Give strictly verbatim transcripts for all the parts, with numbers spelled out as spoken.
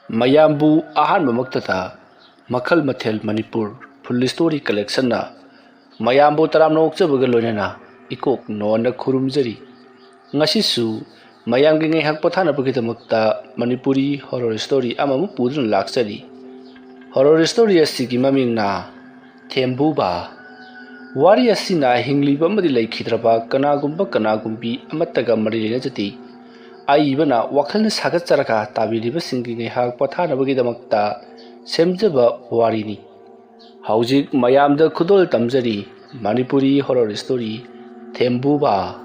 ꯃꯌꯥꯝꯕꯨ ꯑꯍꯥꯟꯕꯃꯛꯇꯗ ꯃꯈꯜ ꯃꯊꯦꯜ ꯃꯅꯤꯄꯨꯔ ꯐꯨꯜ ꯁ꯭ꯇꯣꯔꯤ ꯀꯂꯦꯛꯁꯟꯅ ꯃꯌꯥꯝꯕꯨ ꯇꯔꯥꯝꯅ ꯑꯣꯛꯆꯕꯒ ꯂꯣꯏꯅꯅ ꯏꯀꯣꯛ ꯅꯣꯟꯅ ꯈꯨꯔꯨꯝꯖꯔꯤ꯫ ꯉꯁꯤꯁꯨ ꯃꯌꯥꯝꯒꯤ ꯉꯥꯏꯍꯥꯛ ꯄꯣꯊꯥꯅꯕꯒꯤꯗꯃꯛꯇ ꯃꯅꯤꯄꯨꯔꯤ ꯍꯣꯔꯣꯔ ꯁ꯭ꯇꯣꯔꯤ ꯑꯃꯃꯨꯛ ꯄꯨꯗꯨꯅ ꯂꯥꯛꯆꯔꯤ꯫ ꯍꯣꯔꯣꯔ ꯁ꯭ꯇꯣꯔꯤ ꯑꯁꯤꯒꯤ ꯃꯃꯤꯡꯅ ꯊꯦꯝꯕꯨꯕ꯫ ꯋꯥꯔꯤ ꯑꯁꯤꯅ ꯍꯤꯡꯂꯤꯕ ꯑꯃꯗꯤ ꯂꯩꯈꯤꯗ꯭ꯔꯕ ꯀꯅꯥꯒꯨꯝꯕ ꯀꯅꯥꯒꯨꯝꯕꯤ ꯑꯃꯠꯇꯒ ꯃꯔꯤ ꯂꯩꯅꯖꯗꯦ꯫ ꯑꯏꯕꯅ ꯋꯥꯈꯜꯅ ꯁꯥꯒꯠꯆꯔꯒ ꯇꯥꯕꯤꯔꯤꯕꯁꯤꯡꯒꯤ ꯉꯥꯏꯍꯥꯛ ꯄꯣꯊꯥꯅꯕꯒꯤꯗꯃꯛꯇ ꯁꯦꯝꯖꯕ ꯋꯥꯔꯤꯅꯤ꯫ ꯍꯧꯖꯤꯛ ꯃꯌꯥꯝꯗ ꯈꯨꯗꯣꯜ ꯇꯝꯖꯔꯤ ꯃꯅꯤꯄꯨꯔꯤ ꯍꯣꯔꯣꯔ ꯁ꯭ꯇꯣꯔꯤ ꯊꯦꯝꯕꯨꯕ꯫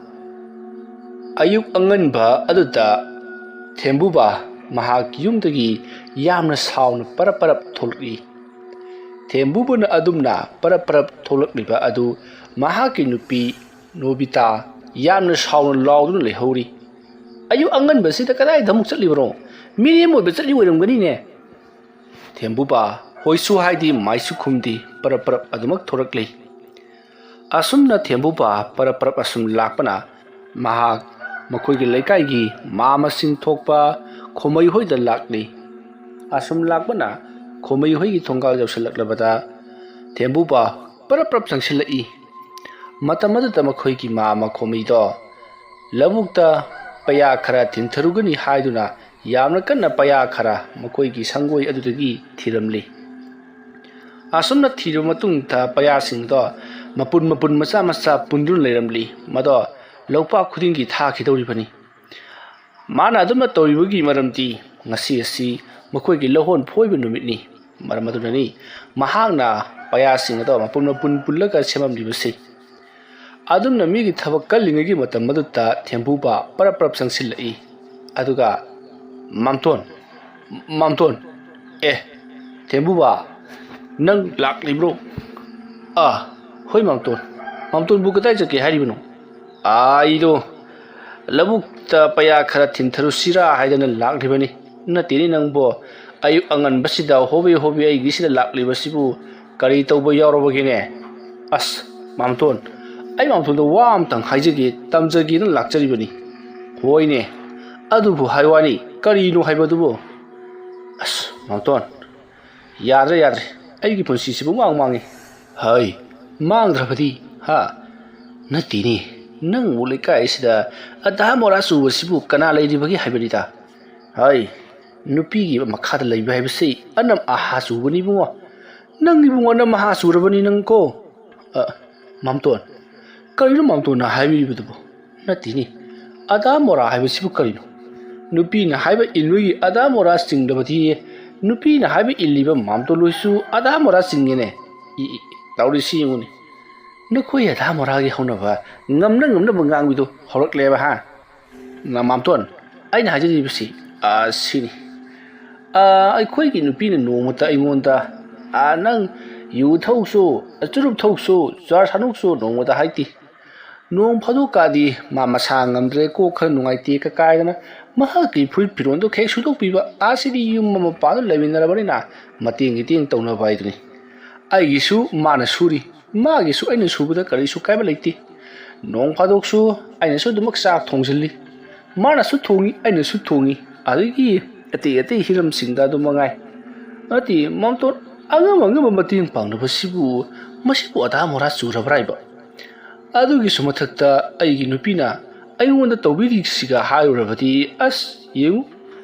ꯑꯌꯨꯛ ꯑꯉꯟꯕ ꯑꯗꯨꯗ ꯊꯦꯝꯕꯨꯕ ꯃꯍꯥꯛꯀꯤ ꯌꯨꯝꯗꯒꯤ ꯌꯥꯝꯅ ꯁꯥꯎꯅ ꯄꯔꯞ ꯄꯔꯞ ꯊꯣꯛꯂꯛꯏ꯫ ꯊꯦꯝꯕꯨꯕꯅ ꯑꯗꯨꯝꯅ ꯄꯔꯞ ꯄꯔꯞ ꯊꯣꯛꯂꯛꯂꯤꯕ ꯑꯗꯨ ꯃꯍꯥꯛꯀꯤ ꯅꯨꯄꯤ ꯅꯣꯕꯤꯇꯥ ꯌꯥꯝꯅ ꯁꯥꯎꯅ ꯂꯥꯎꯗꯨꯅ ꯂꯩꯍꯧꯔꯤ꯫ "ꯑꯌꯨꯛ ꯑꯉꯟꯕꯁꯤꯗ ꯀꯗꯥꯏꯗ ꯑꯃꯨꯛ ꯆꯠꯂꯤꯕꯅꯣ? ꯃꯤꯔꯦꯝ ꯑꯣꯏꯕ ꯆꯠꯂꯤ ꯑꯣꯏꯔꯝꯒꯅꯤꯅꯦ?" ꯊꯦꯝꯕꯨꯕ ꯍꯣꯏꯁꯨ ꯍꯥꯏꯗꯤ ꯃꯥꯏꯁꯨ ꯈꯨꯝꯗꯤ ꯄꯔꯞ ꯄꯔꯞ ꯑꯗꯨꯃꯛ ꯊꯣꯔꯛꯂꯤ꯫ ꯑꯁꯨꯝꯅ ꯊꯦꯝꯕꯨꯕ ꯄꯔꯞ ꯄꯔꯞ ꯑꯁꯨꯝ ꯂꯥꯛꯄꯅ ꯃꯍꯥꯛ ꯃꯈꯣꯏꯒꯤ ꯂꯩꯀꯥꯏꯒꯤ ꯃꯥꯃꯁꯤꯡ ꯊꯣꯛꯄ ꯈꯣꯃꯩ ꯍꯣꯏꯗ ꯂꯥꯛꯂꯤ꯫ ꯑꯁꯨꯝ ꯂꯥꯛꯄꯅ ꯈꯣꯃꯩ ꯍꯣꯏꯒꯤ ꯊꯣꯡꯒꯥꯜ ꯌꯧꯁꯤꯜꯂꯛꯂꯕꯗ ꯊꯦꯝꯕꯨꯕ ꯄꯔꯞ ꯄꯔꯞ ꯆꯪꯁꯤꯜꯂꯛꯏ꯫ ꯃꯇꯝ ꯑꯗꯨꯗ ꯃꯈꯣꯏꯒꯤ ꯃꯥꯃ ꯈꯣꯃꯩꯗꯣ ꯂꯧꯕꯨꯛꯇ ꯄꯩꯌꯥ ꯈꯔ ꯊꯤꯟꯊꯔꯨꯒꯅꯤ ꯍꯥꯏꯗꯨꯅ ꯌꯥꯝꯅ ꯀꯟꯅ ꯄꯩꯌꯥ ꯈꯔ ꯃꯈꯣꯏꯒꯤ ꯁꯪꯒꯣꯏ ꯑꯗꯨꯗꯒꯤ ꯊꯤꯔꯝꯂꯤ꯫ ꯑꯁꯨꯝꯅ ꯊꯤꯔꯕ ꯃꯇꯨꯡꯗ ꯄꯩꯌꯥꯁꯤꯡꯗꯣ ꯃꯄꯨꯟ ꯃꯄꯨꯟ ꯃꯆꯥ ꯃꯆꯥ ꯄꯨꯟꯗꯨꯅ ꯂꯩꯔꯝꯂꯤ꯫ ꯃꯗꯣ ꯂꯧꯄꯥꯛ ꯈꯨꯗꯤꯡꯒꯤ ꯊꯥꯈꯤꯗꯧꯔꯤꯕꯅꯤ꯫ ꯃꯥꯅ ꯑꯗꯨꯝꯅ ꯇꯧꯔꯤꯕꯒꯤ ꯃꯔꯝꯗꯤ ꯉꯁꯤ ꯑꯁꯤ ꯃꯈꯣꯏꯒꯤ ꯂꯧꯍꯣꯟ ꯐꯣꯏꯕ ꯅꯨꯃꯤꯠꯅꯤ꯫ ꯃꯔꯝ ꯑꯗꯨꯅꯅꯤ ꯃꯍꯥꯛꯅ ꯄꯩꯌꯥꯁꯤꯡ ꯑꯗꯣ ꯃꯄꯨꯟ ꯃꯄꯨꯟ ꯄꯨꯜꯂꯒ ꯁꯦꯝꯃꯝꯂꯤꯕꯁꯤ꯫ ꯑꯗꯨꯝꯅ ꯃꯤꯒꯤ ꯊꯕꯛ ꯀꯜꯂꯤꯉꯩꯒꯤ ꯃꯇꯝ ꯑꯗꯨꯗ ꯊꯦꯝꯕꯨꯕ ꯄꯔꯞ ꯄꯔꯞ ꯆꯪꯁꯤꯜꯂꯛꯏ꯫ ꯑꯗꯨꯒ, "ꯃꯥꯝꯇꯣꯟ, ꯃꯥꯝꯇꯣꯟ, ꯑꯦ, ꯊꯦꯝꯕꯨꯕ, ꯅꯪ ꯂꯥꯛꯂꯤꯕ꯭ꯔꯣ?" "ꯑꯥ, ꯍꯣꯏ ꯃꯥꯝꯇꯣꯟ꯫ ꯃꯥꯝꯇꯣꯟꯕꯨ ꯀꯗꯥꯏ ꯆꯠꯀꯦ ꯍꯥꯏꯔꯤꯕꯅꯣ?" "ꯑꯩꯗꯣ ꯂꯧꯕꯨꯛꯇ ꯄꯩꯌꯥ ꯈꯔ ꯊꯤꯟꯊꯔꯨꯁꯤꯔꯥ ꯍꯥꯏꯗꯅ ꯂꯥꯛꯂꯤꯕꯅꯤ꯫ ꯅꯠꯇꯦꯅꯦ ꯅꯪꯕꯣ, ꯑꯌꯨꯛ ꯑꯉꯟꯕꯁꯤꯗ ꯍꯣꯕꯦ ꯍꯣꯕꯦ ꯑꯩꯒꯤꯁꯤꯗ ꯂꯥꯛꯂꯤꯕꯁꯤꯕꯨ ꯀꯔꯤ ꯇꯧꯕ ꯌꯥꯎꯔꯕꯒꯦꯅꯦ?" "ꯑꯁ, ꯃꯥꯝꯇꯣꯟ, ꯑꯩ ꯃꯥꯝꯇꯣꯟꯗ ꯋꯥ ꯑꯝꯇꯪ ꯍꯥꯏꯖꯒꯦ, ꯇꯝꯖꯒꯦꯅ ꯂꯥꯛꯆꯔꯤꯕꯅꯤ꯫" "ꯍꯣꯏꯅꯦ, ꯑꯗꯨꯕꯨ ꯍꯥꯏ ꯋꯥꯅꯤ, ꯀꯔꯤꯅꯣ ꯍꯥꯏꯕꯗꯨꯕꯨ?" ꯑꯁ, ꯃꯥꯝꯇꯣꯟ, ꯌꯥꯗ꯭ꯔꯦ, ꯌꯥꯗ꯭ꯔꯦ꯫ ꯑꯩꯒꯤ ꯄꯨꯟꯁꯤꯁꯤꯕꯨ ꯃꯥꯡ ꯃꯥꯡꯉꯤ꯫ ꯍꯩ, ꯃꯥꯡꯗ꯭ꯔꯕꯗꯤ, ꯍꯥ? ꯅꯠꯇꯦꯅꯦ, ꯅꯪꯕꯨ ꯂꯩꯀꯥꯏ ꯑꯁꯤꯗ ꯑꯙꯥ ꯃꯣꯔꯥ ꯆꯨꯕꯁꯤꯕꯨ ꯀꯅꯥ ꯂꯩꯔꯤꯕꯒꯦ ꯍꯥꯏꯕꯅꯤꯗ? ꯍꯩ, ꯅꯨꯄꯤꯒꯤ ꯃꯈꯥꯗ ꯂꯩꯕ ꯍꯥꯏꯕꯁꯤ ꯑꯅꯝ ꯑꯍꯥ ꯆꯨꯕꯅꯤ ꯏꯕꯨꯡꯉꯣ꯫ ꯅꯪ ꯏꯕꯨꯡꯉꯣ ꯑꯅꯝ ꯑꯍꯥ ꯆꯨꯔꯕꯅꯤ ꯅꯪꯀꯣ꯫ ꯑ, ꯃꯥꯝꯇꯣꯟ, ꯀꯔꯤꯅꯣ ꯃꯥꯝꯇꯣꯟꯅ ꯍꯥꯏꯕꯤꯔꯤꯕꯗꯨꯕꯨ? ꯅꯠꯇꯦꯅꯦ, ꯑꯙꯥ ꯃꯣꯔꯥ ꯍꯥꯏꯕꯁꯤꯕꯨ ꯀꯔꯤꯅꯣ? ꯅꯨꯄꯤꯅ ꯍꯥꯏꯕ ꯏꯟꯕꯒꯤ ꯑꯙꯥ ꯃꯣꯔꯥ ꯆꯤꯡꯗꯕꯗꯤ, ꯅꯨꯄꯤꯅ ꯍꯥꯏꯕ ꯏꯜꯂꯤꯕ ꯃꯥꯝꯇꯣꯟ ꯂꯣꯏꯁꯨ ꯑꯙꯥ ꯃꯣꯔꯥ ꯆꯤꯡꯉꯦꯅꯦ꯫ ꯏ, ꯏ, ꯇꯧꯔꯤꯁꯤ ꯌꯦꯡꯉꯨꯅꯦ꯫ ꯅꯈꯣꯏ ꯑꯙꯥ ꯃꯣꯔꯥꯒꯤ ꯍꯧꯅꯕ, ꯉꯝꯅ ꯉꯝꯅꯕ ꯉꯥꯡꯕꯤꯗꯣ ꯍꯧꯔꯛꯂꯦꯕ, ꯍꯥ? ꯃꯥꯝꯇꯣꯟ, ꯑꯩꯅ ꯍꯥꯏꯖꯔꯤꯕꯁꯤ, ꯑ, ꯁꯤꯅꯤ꯫ ꯑ, ꯑꯩꯈꯣꯏꯒꯤ ꯅꯨꯄꯤꯅ ꯅꯣꯡꯃꯇ ꯑꯩꯉꯣꯟꯗ, ꯑ, "ꯅꯪ ꯌꯨ ꯊꯧꯁꯨ, ꯆꯨꯔꯨꯞ ꯊꯧꯁꯨ, ꯆꯥꯔ ꯁꯥꯅꯨꯁꯨ" ꯅꯣꯡꯃꯇ ꯍꯥꯏꯗꯦ꯫ ꯅꯣꯡ ꯐꯥꯗꯣꯛꯀꯗꯤ ꯃꯥ ꯃꯁꯥ ꯉꯝꯗ꯭ꯔꯦ, ꯀꯣꯛ ꯈꯔ ꯅꯨꯡꯉꯥꯏꯇꯦ ꯀ ꯀꯥꯏꯗꯅ ꯃꯍꯥꯛꯀꯤ ꯐꯨꯔꯤꯠ ꯐꯤꯔꯣꯟꯗꯣ ꯈꯦꯛ ꯁꯨꯗꯣꯛꯄꯤꯕ, ꯑꯁꯤꯗꯤ ꯌꯨꯝ ꯑꯃ ꯄꯥꯟꯗꯨꯅ ꯂꯩꯃꯤꯟꯅꯔꯕꯅꯤꯅ ꯃꯇꯦꯡ ꯏꯇꯦꯡ ꯇꯧꯅꯕ ꯍꯥꯏꯗꯨꯅꯤ꯫ ꯑꯩꯒꯤꯁꯨ ꯃꯥꯅ ꯁꯨꯔꯤ, ꯃꯥꯒꯤꯁꯨ ꯑꯩꯅ ꯁꯨꯕꯗ ꯀꯔꯤꯁꯨ ꯀꯥꯏꯕ ꯂꯩꯇꯦ꯫ ꯅꯣꯡ ꯐꯥꯗꯣꯛꯁꯨ ꯑꯩꯅꯁꯨ ꯑꯗꯨꯃꯛ ꯆꯥꯛ ꯊꯣꯡꯖꯤꯜꯂꯤ꯫ ꯃꯥꯅꯁꯨ ꯊꯣꯡꯉꯤ, ꯑꯩꯅꯁꯨ ꯊꯣꯡꯉꯤ, ꯑꯗꯒꯤ ꯑꯇꯩ ꯑꯇꯩ ꯍꯤꯔꯝꯁꯤꯡꯗ ꯑꯗꯨ ꯃꯉꯥꯏ꯫ ꯅꯠꯇꯦ, ꯃꯥꯝꯇꯣꯟ, ꯑꯉꯝ ꯑꯉꯝꯕ ꯃꯇꯦꯡ ꯄꯥꯡꯅꯕꯁꯤꯕꯨ, ꯃꯁꯤꯕꯨ ꯑꯙꯥ ꯃꯣꯔꯥ ꯆꯨꯔꯕ꯭ꯔꯥ ꯍꯥꯏꯕ? ꯑꯗꯨꯒꯤꯁꯨ ꯃꯊꯛꯇ ꯑꯩꯒꯤ ꯅꯨꯄꯤꯅ ꯑꯩꯉꯣꯟꯗ ꯇꯧꯕꯤꯔꯤꯁꯤꯒ ꯍꯥꯏꯔꯨꯔꯕꯗꯤ, ꯑꯁ, ꯌꯦꯡꯉꯨ,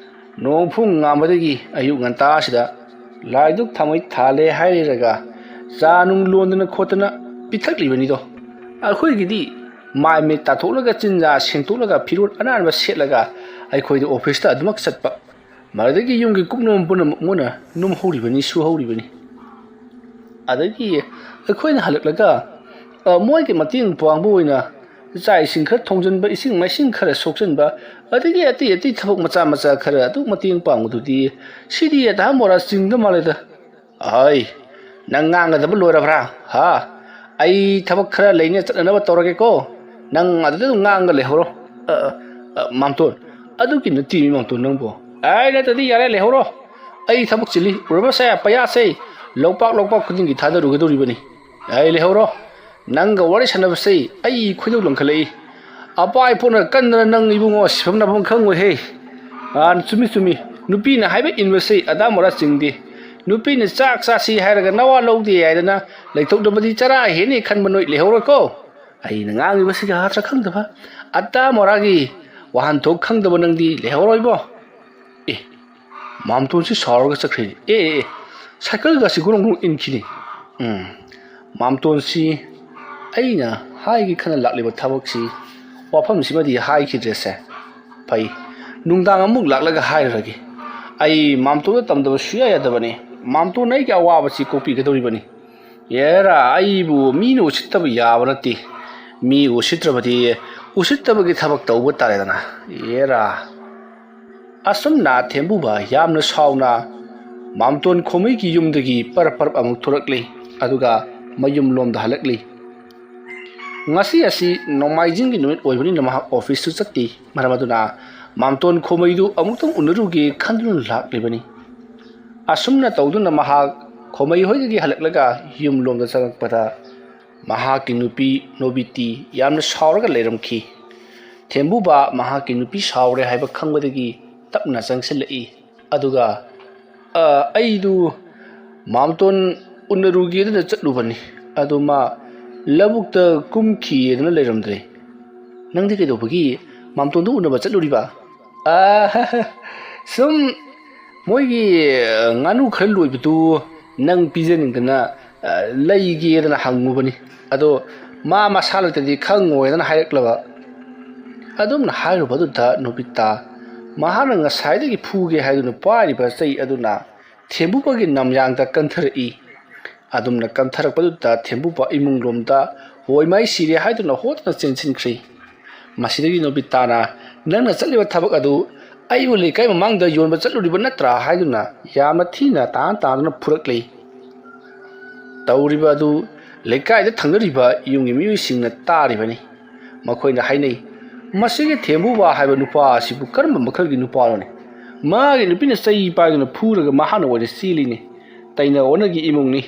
ꯅꯣꯡ ꯐꯨꯡ ꯉꯥꯟꯕꯗꯒꯤ ꯑꯌꯨꯛ ꯉꯟꯇꯥꯁꯤꯗ ꯂꯥꯏꯗꯨꯛ ꯊꯥꯎꯃꯩ ꯊꯥꯜꯂꯦ ꯍꯥꯏꯔꯒ ꯆꯥ ꯅꯨꯡ ꯂꯣꯟꯗꯅ ꯈꯣꯠꯇꯅ ꯄꯤꯊꯛꯂꯤꯕꯅꯤꯗꯣ꯫ ꯑꯩꯈꯣꯏꯒꯤꯗꯤ ꯃꯥꯏ ꯃꯤꯠ ꯇꯥꯊꯣꯛꯂꯒ ꯆꯤꯟꯖꯥ ꯁꯦꯡꯗꯣꯛꯂꯒ ꯐꯤꯔꯣꯜ ꯑꯅꯥꯟꯕ ꯁꯦꯠꯂꯒ ꯑꯩꯈꯣꯏꯗꯤ ꯑꯣꯐꯤꯁꯇ ꯑꯗꯨꯃꯛ ꯆꯠꯄ꯫ ꯃꯗꯨꯗꯒꯤ ꯌꯨꯝꯒꯤ ꯀꯨꯞꯅꯣꯝ ꯄꯨꯝꯅꯃꯛ ꯃꯣꯏꯅ ꯅꯨꯝꯍꯧꯔꯤꯕꯅꯤ, ꯁꯨꯍꯧꯔꯤꯕꯅꯤ꯫ ꯑꯗꯒꯤ ꯑꯩꯈꯣꯏꯅ ꯍꯜꯂꯛꯂꯒ, ꯑ, ꯃꯣꯏꯒꯤ ꯃꯇꯦꯡ ꯄꯥꯡꯕ ꯑꯣꯏꯅ ꯆꯥꯛ ꯏꯁꯤꯡ ꯈꯔ ꯊꯣꯡꯖꯤꯟꯕ, ꯏꯁꯤꯡ ꯃꯥꯏꯁꯤꯡ ꯈꯔ ꯁꯣꯛꯆꯤꯟꯕ, ꯑꯗꯒꯤ ꯑꯇꯩ ꯑꯇꯩ ꯊꯕꯛ ꯃꯆꯥ ꯃꯆꯥ ꯈꯔ ꯑꯗꯨ ꯃꯇꯦꯡ ꯄꯥꯡꯕꯗꯨꯗꯤ ꯁꯤꯗꯤ ꯑꯙꯥ ꯃꯣꯔꯥ ꯆꯤꯡꯗ ꯃꯥꯜꯂꯦꯗ꯫ ꯑꯍꯣꯏ, ꯅꯪ ꯉꯥꯡꯒꯗꯕ ꯂꯣꯏꯔꯕ꯭ꯔꯥ? ꯍꯥ? ꯑꯩ ꯊꯕꯛ ꯈꯔ ꯂꯩꯅꯦ, ꯆꯠꯅꯅꯕ ꯇꯧꯔꯒꯦꯀꯣ꯫ ꯅꯪ ꯑꯗꯨꯗ ꯑꯗꯨꯝ ꯉꯥꯡꯒ ꯂꯩꯍꯧꯔꯣ꯫ ꯑ, ꯑ, ꯑ, ꯃꯥꯝꯇꯣꯟ, ꯑꯗꯨꯒꯤ ꯅꯠꯇꯦꯃꯤ ꯃꯥꯝꯇꯣꯟ ꯅꯪꯕꯣ꯫ ꯑꯩ ꯅꯠꯇ꯭ꯔꯗꯤ ꯌꯥꯔꯦ, ꯂꯩꯍꯧꯔꯣ꯫ ꯑꯩ ꯊꯕꯛ ꯆꯤꯜꯂꯤ, ꯎꯔꯕꯁꯦ, ꯄꯩꯌꯥꯁꯦ ꯂꯧꯄꯥꯛ ꯂꯧꯄꯥꯛ ꯈꯨꯗꯤꯡꯒꯤ ꯊꯥꯗꯔꯨꯒꯗꯧꯔꯤꯕꯅꯤ꯫ ꯑꯩ ꯂꯩꯍꯧꯔꯣ꯫ ꯅꯪꯒ ꯋꯥꯔꯤ ꯁꯥꯟꯅꯕꯁꯦ ꯑꯩ ꯈꯣꯏꯗꯧ ꯂꯪꯈꯠꯂꯛꯏ꯫ ꯑꯄꯥ ꯏꯄꯣꯅ ꯀꯟꯗꯅ ꯅꯪ ꯏꯕꯨꯡꯉꯣ ꯁꯤꯐꯝ ꯅꯥꯐꯝ ꯈꯪꯉꯣꯏꯍꯦ꯫ ꯑꯥ, ꯆꯨꯝꯃꯤ, ꯆꯨꯝꯃꯤ꯫ ꯅꯨꯄꯤꯅ ꯍꯥꯏꯕ ꯏꯟꯕꯁꯤ ꯑꯗꯥ ꯃꯣꯔꯥ ꯆꯤꯡꯗꯦ꯫ ꯅꯨꯄꯤꯅ ꯆꯥꯛ ꯆꯥꯁꯤ ꯍꯥꯏꯔꯒ ꯅꯋꯥ ꯂꯧꯗꯦ ꯍꯥꯏꯗꯅ ꯂꯩꯊꯣꯛꯂꯕꯗꯤ ꯆꯔꯥ ꯍꯦꯟꯅꯤ ꯈꯟꯕ ꯅꯣꯏ ꯂꯩꯍꯧꯔꯣꯏꯀꯣ꯫ ꯑꯩꯅ ꯉꯥꯡꯂꯤꯕꯁꯤꯒ ꯑꯥꯊ꯭ꯔ ꯈꯪꯗꯕ, ꯑꯗꯥ ꯃꯣꯔꯥꯒꯤ ꯋꯥꯍꯟꯊꯣꯛ ꯈꯪꯗꯕ ꯅꯪꯗꯤ ꯂꯩꯍꯧꯔꯣꯏꯕꯣ꯫ ꯑꯦ, ꯃꯥꯝꯇꯣꯟꯁꯤ ꯁꯥꯎꯔꯒ ꯆꯠꯈ꯭ꯔꯦꯅꯦ꯫ ꯑꯦ, ꯑꯦ, ꯑꯦ, ꯁꯥꯏꯀꯜꯒꯁꯤ ꯒꯨꯔꯨꯡ ꯒꯨꯔꯨꯡ ꯏꯟꯈꯤꯅꯦ꯫ ꯎꯝ, ꯃꯥꯝꯇꯣꯟꯁꯤ ꯑꯩꯅ ꯍꯥꯏꯒꯦ ꯈꯟꯅ ꯂꯥꯛꯂꯤꯕ ꯊꯕꯛꯁꯤ ꯋꯥꯐꯝꯁꯤꯃꯗꯤ ꯍꯥꯏꯈꯤꯗ꯭ꯔꯦꯁꯦ꯫ ꯐꯩ, ꯅꯨꯡꯗꯥꯡ ꯑꯃꯨꯛ ꯂꯥꯛꯂꯒ ꯍꯥꯏꯔꯨꯔꯒꯦ꯫ ꯑꯩ ꯃꯥꯝꯇꯣꯟꯗ ꯇꯝꯗꯕ ꯁꯨꯡꯌꯥ ꯌꯥꯗꯕꯅꯤ꯫ ꯃꯥꯝꯇꯣꯟꯅ ꯑꯩꯒꯤ ꯑꯋꯥꯕꯁꯤ ꯀꯣꯛꯄꯤꯒꯗꯧꯔꯤꯕꯅꯤ꯫ ꯑꯦꯔꯥ, ꯑꯩꯕꯨ ꯃꯤꯅ ꯎꯁꯤꯠꯇꯕ ꯌꯥꯕ ꯅꯠꯇꯦ꯫ ꯃꯤ ꯎꯁꯤꯠꯇ꯭ꯔꯕꯗꯤ ꯎꯁꯤꯠꯇꯕꯒꯤ ꯊꯕꯛ ꯇꯧꯕ ꯇꯥꯔꯦꯗꯅ꯫ ꯑꯦꯔꯥ꯫ ꯑꯁꯨꯝꯅ ꯊꯦꯝꯕꯨꯕ ꯌꯥꯝꯅ ꯁꯥꯎꯅ ꯃꯥꯝꯇꯣꯟ ꯈꯣꯃꯩꯒꯤ ꯌꯨꯝꯗꯒꯤ ꯄꯔꯞ ꯄꯔꯞ ꯑꯃꯨꯛ ꯊꯣꯔꯛꯂꯤ, ꯑꯗꯨꯒ ꯃꯌꯨꯝ ꯂꯣꯝꯗ ꯍꯜꯂꯛꯂꯤ꯫ ꯉꯁꯤ ꯑꯁꯤ ꯅꯣꯡꯃꯥꯏꯖꯤꯡꯒꯤ ꯅꯨꯃꯤꯠ ꯑꯣꯏꯕꯅꯤꯅ ꯃꯍꯥꯛ ꯑꯣꯐꯤꯁꯁꯨ ꯆꯠꯇꯦ꯫ ꯃꯔꯝ ꯑꯗꯨꯅ ꯃꯥꯝꯇꯣꯟ ꯈꯣꯃꯩꯗꯨ ꯑꯃꯨꯛꯇꯪ ꯎꯅꯔꯨꯒꯦ ꯈꯟꯗꯨꯅ ꯂꯥꯛꯂꯤꯕꯅꯤ꯫ ꯑꯁꯨꯝꯅ ꯇꯧꯗꯨꯅ ꯃꯍꯥꯛ ꯈꯣꯃꯩ ꯍꯣꯏꯗꯒꯤ ꯍꯜꯂꯛꯂꯒ ꯌꯨꯝ ꯂꯣꯝꯗ ꯆꯪꯂꯛꯄꯗ ꯃꯍꯥꯛꯀꯤ ꯅꯨꯄꯤ ꯅꯣꯕꯤꯇꯤ ꯌꯥꯝꯅ ꯁꯥꯎꯔꯒ ꯂꯩꯔꯝꯈꯤ꯫ ꯊꯦꯝꯕꯨꯕ ꯃꯍꯥꯛꯀꯤ ꯅꯨꯄꯤ ꯁꯥꯎꯔꯦ ꯍꯥꯏꯕ ꯈꯪꯕꯗꯒꯤ ꯇꯞꯅ ꯆꯪꯁꯤꯜꯂꯛꯏ꯫ ꯑꯗꯨꯒ, "ꯑ, ꯑꯩꯗꯨ ꯃꯥꯝꯇꯣꯟ ꯎꯅꯔꯨꯒꯦꯗꯅ ꯆꯠꯂꯨꯕꯅꯤ꯫ ꯑꯗꯨ ꯃꯥ ꯂꯧꯕꯨꯛꯇ ꯀꯨꯝꯈꯤꯗꯅ ꯂꯩꯔꯝꯗ꯭ꯔꯦ꯫ ꯅꯪꯗꯤ ꯀꯩꯗꯧꯕꯒꯤ ꯃꯥꯝꯇꯣꯟꯗꯨ ꯎꯅꯕ ꯆꯠꯂꯨꯔꯤꯕ?" "ꯑ, ꯁꯨꯝ ꯃꯣꯏꯒꯤ, ꯑ, ꯉꯥꯅꯨ ꯈꯔ ꯂꯣꯏꯕꯗꯨ ꯅꯪ ꯄꯤꯖꯅꯤꯡꯗꯅ, ꯑ, ꯂꯩꯒꯦꯗꯅ ꯍꯪꯉꯨꯕꯅꯤ꯫ ꯑꯗꯣ ꯃꯥ ꯃꯁꯥ ꯂꯩꯇꯗꯤ ꯈꯪꯉꯣꯏꯗꯅ ꯍꯥꯏꯔꯛꯂꯕ꯫" ꯑꯗꯨꯝꯅ ꯍꯥꯏꯔꯨꯕꯗꯨꯗ ꯅꯣꯕꯤꯇꯥ ꯃꯍꯥꯛꯅ ꯉꯁꯥꯏꯗꯒꯤ ꯐꯨꯒꯦ ꯍꯥꯏꯗꯨꯅ ꯄꯥꯏꯔꯤꯕ ꯆꯩ ꯑꯗꯨꯅ ꯊꯦꯝꯕꯨꯕꯒꯤ ꯅꯝꯌꯥꯡꯗ ꯀꯟꯊꯔꯛꯏ꯫ ꯑꯗꯨꯝꯅ ꯀꯟꯊꯔꯛꯄꯗꯨꯗ ꯊꯦꯝꯕꯨꯕ ꯏꯃꯨꯡ ꯂꯣꯝꯗ ꯍꯣꯏ ꯃꯥꯏ ꯁꯤꯔꯦ ꯍꯥꯏꯗꯨꯅ ꯍꯣꯠꯇꯅ ꯆꯦꯟꯁꯤꯟꯈ꯭ꯔꯤ꯫ ꯃꯁꯤꯗꯒꯤ ꯅꯣꯕꯤꯇꯥꯅ, "ꯅꯪꯅ ꯆꯠꯂꯤꯕ ꯊꯕꯛ ꯑꯗꯨ ꯑꯩꯕꯨ ꯂꯩꯀꯥꯏ ꯃꯃꯥꯡꯗ ꯌꯣꯟꯕ ꯆꯠꯂꯨꯔꯤꯕ ꯅꯠꯇ꯭ꯔꯥ?" ꯍꯥꯏꯗꯨꯅ ꯌꯥꯝꯅ ꯊꯤꯅ ꯇꯥꯟ ꯇꯥꯟꯗꯨꯅ ꯐꯨꯔꯛꯂꯤ꯫ ꯇꯧꯔꯤꯕ ꯑꯗꯨ ꯂꯩꯀꯥꯏꯗ ꯊꯪꯅꯔꯤꯕ ꯌꯨꯝꯒꯤ ꯃꯤꯑꯣꯏꯁꯤꯡꯅ ꯇꯥꯔꯤꯕꯅꯤ꯫ ꯃꯈꯣꯏꯅ ꯍꯥꯏꯅꯩ, "ꯃꯁꯤꯒꯤ ꯊꯦꯝꯕꯨꯕ ꯍꯥꯏꯕ ꯅꯨꯄꯥ ꯑꯁꯤꯕꯨ ꯀꯔꯝꯕ ꯃꯈꯜꯒꯤ ꯅꯨꯄꯥꯅꯣꯅꯦ? ꯃꯥꯒꯤ ꯅꯨꯄꯤꯅ ꯆꯩ ꯄꯥꯏꯗꯨꯅ ꯐꯨꯔꯒ ꯃꯍꯥꯛꯅ ꯑꯣꯏꯅ ꯆꯦꯜꯂꯤꯅꯦ꯫ ꯇꯩꯅ ꯑꯣꯟꯅꯒꯤ ꯏꯃꯨꯡꯅꯤ꯫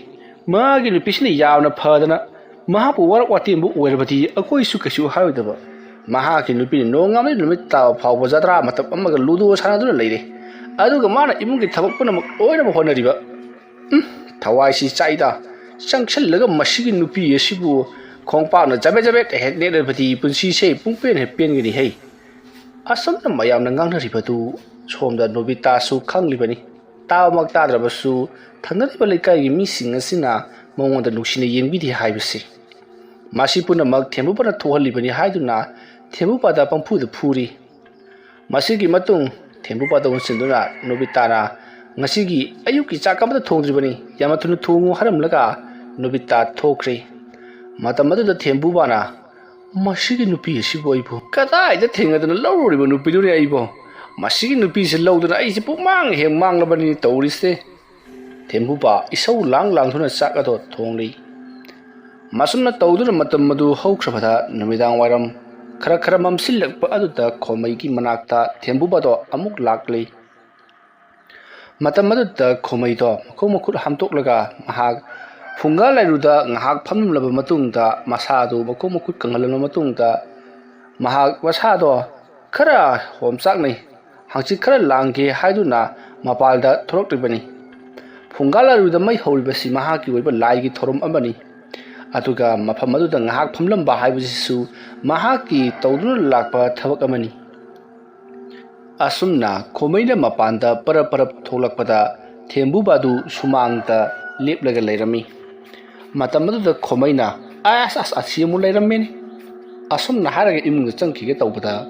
ꯃꯥꯒꯤ ꯅꯨꯄꯤꯁꯤꯅ ꯌꯥꯝꯅ ꯐꯗꯅ ꯃꯍꯥꯛꯄꯨ ꯋꯥꯔꯛ ꯋꯥꯇꯦꯝꯕꯨ ꯑꯣꯏꯔꯕꯗꯤ ꯑꯩꯈꯣꯏꯁꯨ ꯀꯩꯁꯨ ꯍꯥꯏꯔꯣꯏꯗꯕ꯫ ꯃꯍꯥꯛꯀꯤ ꯅꯨꯄꯤꯅ ꯅꯣꯡꯉꯥꯟꯕꯗꯒꯤ ꯅꯨꯃꯤꯠ ꯇꯥꯕ ꯐꯥꯎꯕ ꯖꯇ꯭ꯔꯥ ꯃꯇꯝ ꯑꯃꯒ ꯂꯨꯗꯣ ꯁꯥꯟꯅꯗꯨꯅ ꯂꯩꯔꯦ꯫ ꯑꯗꯨꯒ ꯃꯥꯅ ꯏꯃꯨꯡꯒꯤ ꯊꯕꯛ ꯄꯨꯝꯅꯃꯛ ꯂꯣꯏꯅꯃꯛ ꯍꯣꯠꯅꯔꯤꯕ꯫ ꯎꯝ, ꯊꯋꯥꯏꯁꯤ ꯆꯥꯛꯏꯗ꯫ ꯆꯪꯁꯜꯂꯒ ꯃꯁꯤꯒꯤ ꯅꯨꯄꯤ ꯑꯁꯤꯕꯨ ꯈꯣꯡꯄꯥꯛꯅ ꯆꯕꯦꯠ ꯆꯕꯦꯠ ꯍꯦꯛ ꯅꯦꯠꯂꯕꯗꯤ ꯄꯨꯟꯁꯤꯁꯦ ꯄꯨꯡꯄꯦꯟ ꯍꯦꯛ ꯄꯦꯟꯒꯅꯤ ꯍꯩ꯫ ꯑꯁꯨꯝꯅ ꯃꯌꯥꯝꯅ ꯉꯥꯡꯅꯔꯤꯕꯗꯨ ꯁꯣꯝꯗ ꯅꯣꯕꯤꯇꯥꯁꯨ ꯈꯪꯂꯤꯕꯅꯤ꯫ ꯇꯥꯕꯃꯛ ꯇꯥꯗ꯭ꯔꯕꯁꯨ ꯊꯪꯅꯔꯤꯕ ꯂꯩꯀꯥꯏꯒꯤ ꯃꯤꯁꯤꯡ ꯑꯁꯤꯅ ꯃꯉꯣꯟꯗ ꯅꯨꯡꯁꯤꯅ ꯌꯦꯡꯕꯤꯗꯦ ꯍꯥꯏꯕꯁꯤ꯫ ꯃꯁꯤ ꯄꯨꯝꯅꯃꯛ ꯊꯦꯝꯕꯨꯄꯥꯅ ꯊꯣꯛꯍꯜꯂꯤꯕꯅꯤ ꯍꯥꯏꯗꯨꯅ ꯊꯦꯝꯕꯨꯄꯥꯗ ꯄꯪꯐꯨꯗ ꯐꯨꯔꯤ꯫ ꯃꯁꯤꯒꯤ ꯃꯇꯨꯡ ꯊꯦꯝꯕꯨꯄꯥꯗ ꯑꯣꯟꯁꯤꯟꯗꯨꯅ ꯅꯣꯕꯤꯇꯥꯅ ꯉꯁꯤꯒꯤ ꯑꯌꯨꯛꯀꯤ ꯆꯥꯛ ꯑꯃꯠꯇ ꯊꯣꯡꯗ꯭ꯔꯤꯕꯅꯤ, ꯌꯥꯝꯅ ꯊꯨꯅ ꯊꯣꯡꯉꯨ ꯍꯥꯏꯔꯝꯂꯒ ꯅꯣꯕꯤꯇꯥ ꯊꯣꯛꯈ꯭ꯔꯦ꯫ ꯃꯇꯝ ꯑꯗꯨꯗ ꯊꯦꯝꯕꯨꯄꯥꯅ ꯃꯁꯤꯒꯤ ꯅꯨꯄꯤ ꯑꯁꯤꯕꯨ ꯑꯩꯕꯨ ꯀꯗꯥꯏꯗ ꯊꯦꯡꯅꯗꯅ ꯂꯧꯔꯨꯔꯤꯕ ꯅꯨꯄꯤꯗꯨꯅꯦ ꯑꯩꯕꯨ? ꯃꯁꯤꯒꯤ ꯅꯨꯄꯤꯁꯤ ꯂꯧꯗꯅ ꯑꯩꯁꯦ ꯄꯨꯡꯃꯥꯡ ꯍꯦꯛ ꯃꯥꯡꯂꯕꯅꯤ ꯇꯧꯔꯤꯁꯦ꯫ ꯊꯦꯝꯕꯨꯄꯥ ꯏꯁꯧ ꯂꯥꯡ ꯂꯥꯡꯗꯨꯅ ꯆꯥꯛ ꯑꯗꯣ ꯊꯣꯡꯂꯤ꯫ ꯃꯁꯨꯝꯅ ꯇꯧꯗꯨꯅ ꯃꯇꯝ ꯑꯗꯨ ꯍꯧꯈ꯭ꯔꯕꯗ ꯅꯨꯃꯤꯗꯥꯡ ꯋꯥꯏꯔꯝ ꯈꯔ ꯈꯔ ꯃꯝꯁꯤꯜꯂꯛꯄ ꯑꯗꯨꯗ ꯈꯣꯃꯩꯒꯤ ꯃꯅꯥꯛꯇ ꯊꯦꯝꯕꯨꯄꯥꯗꯣ ꯑꯃꯨꯛ ꯂꯥꯛꯂꯤ꯫ ꯃꯇꯝ ꯑꯗꯨꯗ ꯈꯣꯃꯩꯗꯣ ꯃꯈꯣꯡ ꯃꯈꯨꯠ ꯍꯥꯝꯗꯣꯛꯂꯒ ꯃꯍꯥꯛ ꯐꯨꯡꯒꯥ ꯂꯥꯏꯔꯨꯗ ꯉꯥꯏꯍꯥꯛ ꯐꯝꯂꯝꯂꯕ ꯃꯇꯨꯡꯗ ꯃꯁꯥꯗꯨ ꯃꯈꯣꯡ ꯃꯈꯨꯠ ꯀꯪꯍꯜꯂꯕ ꯃꯇꯨꯡꯗ ꯃꯍꯥꯛ ꯃꯁꯥꯗꯣ ꯈꯔ ꯍꯣꯝꯆꯥꯛꯅꯩ, ꯍꯪꯆꯤꯠ ꯈꯔ ꯂꯥꯡꯒꯦ ꯍꯥꯏꯗꯨꯅ ꯃꯄꯥꯟꯗ ꯊꯣꯛꯂꯛꯂꯤꯕꯅꯤ꯫ ꯐꯨꯡꯒꯥ ꯂꯥꯏꯔꯨꯗ ꯃꯩ ꯍꯧꯔꯤꯕꯁꯤ ꯃꯍꯥꯛꯀꯤ ꯑꯣꯏꯕ ꯂꯥꯏꯒꯤ ꯊꯧꯔꯝ ꯑꯃꯅꯤ꯫ ꯑꯗꯨꯒ ꯃꯐꯝ ꯑꯗꯨꯗ ꯉꯥꯏꯍꯥꯛ ꯐꯝꯂꯝꯕ ꯍꯥꯏꯕꯁꯤꯁꯨ ꯃꯍꯥꯛꯀꯤ ꯇꯧꯗꯨꯅ ꯂꯥꯛꯄ ꯊꯕꯛ ꯑꯃꯅꯤ꯫ ꯑꯁꯨꯝꯅ ꯈꯣꯃꯩꯅ ꯃꯄꯥꯟꯗ ꯄꯔꯞ ꯄꯔꯞ ꯊꯣꯛꯂꯛꯄꯗ ꯊꯦꯝꯕꯨꯕꯥꯗꯨ ꯁꯨꯃꯥꯡꯗ ꯂꯦꯞꯂꯒ ꯂꯩꯔꯝꯃꯤ꯫ ꯃꯇꯝ ꯑꯗꯨꯗ ꯈꯣꯃꯩꯅ, "ꯑꯁ, ꯑꯁ, ꯑꯁꯤ ꯑꯃꯨꯛ ꯂꯩꯔꯝꯃꯦꯅꯦ"꯫ ꯑꯁꯨꯝꯅ ꯍꯥꯏꯔꯒ ꯏꯃꯨꯡꯗ ꯆꯪꯈꯤꯒꯦ ꯇꯧꯕꯗ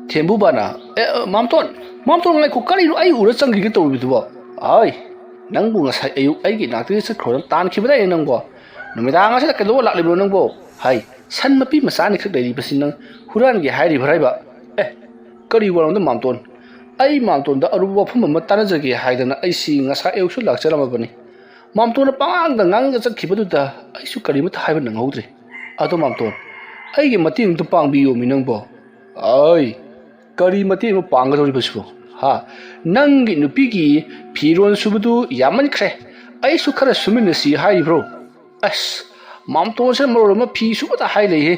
ꯊꯦꯝꯕꯨꯕꯥꯅ, "ꯑꯦ, ꯑ, ꯃꯥꯝꯇꯣꯟ, ꯃꯥꯝꯇꯣꯟ, ꯉꯥꯏꯈꯣ, ꯀꯔꯤꯅꯣ ꯑꯩ ꯎꯔ ꯆꯪꯈꯤꯒꯦ ꯇꯧꯔꯤꯕꯗꯨꯕꯣ? ꯑꯩ, ꯅꯪꯕꯨ ꯉꯁꯥꯏ ꯑꯌꯨꯛ ꯑꯩꯒꯤ ꯏꯅꯥꯛꯇꯒꯤ ꯆꯠꯈ꯭ꯔꯣꯅ ꯇꯥꯟꯈꯤꯕꯗꯥꯏꯅꯦ ꯅꯪꯕꯣ? ꯅꯨꯃꯤꯗꯥꯡ ꯑꯁꯤꯗ ꯀꯩꯗꯧꯕ ꯂꯥꯛꯂꯤꯕꯅꯣ ꯅꯪꯕꯣ? ꯍꯥꯏ, ꯁꯟ ꯃꯄꯤ ꯃꯆꯥ ꯑꯅꯤꯈꯛ ꯂꯩꯔꯤꯕꯁꯤ ꯅꯪ ꯍꯨꯔꯥꯟꯒꯦ ꯍꯥꯏꯔꯤꯕ꯭ꯔꯥ ꯍꯥꯏꯕ? ꯑꯦ, ꯀꯔꯤ ꯋꯥꯅꯣꯗ ꯃꯥꯝꯇꯣꯟ? ꯑꯩ ꯃꯥꯝꯇꯣꯟꯗ ꯑꯔꯨꯕ ꯋꯥꯐꯝ ꯑꯃ ꯇꯥꯟꯅꯖꯒꯦ ꯍꯥꯏꯗꯅ ꯑꯩꯁꯤ ꯉꯁꯥꯏ ꯑꯌꯨꯛꯁꯨ ꯂꯥꯛꯆꯔꯝꯃꯕꯅꯤ꯫ ꯃꯥꯝꯇꯣꯟꯅ ꯄꯉꯥꯡꯗ ꯉꯥꯡꯉꯒ ꯆꯠꯈꯤꯕꯗꯨꯗ ꯑꯩꯁꯨ ꯀꯔꯤꯃꯠꯇ ꯍꯥꯏꯕ ꯅꯪꯍꯧꯗ꯭ꯔꯦ꯫ ꯑꯗꯣ ꯃꯥꯝꯇꯣꯟ, ꯑꯩꯒꯤ ꯃꯇꯦꯡ ꯑꯝꯇ ꯄꯥꯡꯕꯤꯌꯣꯃꯤ ꯅꯪꯕꯣ꯫ ꯑꯩ, ꯀꯔꯤ ꯃꯇꯦꯡ ꯑꯃ ꯄꯥꯡꯒꯗꯧꯔꯤꯕꯁꯤꯕꯣ? ꯍꯥ? ꯅꯪꯒꯤ ꯅꯨꯄꯤꯒꯤ ꯐꯤꯔꯣꯜ ꯁꯨꯕꯗꯨ ꯌꯥꯝꯃꯟꯈ꯭ꯔꯦ꯫ ꯑꯩꯁꯨ ꯈꯔ ꯁꯨꯃꯤꯟꯅꯁꯤ ꯍꯥꯏꯔꯤꯕ꯭ꯔꯣ? ꯑꯁ, ꯃꯥꯝꯇꯣꯟꯁꯤꯅ ꯃꯔꯣꯜ ꯑꯃ ꯐꯤ ꯁꯨꯕꯗ ꯍꯥꯏ ꯂꯩꯍꯦ꯫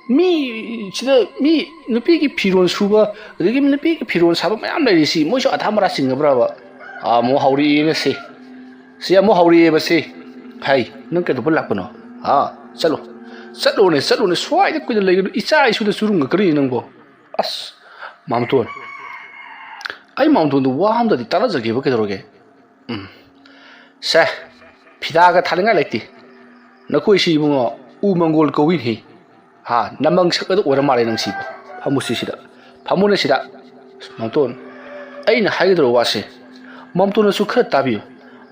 ꯃꯤ ꯁꯤꯗ ꯃꯤ ꯅꯨꯄꯤꯒꯤ ꯐꯤꯔꯣꯜ ꯁꯨꯕ, ꯑꯗꯒꯤ ꯅꯨꯄꯤꯒꯤ ꯐꯤꯔꯣꯜ ꯁꯥꯕ ꯃꯌꯥꯝ ꯂꯩꯔꯤꯁꯤ, ꯃꯣꯏꯁꯨ ꯑꯙꯥ ꯃꯔꯥ ꯆꯤꯡꯉꯕ꯭ꯔꯕ? ꯑꯥ, ꯑꯃꯨꯛ ꯍꯧꯔꯛꯑꯦꯅ ꯁꯤ꯫ ꯁꯤ ꯑꯃꯨꯛ ꯍꯧꯔꯛꯑꯦꯕ ꯁꯤ꯫ ꯍꯩ, ꯅꯪ ꯀꯩꯗꯧꯕ ꯂꯥꯛꯄꯅꯣ? ꯑꯥ, ꯆꯠꯂꯣ꯫ ꯆꯠꯂꯣꯅꯦ, ꯆꯠꯂꯣꯅꯦ, ꯁ꯭ꯋꯥꯏꯗ ꯀꯨꯏꯅ ꯂꯩꯒꯅꯨ, ꯏꯆꯥ ꯏꯁꯨꯗ ꯆꯨꯔꯨꯝꯒꯀꯅꯤ ꯅꯪꯕꯣ꯫ ꯑꯁ, ꯃꯥꯝꯇꯣꯟ, ꯑꯩ ꯃꯥꯝꯇꯣꯟꯗꯣ ꯋꯥ ꯑꯝꯇꯗꯤ ꯇꯥꯟꯅꯖꯒꯦꯕ, ꯀꯩꯗꯧꯔꯒꯦ? ꯎꯝ꯫ ꯁꯦ, ꯐꯤꯗꯥꯒ ꯊꯥꯅꯤꯡꯉꯥꯏ ꯂꯩꯇꯦ꯫ ꯅꯈꯣꯏꯁꯤ ꯏꯕꯨꯡꯉꯣ, ꯎ ꯃꯪꯒꯣꯜ ꯀꯧꯏꯅꯦ꯫ ꯍꯥ, ꯅꯃꯪ ꯁꯛꯄꯗ ꯑꯣꯏꯔ ꯃꯥꯜꯂꯦ ꯅꯪꯁꯤ꯫ ꯐꯝꯃꯨꯁꯤ ꯁꯤꯗ꯫ ꯐꯝꯃꯨꯅꯦ ꯁꯤꯗ꯫ ꯃꯥꯝꯇꯣꯟ, ꯑꯩꯅ ꯍꯥꯏꯒꯗꯧꯕ ꯋꯥꯁꯦ ꯃꯥꯝꯇꯣꯟꯅꯁꯨ ꯈꯔ ꯇꯥꯕꯤꯌꯨ꯫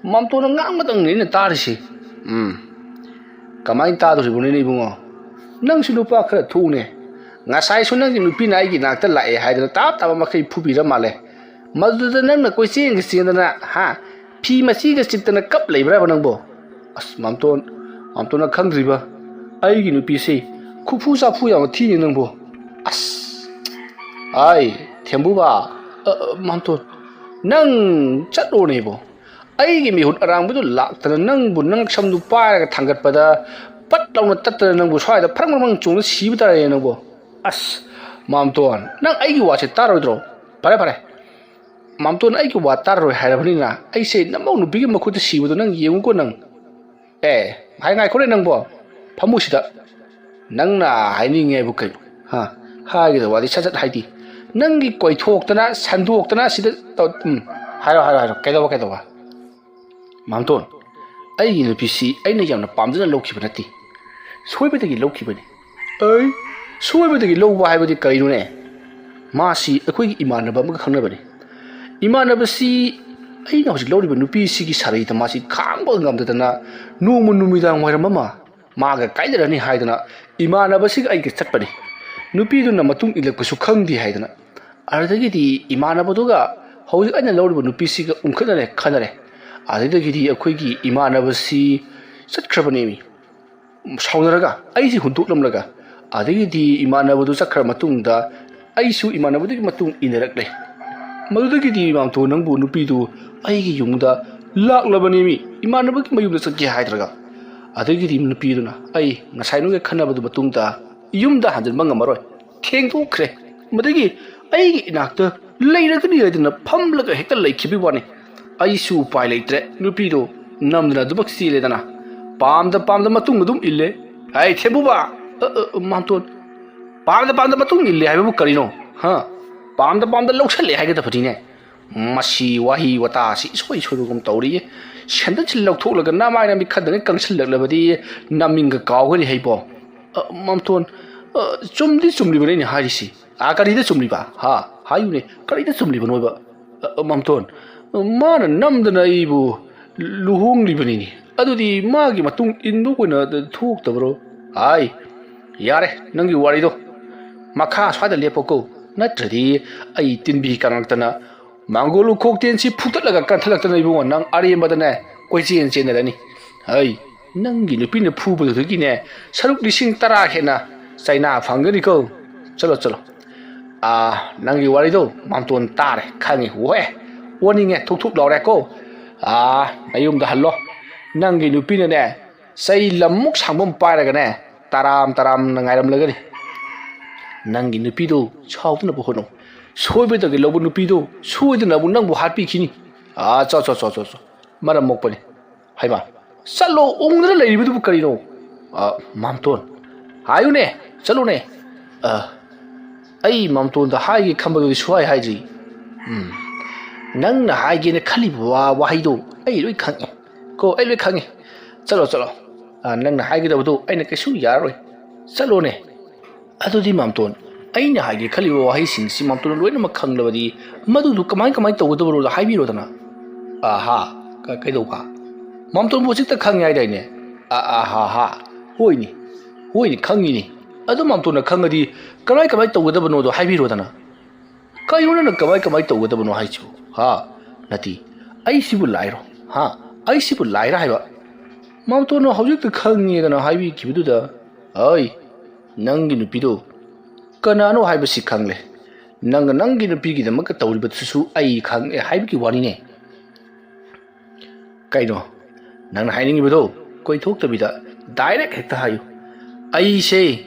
ꯃꯥꯝꯇꯣꯟꯅ ꯉꯥꯡꯕꯗꯪꯅꯦ ꯑꯩꯅ ꯇꯥꯔꯤꯁꯤ꯫ ꯎꯝ꯫ ꯀꯃꯥꯏꯅ ꯇꯥꯗꯣꯔꯤꯕꯅꯣꯅꯦ ꯏꯕꯨꯡꯉꯣ? ꯅꯪꯁꯨ ꯅꯨꯄꯥ ꯈꯔ ꯊꯣꯛꯎꯅꯦ꯫ ꯉꯁꯥꯏꯁꯨ ꯅꯪꯒꯤ ꯅꯨꯄꯤꯅ ꯑꯩꯒꯤ ꯅꯥꯛꯇ ꯂꯥꯛꯑꯦ ꯍꯥꯏꯗꯅ ꯇꯥꯞ ꯇꯥꯞ ꯃꯈꯩ ꯐꯨꯕꯤꯔ ꯃꯥꯜꯂꯦ꯫ ꯃꯗꯨꯗ ꯅꯪꯅ ꯀꯣꯏꯆꯦꯟꯒ ꯆꯦꯟꯗꯅ, ꯍꯥ? ꯐꯤ ꯃꯆꯤꯒ ꯆꯤꯛꯇꯅ ꯀꯞ ꯂꯩꯕ꯭ꯔꯥꯕ ꯅꯪꯕꯣ? ꯑꯁ, ꯃꯥꯝꯇꯣꯟ, ꯃꯥꯝꯇꯣꯟꯅ ꯈꯪꯗ꯭ꯔꯤꯕ? ꯑꯩꯒꯤ ꯅꯨꯄꯤꯁꯤ ꯈꯨꯐꯨ ꯆꯥꯐꯨ ꯌꯥꯝꯅ ꯊꯤꯅꯦ ꯅꯪꯕꯣ꯫ ꯑꯁ, ꯑꯥꯏ, ꯊꯦꯝꯕꯨꯕ, ꯑ, ꯑ, ꯃꯥꯝꯇꯣꯟ, ꯅꯪ ꯆꯠꯂꯣꯅꯦꯕꯣ꯫ ꯑꯩꯒꯤ ꯃꯤꯍꯨꯠ ꯑꯔꯥꯡꯕꯗꯨ ꯂꯥꯛꯇꯅ ꯅꯪꯕꯨ, ꯅꯪ ꯁꯝꯗꯨ ꯄꯥꯏꯔꯒ ꯊꯥꯡꯒꯠꯄꯗ ꯄꯠ ꯂꯥꯎꯅ ꯇꯠꯇꯅ ꯅꯪꯕꯨ ꯁ꯭ꯋꯥꯏꯗ ꯐ꯭ꯔꯪ ꯐ꯭ꯔꯪ ꯐ꯭ꯔꯪ ꯆꯣꯡꯗꯅ ꯁꯤꯕ ꯇꯥꯔꯦ ꯅꯪꯕꯨ꯫ ꯑꯁ, ꯃꯥꯝꯇꯣꯟ, ꯅꯪ ꯑꯩꯒꯤ ꯋꯥꯁꯦ ꯇꯥꯔꯣꯏꯗ꯭ꯔꯣ? ꯐꯔꯦ, ꯐꯔꯦ꯫ ꯃꯥꯝꯇꯣꯟ ꯑꯩꯒꯤ ꯋꯥ ꯇꯥꯔꯔꯣꯏ ꯍꯥꯏꯔꯕꯅꯤꯅ ꯑꯩꯁꯦ ꯅꯃꯧ ꯅꯨꯄꯤꯒꯤ ꯃꯈꯨꯠꯇ ꯁꯤꯕꯗꯣ ꯅꯪ ꯌꯦꯡꯉꯨꯀꯣ ꯅꯪ꯫ ꯑꯦ, ꯍꯥꯏ, ꯉꯥꯏꯈꯣꯅꯦ ꯅꯪꯕꯣ꯫ ꯐꯝꯃꯨ ꯁꯤꯗ꯫ ꯅꯪꯅ ꯍꯥꯏꯅꯤꯡꯉꯦ ꯍꯥꯏꯕꯨ ꯀꯩꯅꯣ? ꯍꯥ? ꯍꯥꯏꯒꯗꯕ ꯋꯥꯗꯤ ꯁꯠ ꯁꯠ ꯍꯥꯏꯗꯤ꯫ ꯅꯪꯒꯤ ꯀꯣꯏꯊꯣꯛꯇꯅ, ꯁꯟꯗꯣꯛꯇꯅ ꯁꯤꯗ ꯇꯧ-, ꯎꯝ, ꯍꯥꯏꯔꯣ, ꯍꯥꯏꯔꯣ, ꯍꯥꯏꯔꯣ꯫ ꯀꯩꯗꯧꯕ, ꯀꯩꯗꯧꯕ? ꯃꯥꯝꯇꯣꯟ, ꯑꯩꯒꯤ ꯅꯨꯄꯤꯁꯤ ꯑꯩꯅ ꯌꯥꯝꯅ ꯄꯥꯝꯖꯅ ꯂꯧꯈꯤꯕ ꯅꯠꯇꯦ꯫ ꯁꯣꯏꯕꯗꯒꯤ ꯂꯧꯈꯤꯕꯅꯤ꯫ ꯑꯩ? ꯁꯣꯏꯕꯗꯒꯤ ꯂꯧꯕ ꯍꯥꯏꯕꯗꯤ ꯀꯩꯅꯣꯅꯦ? ꯃꯥꯁꯤ ꯑꯩꯈꯣꯏꯒꯤ ꯏꯃꯥꯟꯅꯕ ꯑꯃꯒ ꯈꯪꯅꯕꯅꯤ꯫ ꯏꯃꯥꯟꯅꯕꯁꯤ ꯑꯩꯅ ꯍꯧꯖꯤꯛ ꯂꯧꯔꯤꯕ ꯅꯨꯄꯤꯁꯤꯒꯤ ꯁꯥꯔꯩꯗ ꯃꯥꯁꯤ ꯈꯥꯡꯕ ꯉꯝꯗꯗꯅ ꯅꯣꯡꯃ ꯅꯨꯃꯤꯗꯥꯡ ꯋꯥꯏꯔꯝ ꯑꯃ ꯃꯥꯒ ꯀꯥꯏꯅꯔꯅꯤ ꯍꯥꯏꯗꯅ ꯏꯃꯥꯟꯅꯕꯁꯤꯒ ꯑꯩꯒ ꯆꯠꯄꯅꯤ꯫ ꯅꯨꯄꯤꯗꯨꯅ ꯃꯇꯨꯡ ꯏꯜꯂꯛꯄꯁꯨ ꯈꯪꯗꯦ ꯍꯥꯏꯗꯅ꯫ ꯑꯗꯨꯗꯒꯤꯗꯤ ꯏꯃꯥꯟꯅꯕꯗꯨꯒ ꯍꯧꯖꯤꯛ ꯑꯩꯅ ꯂꯧꯔꯤꯕ ꯅꯨꯄꯤꯁꯤꯒ ꯎꯅꯈꯠꯅꯔꯦ, ꯈꯟꯅꯔꯦ꯫ ꯑꯗꯨꯗꯒꯤꯗꯤ ꯑꯩꯈꯣꯏꯒꯤ ꯏꯃꯥꯟꯅꯕꯁꯤ ꯆꯠꯈ꯭ꯔꯕꯅꯦꯃꯤ꯫ ꯁꯥꯎꯅꯔꯒ ꯑꯩꯁꯤ ꯍꯨꯟꯗꯣꯛꯂꯝꯂꯒ, ꯑꯗꯒꯤꯗꯤ ꯏꯃꯥꯟꯅꯕꯗꯨ ꯆꯠꯈ꯭ꯔ ꯃꯇꯨꯡꯗ ꯑꯩꯁꯨ ꯏꯃꯥꯟꯅꯕꯗꯨꯒꯤ ꯃꯇꯨꯡ ꯏꯟꯅꯔꯛꯂꯦ꯫ ꯃꯗꯨꯗꯒꯤꯗꯤ ꯃꯥꯝꯇꯣꯟ ꯅꯪꯕꯨ ꯅꯨꯄꯤꯗꯨ ꯑꯩꯒꯤ ꯌꯨꯝꯗ ꯂꯥꯛꯂꯕꯅꯦꯃꯤ, ꯏꯃꯥꯟꯅꯕꯒꯤ ꯃꯌꯨꯝꯗ ꯆꯠꯀꯦ ꯍꯥꯏꯗ꯭ꯔꯒ꯫ ꯑꯗꯒꯤꯗꯤ ꯅꯨꯄꯤꯗꯨꯅ ꯑꯩ ꯉꯁꯥꯏ ꯅꯣꯏꯒ ꯈꯟꯅꯕꯗꯨ ꯃꯇꯨꯡꯗ ꯌꯨꯝꯗ ꯍꯟꯖꯤꯟꯕ ꯉꯝꯃꯔꯣꯏ꯫ ꯊꯦꯡꯗꯣꯛꯈ꯭ꯔꯦ꯫ ꯃꯗꯨꯒꯤ ꯑꯩꯒꯤ ꯏꯅꯥꯛꯇ ꯂꯩꯔꯒꯅꯤ ꯍꯥꯏꯗꯅ ꯐꯝꯂꯒ ꯍꯦꯛꯇ ꯂꯩꯈꯤꯕꯒꯤ ꯋꯥꯅꯤ꯫ ꯑꯩꯁꯨ ꯎꯄꯥꯏ ꯂꯩꯇ꯭ꯔꯦ꯫ ꯅꯨꯄꯤꯗꯣ ꯅꯝꯗꯅ ꯑꯗꯨꯃꯛ ꯆꯦꯜꯂꯦꯗꯅ꯫ ꯄꯥꯝꯗ ꯄꯥꯝꯗ ꯃꯇꯨꯡ ꯑꯗꯨꯝ ꯏꯜꯂꯦ꯫ "ꯑꯩ ꯊꯦꯝꯕꯨꯕ!" "ꯑ, ꯑ, ꯃꯥꯝꯇꯣꯟ!" "ꯄꯥꯝꯗ ꯄꯥꯝꯗ ꯃꯇꯨꯡ ꯏꯜꯂꯦ ꯍꯥꯏꯕꯕꯨ ꯀꯔꯤꯅꯣ? ꯍꯥ? ꯄꯥꯝꯗ ꯄꯥꯝꯗ ꯂꯧꯁꯜꯂꯦ ꯍꯥꯏꯒꯗꯕꯅꯤꯅꯦ꯫ ꯃꯁꯤ ꯋꯥꯍꯩ ꯋꯥꯇꯥꯁꯤ ꯏꯁꯣꯏ ꯁꯣꯏꯕꯒꯨꯝ ꯇꯧꯔꯤꯌꯦ꯫ ꯁꯦꯟꯗꯜꯁꯤ ꯂꯧꯊꯣꯛꯂꯒ ꯅꯃꯥꯏ ꯅꯃꯤꯠ ꯈꯟꯗꯅ ꯀꯪꯁꯤꯜꯂꯛꯂꯕꯗꯤ ꯅꯃꯤꯡꯒ ꯀꯥꯎꯒꯅꯤ ꯍꯩꯕꯣ꯫ "ꯑ, ꯃꯥꯝꯇꯣꯟ, ꯑ, ꯆꯨꯝꯗꯤ ꯆꯨꯝꯂꯤꯕꯅꯦ ꯑꯩꯅ ꯍꯥꯏꯔꯤꯁꯤ꯫" "ꯑ, ꯀꯔꯤꯗ ꯆꯨꯝꯂꯤꯕ? ꯍꯥ? ꯍꯥꯏꯌꯨꯅꯦ, ꯀꯔꯤꯗ ꯆꯨꯝꯂꯤꯕꯅꯣꯕ?" "ꯑ, ꯑ, ꯃꯥꯝꯇꯣꯟ, ꯃꯥꯅ ꯅꯝꯗꯅ ꯑꯩꯕꯨ ꯂꯨꯍꯣꯡꯂꯤꯕꯅꯤꯅꯦ꯫ ꯑꯗꯨꯗꯤ ꯃꯥꯒꯤ ꯃꯇꯨꯡ ꯏꯟꯕ ꯑꯣꯏꯅ ꯊꯣꯛꯇꯕ꯭ꯔꯣ?" "ꯑꯥꯏ, ꯌꯥꯔꯦ ꯅꯪꯒꯤ ꯋꯥꯔꯤꯗꯣ꯫ ꯃꯈꯥ ꯁ꯭ꯋꯥꯏꯗ ꯂꯦꯞꯄꯣꯀꯣ, ꯅꯠꯇ꯭ꯔꯗꯤ ꯑꯩ ꯇꯤꯟꯕꯤ ꯀꯥꯡꯂꯛꯇꯅ ꯃꯥꯡꯒꯣꯜ ꯎꯈꯣꯛꯇꯦꯟꯁꯤ ꯐꯨꯛꯇꯠꯂꯒ ꯀꯟꯊꯠꯂꯛꯇꯅ ꯏꯕꯨꯡꯉꯣ, ꯅꯪ ꯑꯔꯦꯝꯕꯗꯅꯦ ꯀꯣꯏꯆꯦꯟ ꯆꯦꯟꯅꯔꯅꯤ꯫ ꯍꯩ, ꯅꯪꯒꯤ ꯅꯨꯄꯤꯅ ꯐꯨꯕꯗꯨꯗꯒꯤꯅꯦ ꯁꯔꯨꯛ ꯂꯤꯁꯤꯡ ꯇꯔꯥ ꯍꯦꯟꯅ ꯆꯩꯅꯥ ꯐꯪꯒꯅꯤꯀꯣ꯫ ꯆꯠꯂꯣ, ꯆꯠꯂꯣ꯫" "ꯑꯥ, ꯅꯪꯒꯤ ꯋꯥꯔꯤꯗꯣ ꯃꯥꯝꯇꯣꯟ ꯇꯥꯔꯦ, ꯈꯪꯉꯤ꯫ ꯍꯣꯏ, ꯑꯣꯅꯤꯡꯉꯦ, ꯊꯨꯛ ꯊꯨꯛ ꯂꯥꯎꯔꯦꯀꯣ꯫ ꯑꯥ, ꯅꯌꯨꯝꯗ ꯍꯜꯂꯣ꯫ ꯅꯪꯒꯤ ꯅꯨꯄꯤꯅꯅꯦ ꯆꯩ ꯂꯝꯃꯨꯛ ꯁꯥꯡꯕ ꯑꯃ ꯄꯥꯏꯔꯒꯅꯦ ꯇꯔꯥꯝ ꯇꯔꯥꯝꯅ ꯉꯥꯏꯔꯝꯂꯒꯅꯤ꯫ ꯅꯪꯒꯤ ꯅꯨꯄꯤꯗꯨ ꯁꯥꯎꯗꯅꯕ ꯍꯣꯠꯅꯧ꯫ ꯁꯣꯏꯕꯗꯒꯤ ꯂꯧꯕ ꯅꯨꯄꯤꯗꯨ ꯁꯣꯏꯗꯅ ꯑꯃꯨꯛ ꯅꯪꯕꯨ ꯍꯥꯠꯄꯤꯈꯤꯅꯤ꯫" "ꯑꯥ, ꯆꯣ, ꯆꯣ, ꯆꯣ, ꯆꯣ, ꯆꯣ꯫ ꯃꯔꯝ ꯃꯣꯛꯄꯅꯤ꯫ ꯍꯩꯃꯥ, ꯆꯠꯂꯣ, ꯎꯪꯗꯅ ꯂꯩꯔꯤꯕꯗꯨꯕꯨ ꯀꯔꯤꯅꯣ?" "ꯑ, ꯃꯥꯝꯇꯣꯟ, ꯍꯥꯏꯌꯨꯅꯦ, ꯆꯠꯂꯨꯅꯦ꯫" "ꯑ, ꯑꯩ ꯃꯥꯝꯇꯣꯟꯗ ꯍꯥꯏꯒꯦ ꯈꯟꯕꯗꯨꯗꯤ ꯁꯨꯍꯥꯏ ꯍꯥꯏꯗ꯭ꯔꯤ꯫" "ꯎꯝ, ꯅꯪꯅ ꯍꯥꯏꯒꯦꯅ ꯈꯜꯂꯤꯕ ꯋꯥ, ꯋꯥꯍꯩꯗꯣ ꯑꯩ ꯂꯣꯏ ꯈꯪꯉꯦ ꯀꯣ, ꯑꯩ ꯂꯣꯏ ꯈꯪꯉꯦ꯫ ꯆꯠꯂꯣ, ꯆꯠꯂꯣ꯫ ꯑ, ꯅꯪꯅ ꯍꯥꯏꯒꯗꯕꯗꯣ ꯑꯩꯅ ꯀꯩꯁꯨ ꯌꯥꯔꯔꯣꯏ꯫ ꯆꯠꯂꯣꯅꯦ꯫" "ꯑꯗꯨꯗꯤ ꯃꯥꯝꯇꯣꯟ, ꯑꯩꯅ ꯍꯥꯏꯒꯦ ꯈꯜꯂꯤꯕ ꯋꯥꯍꯩꯁꯤꯡꯁꯤ ꯃꯥꯝꯇꯣꯟꯅ ꯂꯣꯏꯅꯃꯛ ꯈꯪꯂꯕꯗꯤ ꯃꯗꯨꯗꯨ ꯀꯃꯥꯏ ꯀꯃꯥꯏ ꯇꯧꯒꯗꯕꯅꯣꯗꯣ ꯍꯥꯏꯕꯤꯔꯣꯗꯅ꯫" "ꯑꯍꯥ, ꯀ-, ꯀꯩꯗꯧꯕ? ꯃꯥꯝꯇꯣꯟꯕꯨ ꯍꯧꯖꯤꯛꯇ ꯈꯪꯉꯦ ꯍꯥꯏꯗꯥꯏꯅꯦ?" "ꯑ-, ꯑꯍꯥ ꯍꯥ, ꯍꯣꯏꯅꯦ, ꯍꯣꯏꯅꯦ, ꯈꯪꯉꯤꯅꯦ꯫ ꯑꯗꯨ ꯃꯥꯝꯇꯣꯟꯅ ꯈꯪꯉꯗꯤ ꯀꯃꯥꯏ ꯀꯃꯥꯏ ꯇꯧꯒꯗꯕꯅꯣꯗꯣ ꯍꯥꯏꯕꯤꯔꯣꯗꯅ꯫" "ꯀꯩꯅꯣ ꯅꯪꯅ ꯀꯃꯥꯏ ꯀꯃꯥꯏ ꯇꯧꯒꯗꯕꯅꯣ ꯍꯥꯏꯁꯤꯕꯨ? ꯍꯥ? ꯅꯠꯇꯦ, ꯑꯩꯁꯤꯕꯨ ꯂꯥꯏꯔꯣ? ꯍꯥ? ꯑꯩꯁꯤꯕꯨ ꯂꯥꯏꯔ ꯍꯥꯏꯕ? ꯃꯥꯝꯇꯣꯟꯅ ꯍꯧꯖꯤꯛꯇ ꯈꯪꯉꯦꯗꯅ ꯍꯥꯏꯕꯤꯈꯤꯕꯗꯨꯗ, ꯑꯩ, ꯅꯪꯒꯤ ꯅꯨꯄꯤꯗꯣ ꯀꯅꯥꯅꯣ ꯍꯥꯏꯕꯁꯤ ꯈꯪꯂꯦ꯫ ꯅꯪꯅ ꯅꯪꯒꯤ ꯅꯨꯄꯤꯒꯤꯗꯃꯛꯇ ꯇꯧꯔꯤꯕꯗꯨꯁꯨ ꯑꯩ ꯈꯪꯂꯦ ꯍꯥꯏꯕꯒꯤ ꯋꯥꯅꯤꯅꯦ꯫" "ꯀꯩꯅꯣ ꯅꯪꯅ ꯍꯥꯏꯅꯤꯡꯉꯤꯕꯗꯣ? ꯀꯣꯏꯊꯣꯛꯇꯕꯤꯗ direct ꯍꯦꯛꯇ ꯍꯥꯏꯌꯨ꯫" "ꯑꯩꯁꯦ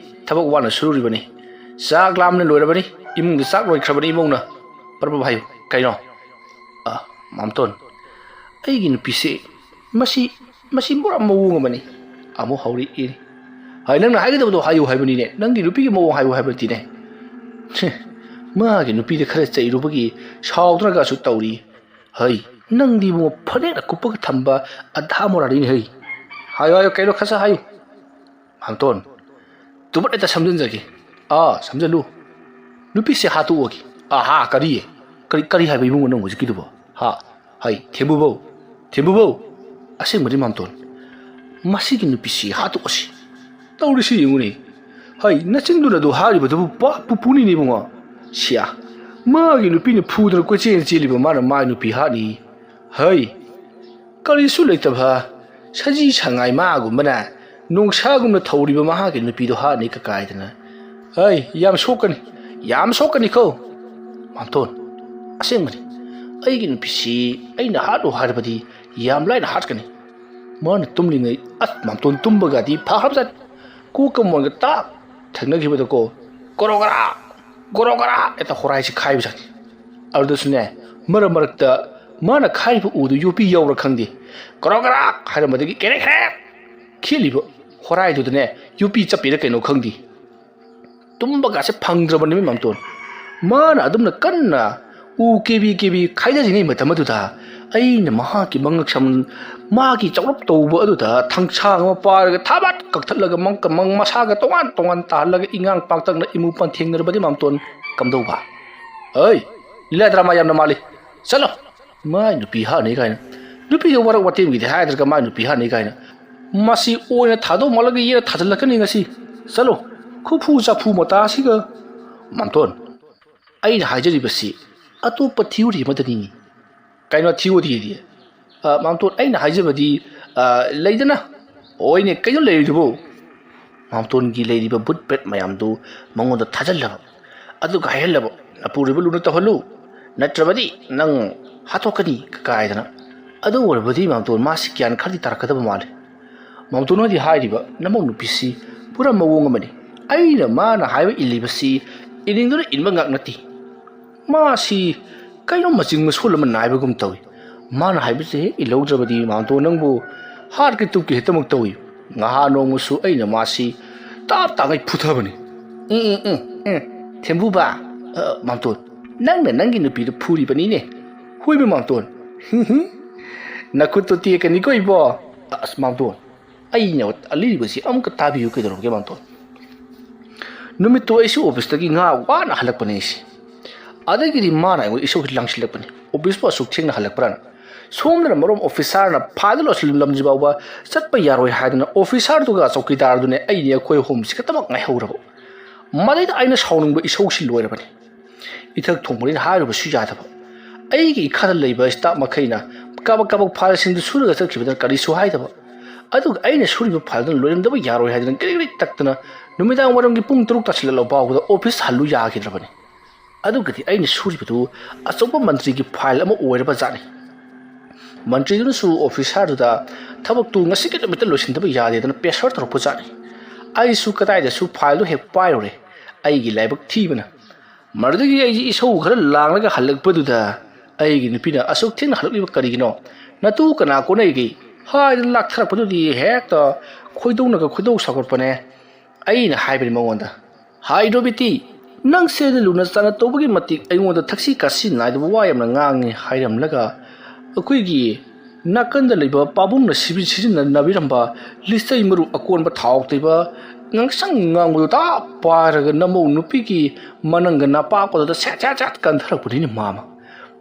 ꯊꯕꯛ ꯋꯥꯅ ꯁꯨꯔꯨꯔꯤꯕꯅꯤ꯫ ꯆꯥꯛ ꯂꯥꯝꯅ ꯂꯣꯏꯔꯕꯅꯤ꯫ ꯏꯃꯨꯡꯗ ꯆꯥꯛ ꯂꯣꯏꯈ꯭ꯔꯕꯅꯤ ꯏꯃꯧꯅ꯫ ꯄꯔꯞ ꯄꯔꯞ ꯍꯥꯏꯌꯨ꯫ ꯀꯩꯅꯣ? ꯑ, ꯃꯥꯝꯇꯣꯟ, ꯑꯩꯒꯤ ꯅꯨꯄꯤꯁꯦ ꯃꯁꯤ, ꯃꯁꯤ ꯄꯨꯔꯥ ꯃꯑꯣꯡ ꯑꯃꯅꯤ꯫ ꯑꯃꯨꯛ ꯍꯧꯔꯛꯏ꯫ ꯍꯥꯏ, ꯅꯪꯅ ꯍꯥꯏꯒꯗꯕꯗꯣ ꯍꯥꯏꯌꯨ ꯍꯥꯏꯕꯅꯤꯅꯦ꯫ ꯅꯪꯒꯤ ꯅꯨꯄꯤꯒꯤ ꯃꯑꯣꯡ ꯍꯥꯏꯌꯨ ꯍꯥꯏꯕ ꯅꯠꯇꯦꯅꯦ꯫ ꯃꯥꯒꯤ ꯅꯨꯄꯤꯗ ꯈꯔ ꯆꯩꯔꯨꯕꯒꯤ ꯁꯥꯎꯗꯅꯒꯁꯨ ꯇꯧꯔꯤ꯫ ꯍꯩ, ꯅꯪꯗꯤ ꯏꯕꯨꯡꯉꯣ ꯐꯅꯦꯛꯅ ꯀꯨꯞꯄꯒ ꯊꯝꯕ ꯑꯙꯥ ꯃꯣꯔꯥꯅꯤꯅꯦ ꯍꯩ꯫ ꯍꯥꯏꯌꯨ, ꯍꯥꯏꯌꯨ, ꯀꯩꯅꯣ ꯈꯔ ꯁꯠ ꯍꯥꯏꯌꯨ꯫ ꯃꯥꯝꯇꯣꯟ, ꯇꯨꯃꯤꯟ ꯍꯦꯛꯇ ꯁꯝꯖꯤꯟꯖꯒꯦ꯫ ꯑꯥ, ꯁꯝꯖꯜꯂꯨ꯫ ꯅꯨꯄꯤꯁꯦ ꯍꯥꯠꯇꯣꯛꯑꯒꯦ꯫ ꯑꯥ, ꯍꯥ, ꯀꯔꯤ? ꯀꯔꯤ, ꯀꯔꯤ ꯍꯥꯏꯕ ꯏꯕꯨꯡꯉꯣ ꯅꯪ ꯍꯧꯖꯤꯛꯀꯤꯗꯨꯕꯣ? ꯍꯥ? ꯍꯩ, ꯊꯦꯝꯕꯨꯕꯧ, ꯊꯦꯝꯕꯨꯕꯧ꯫ ꯑꯁꯦꯡꯕꯗꯤ ꯃꯥꯝꯇꯣꯟ, ꯃꯁꯤꯒꯤ ꯅꯨꯄꯤꯁꯤ ꯍꯥꯠꯇꯣꯛꯑꯁꯤ꯫ ꯇꯧꯔꯤꯁꯤ ꯌꯦꯡꯉꯨꯅꯦ꯫ ꯍꯩ, ꯅꯆꯤꯟꯗꯨꯅ ꯑꯗꯨ ꯍꯥꯏꯔꯤꯕꯗꯨꯕꯨ ꯄꯥꯞ ꯄꯨꯄꯨꯅꯤꯅꯦ ꯏꯕꯨꯡꯉꯣ꯫ ꯁꯤꯌꯥ, ꯃꯥꯒꯤ ꯅꯨꯄꯤꯅ ꯐꯨꯗꯅ ꯀꯣꯏꯆꯦꯟ ꯆꯦꯜꯂꯤꯕ ꯃꯥꯅ ꯃꯥꯒꯤ ꯅꯨꯄꯤ ꯍꯥꯠꯅꯤ꯫ ꯍꯩ, ꯀꯔꯤꯁꯨ ꯂꯩꯇꯕ ꯁꯖꯤ ꯁꯉꯥꯏ ꯃꯥꯒꯨꯝꯕꯅ ꯅꯣꯡꯁꯥꯒꯨꯝꯅ ꯊꯧꯔꯤꯕ ꯃꯍꯥꯛꯀꯤ ꯅꯨꯄꯤꯗꯣ ꯍꯥꯠꯅꯤ ꯀꯀꯥꯏꯗꯅ꯫ ꯍꯩ, ꯌꯥꯝ ꯁꯣꯛꯀꯅꯤ, ꯌꯥꯝ ꯁꯣꯛꯀꯅꯤꯀꯣ꯫ ꯃꯥꯝꯇꯣꯟ, ꯑꯁꯦꯡꯕꯅꯤ, ꯑꯩꯒꯤ ꯅꯨꯄꯤꯁꯤ ꯑꯩꯅ ꯍꯥꯠꯂꯨ ꯍꯥꯏꯔꯕꯗꯤ ꯌꯥꯝ ꯂꯥꯏꯅ ꯍꯥꯠꯀꯅꯤ꯫ ꯃꯥꯅ ꯇꯨꯝꯂꯤꯉꯩ, ꯑꯁ, ꯃꯥꯝꯇꯣꯟ ꯇꯨꯝꯕꯒꯗꯤ ꯐꯈ꯭ꯔꯕꯖꯥꯠꯅꯤ꯫ ꯀꯣꯛꯀ ꯃꯣꯟꯒ ꯇꯥꯛ ꯊꯦꯡꯅꯈꯤꯕꯗꯀꯣ, ꯒꯣꯔꯣ ꯒꯔꯥ, ꯒꯣꯔꯣ ꯒꯔꯥ ꯍꯦꯛꯇ ꯍꯣꯔꯥꯏꯁꯤ ꯈꯥꯏꯕꯖꯥꯠꯅꯤ꯫ ꯑꯗꯨꯗꯁꯨꯅꯦ, ꯃꯔꯛ ꯃꯔꯛꯇ ꯃꯥꯅ ꯈꯥꯏꯔꯤꯕ ꯎꯗꯨ ꯌꯣꯄꯤ ꯌꯥꯎꯕ꯭ꯔꯥ ꯈꯪꯗꯦ, ꯒꯣꯔꯣ ꯒꯔꯥ ꯍꯥꯏꯔꯝꯕꯗꯒꯤ ꯀꯦꯔꯦꯛ ꯀꯦꯔꯦꯛ ꯈꯦꯠꯂꯤꯕ ꯍꯣꯔꯥꯏꯗꯨꯗꯅꯦ ꯌꯣꯄꯤ ꯆꯞꯄꯤꯔ ꯀꯩꯅꯣ ꯈꯪꯗꯦ꯫ ꯇꯨꯝꯕꯒꯥꯁꯦ ꯐꯪꯗ꯭ꯔꯕꯅꯦꯃꯤ ꯃꯥꯝꯇꯣꯟ꯫ ꯃꯥꯅ ꯑꯗꯨꯝꯅ ꯀꯟꯅ ꯎ ꯀꯦꯕꯤ ꯀꯦꯕꯤ ꯈꯥꯏꯗꯔꯤꯉꯩ ꯃꯇꯝ ꯑꯗꯨꯗ ꯑꯩꯅ ꯃꯍꯥꯛꯀꯤ ꯃꯉꯛꯁꯝ, ꯃꯥꯒꯤ ꯆꯥꯎꯔꯞ ꯇꯧꯕ ꯑꯗꯨꯗ ꯊꯥꯡꯁꯥꯡ ꯑꯃ ꯄꯥꯏꯔꯒ ꯊꯥꯕꯠ ꯀꯛꯊꯠꯂꯒ ꯃꯪ-, ꯃꯪ-, ꯃꯁꯥꯒ ꯇꯣꯉꯥꯟ ꯇꯣꯉꯥꯟ ꯇꯥꯍꯜꯂꯒ ꯏꯉꯥꯡ ꯄꯥꯛꯇꯛꯅ ꯏꯃꯨ ꯄꯥꯟ ꯊꯦꯡꯅꯔꯕꯗꯤ ꯃꯥꯝꯇꯣꯟ ꯀꯝꯗꯧꯕ? "ꯑꯩ, ꯂꯤꯂꯥ ꯗ꯭ꯔꯃꯥ ꯌꯥꯝꯅ ꯃꯥꯜꯂꯤ꯫ ꯆꯠꯂꯣ!" "ꯃꯥꯏ ꯅꯨꯄꯤ ꯍꯥꯠꯅꯤ ꯀꯥꯏꯅ꯫ ꯅꯨꯄꯤꯗ ꯋꯥꯔꯛ ꯋꯥꯇꯦꯝꯒꯤꯗꯤ ꯍꯥꯏꯗ꯭ꯔꯒ ꯃꯥꯏ ꯅꯨꯄꯤ ꯍꯥꯠꯅꯤ ꯀꯥꯏꯅ꯫ ꯃꯁꯤ ꯑꯣꯏꯅ ꯊꯥꯗꯧ ꯃꯥꯜꯂꯒ ꯌꯦꯅ ꯊꯥꯖꯤꯜꯂꯛꯀꯅꯤ ꯉꯁꯤ꯫ ꯆꯠꯂꯣ, ꯈꯨꯐꯨ ꯆꯥꯐꯨ ꯃꯇꯥꯁꯤꯒ!" "ꯃꯥꯝꯇꯣꯟ, ꯑꯩꯅ ꯍꯥꯏꯖꯔꯤꯕꯁꯤ ꯑꯇꯣꯞꯄ ꯊꯤꯑꯣꯔꯤ ꯑꯃꯗꯅꯤ꯫" "ꯀꯩꯅꯣ ꯊꯤꯑꯣꯔꯤꯗꯤ?" "ꯑ, ꯃꯥꯝꯇꯣꯟ, ꯑꯩꯅ ꯍꯥꯏꯖꯕꯗꯤ, ꯑ, ꯂꯩꯗꯅ꯫" "ꯍꯣꯏꯅꯦ, ꯀꯩꯅꯣ ꯂꯩꯔꯤꯗꯨꯕꯨ?" ꯃꯥꯝꯇꯣꯟꯒꯤ ꯂꯩꯔꯤꯕ ꯕꯨꯠ ꯕ꯭ꯔꯦꯠ ꯃꯌꯥꯝꯗꯨ ꯃꯉꯣꯟꯗ ꯊꯥꯖꯤꯜꯂꯕ꯫ ꯑꯗꯨꯒ ꯍꯥꯏꯍꯜꯂꯕ, "ꯅꯄꯨꯔꯣꯏꯕ ꯂꯨꯅ ꯇꯧꯍꯜꯂꯨ, ꯅꯠꯇ꯭ꯔꯕꯗꯤ ꯅꯪ ꯍꯥꯠꯇꯣꯛꯀꯅꯤ" ꯀꯥꯏꯗꯅ꯫ ꯑꯗꯨ ꯑꯣꯏꯔꯕꯗꯤ ꯃꯥꯝꯇꯣꯟ ꯃꯥꯁꯤ ꯒ꯭ꯌꯥꯟ ꯈꯔꯗꯤ ꯇꯥꯔꯛꯀꯗꯕ ꯃꯥꯜꯂꯤ꯫ ꯃꯥꯝꯇꯣꯟ ꯍꯣꯏꯗꯤ ꯍꯥꯏꯔꯤꯕ ꯅꯃꯧ ꯅꯨꯄꯤꯁꯤ ꯄꯨꯔꯥ ꯃꯑꯣꯡ ꯑꯃꯅꯤ꯫ ꯑꯩꯅ ꯃꯥꯅ ꯍꯥꯏꯕ ꯏꯜꯂꯤꯕꯁꯤ ꯏꯅꯤꯡꯗꯨꯅ ꯏꯟꯕ ꯉꯥꯛ ꯅꯠꯇꯦ꯫ ꯃꯥꯁꯤ ꯀꯩꯅꯣ ꯃꯆꯤꯡ ꯃꯁꯣꯜ ꯑꯃ ꯅꯥꯏꯕꯒꯨꯝ ꯇꯧꯏ꯫ ꯃꯥꯅ ꯍꯥꯏꯕꯁꯦ ꯍꯦꯛ ꯏꯜꯍꯧꯗ꯭ꯔꯕꯗꯤ ꯃꯥꯝꯇꯣꯟ ꯅꯪꯕꯨ ꯍꯥꯠꯀꯦ ꯇꯨꯞꯀꯦ ꯍꯦꯛꯇꯃꯛ ꯇꯧꯏ꯫ ꯉꯍꯥꯟ ꯅꯣꯡꯃꯁꯨ ꯑꯩꯅ ꯃꯥꯁꯤ ꯇꯥꯞ ꯇꯥꯉꯩ ꯐꯨꯊꯕꯅꯤ꯫ ꯎꯝ, ꯎꯝ, ꯎꯝ, ꯎꯝ꯫ ꯊꯦꯝꯕꯨꯕ, ꯑ, ꯃꯥꯝꯇꯣꯟ, ꯅꯪꯅ ꯅꯪꯒꯤ ꯅꯨꯄꯤꯗꯨ ꯐꯨꯔꯤꯕꯅꯤꯅꯦ꯫ ꯍꯣꯏꯃꯤ ꯃꯥꯝꯇꯣꯟ꯫ ꯅꯈꯨꯠꯇꯨ ꯇꯦꯛꯀꯅꯤꯀꯣ ꯏꯕꯣ꯫ ꯑꯁ ꯃꯥꯝꯇꯣꯟ, ꯑꯩꯅ ꯑꯂꯤꯕꯁꯤ ꯑꯃꯨꯛꯀ ꯇꯥꯕꯤꯌꯨ ꯀꯩꯗꯧꯔꯒꯦ ꯃꯥꯝꯇꯣꯟ? ꯅꯨꯃꯤꯠꯇꯨ ꯑꯩꯁꯨ ꯑꯣꯐꯤꯁꯇꯒꯤ ꯉꯥ ꯋꯥꯅ ꯍꯜꯂꯛꯄꯅꯦ ꯑꯩꯁꯦ꯫ ꯑꯗꯒꯤꯗꯤ ꯃꯥꯅ ꯑꯩꯉꯣꯟꯗ ꯏꯁꯧꯁꯤ ꯂꯥꯡꯁꯤꯜꯂꯛꯄꯅꯤ, "ꯑꯣꯐꯤꯁꯄꯨ ꯑꯁꯨꯛ ꯊꯦꯡꯅ ꯍꯜꯂꯛꯄ꯭ꯔꯥꯅ?" ꯁꯣꯝꯗꯅ ꯃꯔꯣꯝ ꯑꯣꯐꯤꯁꯥꯔꯅ ꯐꯥꯏꯜꯗ ꯂꯣꯏꯁꯤꯜꯂꯝꯁꯤ ꯐꯥꯎꯕ ꯆꯠꯄ ꯌꯥꯔꯣꯏ ꯍꯥꯏꯗꯅ ꯑꯣꯐꯤꯁꯥꯔꯗꯨꯒ ꯆꯧꯀꯤꯗꯥꯔꯗꯨꯅꯦ ꯑꯩꯅꯦ ꯑꯩꯈꯣꯏ ꯑꯍꯨꯝꯁꯤ ꯈꯛꯇꯃꯛ ꯉꯥꯏꯍꯧꯔꯕ꯫ ꯃꯗꯩꯗ ꯑꯩꯅ ꯁꯥꯎꯅꯤꯡꯕ ꯏꯁꯧꯁꯤ ꯂꯣꯏꯔꯕꯅꯤ꯫ ꯏꯊꯛ ꯊꯣꯡꯕꯅꯤꯅ ꯍꯥꯏꯔꯨꯕꯁꯨ ꯌꯥꯗꯕ꯫ ꯑꯩꯒꯤ ꯏꯈꯥꯗ ꯂꯩꯕ ꯁ꯭ꯇꯥꯐ ꯃꯈꯩꯅ ꯀꯥꯕꯛ ꯀꯥꯕꯛ ꯐꯥꯏꯜꯁꯤꯡꯗꯨ ꯁꯨꯔꯒ ꯆꯠꯈꯤꯕꯗꯅ ꯀꯔꯤꯁꯨ ꯍꯥꯏꯗꯕ꯫ ꯑꯗꯨꯒ ꯑꯩꯅ ꯁꯨꯔꯤꯕ ꯐꯥꯏꯜꯗꯨꯅ ꯂꯣꯏꯔꯝꯗꯕ ꯌꯥꯔꯣꯏ ꯍꯥꯏꯗꯅ ꯒ꯭ꯔꯤꯛ ꯒ꯭ꯔꯤꯛ ꯇꯛꯇꯅ ꯅꯨꯃꯤꯗꯥꯡ ꯋꯥꯏꯔꯝꯒꯤ ꯄꯨꯡ ꯇꯔꯨꯛ ꯇꯥꯁꯤꯜꯂꯛꯂꯕ ꯐꯥꯎꯕꯗ ꯑꯣꯐꯤꯁ ꯍꯜꯂꯨ ꯌꯥꯈꯤꯗ꯭ꯔꯕꯅꯤ꯫ ꯑꯗꯨꯒꯗꯤ ꯑꯩꯅ ꯁꯨꯔꯤꯕꯗꯨ ꯑꯆꯧꯕ ꯃꯟꯇ꯭ꯔꯤꯒꯤ ꯐꯥꯏꯜ ꯑꯃ ꯑꯣꯏꯔꯕ ꯖꯥꯠꯅꯤ꯫ ꯃꯟꯇ꯭ꯔꯤꯗꯨꯅꯁꯨ ꯑꯣꯐꯤꯁꯥꯔꯗꯨꯗ ꯊꯕꯛꯇꯨ ꯉꯁꯤꯒꯤ ꯅꯨꯃꯤꯠꯇ ꯂꯣꯏꯁꯤꯟꯗꯕ ꯌꯥꯗꯦꯗꯅ ꯄ꯭ꯔꯦꯁꯔ ꯇꯧꯔꯛꯄ ꯖꯥꯠꯅꯤ꯫ ꯑꯩꯁꯨ ꯀꯗꯥꯏꯗꯁꯨ ꯐꯥꯏꯜꯗꯨ ꯍꯦꯛ ꯄꯥꯏꯔꯨꯔꯦ꯫ ꯑꯩꯒꯤ ꯂꯥꯏꯕꯛ ꯊꯤꯕꯅ꯫ ꯃꯗꯨꯗꯒꯤ ꯑꯩꯁꯤ ꯏꯁꯧ ꯈꯔ ꯂꯥꯡꯂꯒ ꯍꯜꯂꯛꯄꯗꯨꯗ ꯑꯩꯒꯤ ꯅꯨꯄꯤꯅ "ꯑꯁꯨꯛ ꯊꯦꯡꯅ ꯍꯜꯂꯛꯂꯤꯕ ꯀꯔꯤꯒꯤꯅꯣ? ꯅꯇꯨ ꯀꯅꯥ ꯀꯣꯟꯅꯩꯒꯦ?" ꯍꯥꯏꯗꯅ ꯂꯥꯛꯊꯔꯛꯄꯗꯨꯗꯤ ꯍꯦꯛꯇ ꯈꯣꯏꯗꯧꯅꯒ ꯈꯣꯏꯗꯧ ꯁꯥꯎꯒꯠꯄꯅꯦ꯫ ꯑꯩꯅ ꯍꯥꯏꯕꯅꯤ ꯃꯉꯣꯟꯗ, "ꯍꯥꯏꯗ꯭ꯔꯣ ꯕꯤꯇꯤ, ꯅꯪꯁꯦ ꯂꯨꯅ ꯆꯥꯟꯅ ꯇꯧꯕꯒꯤ ꯃꯇꯤꯛ ꯑꯩꯉꯣꯟꯗ ꯊꯛꯁꯤ ꯈꯥꯁꯤ ꯅꯥꯏꯗꯕ ꯋꯥ ꯌꯥꯝꯅ ꯉꯥꯡꯉꯤ" ꯍꯥꯏꯔꯝꯂꯒ ꯑꯩꯈꯣꯏꯒꯤ ꯅꯥꯀꯟꯗ ꯂꯩꯕ ꯄꯥꯕꯨꯡꯅ ꯁꯤꯕꯤ-, ꯁꯤꯖꯤꯟꯅꯅꯕꯤꯔꯝꯕ ꯂꯤꯆꯩ ꯃꯔꯨ ꯑꯀꯣꯟꯕ ꯊꯥꯎ ꯇꯩꯕ ꯉꯥꯡꯁꯪ ꯉꯥꯡꯕꯗꯨ ꯇꯥ ꯄꯥꯏꯔꯒ ꯅꯃꯧ ꯅꯨꯄꯤꯒꯤ ꯃꯅꯪꯒ ꯅꯄꯥꯛꯄꯗꯨꯗ ꯁꯦꯠ ꯁꯦꯠ ꯁꯦꯠ ꯀꯟꯊꯔꯛꯄꯅꯤꯅꯦ ꯃꯥꯃ꯫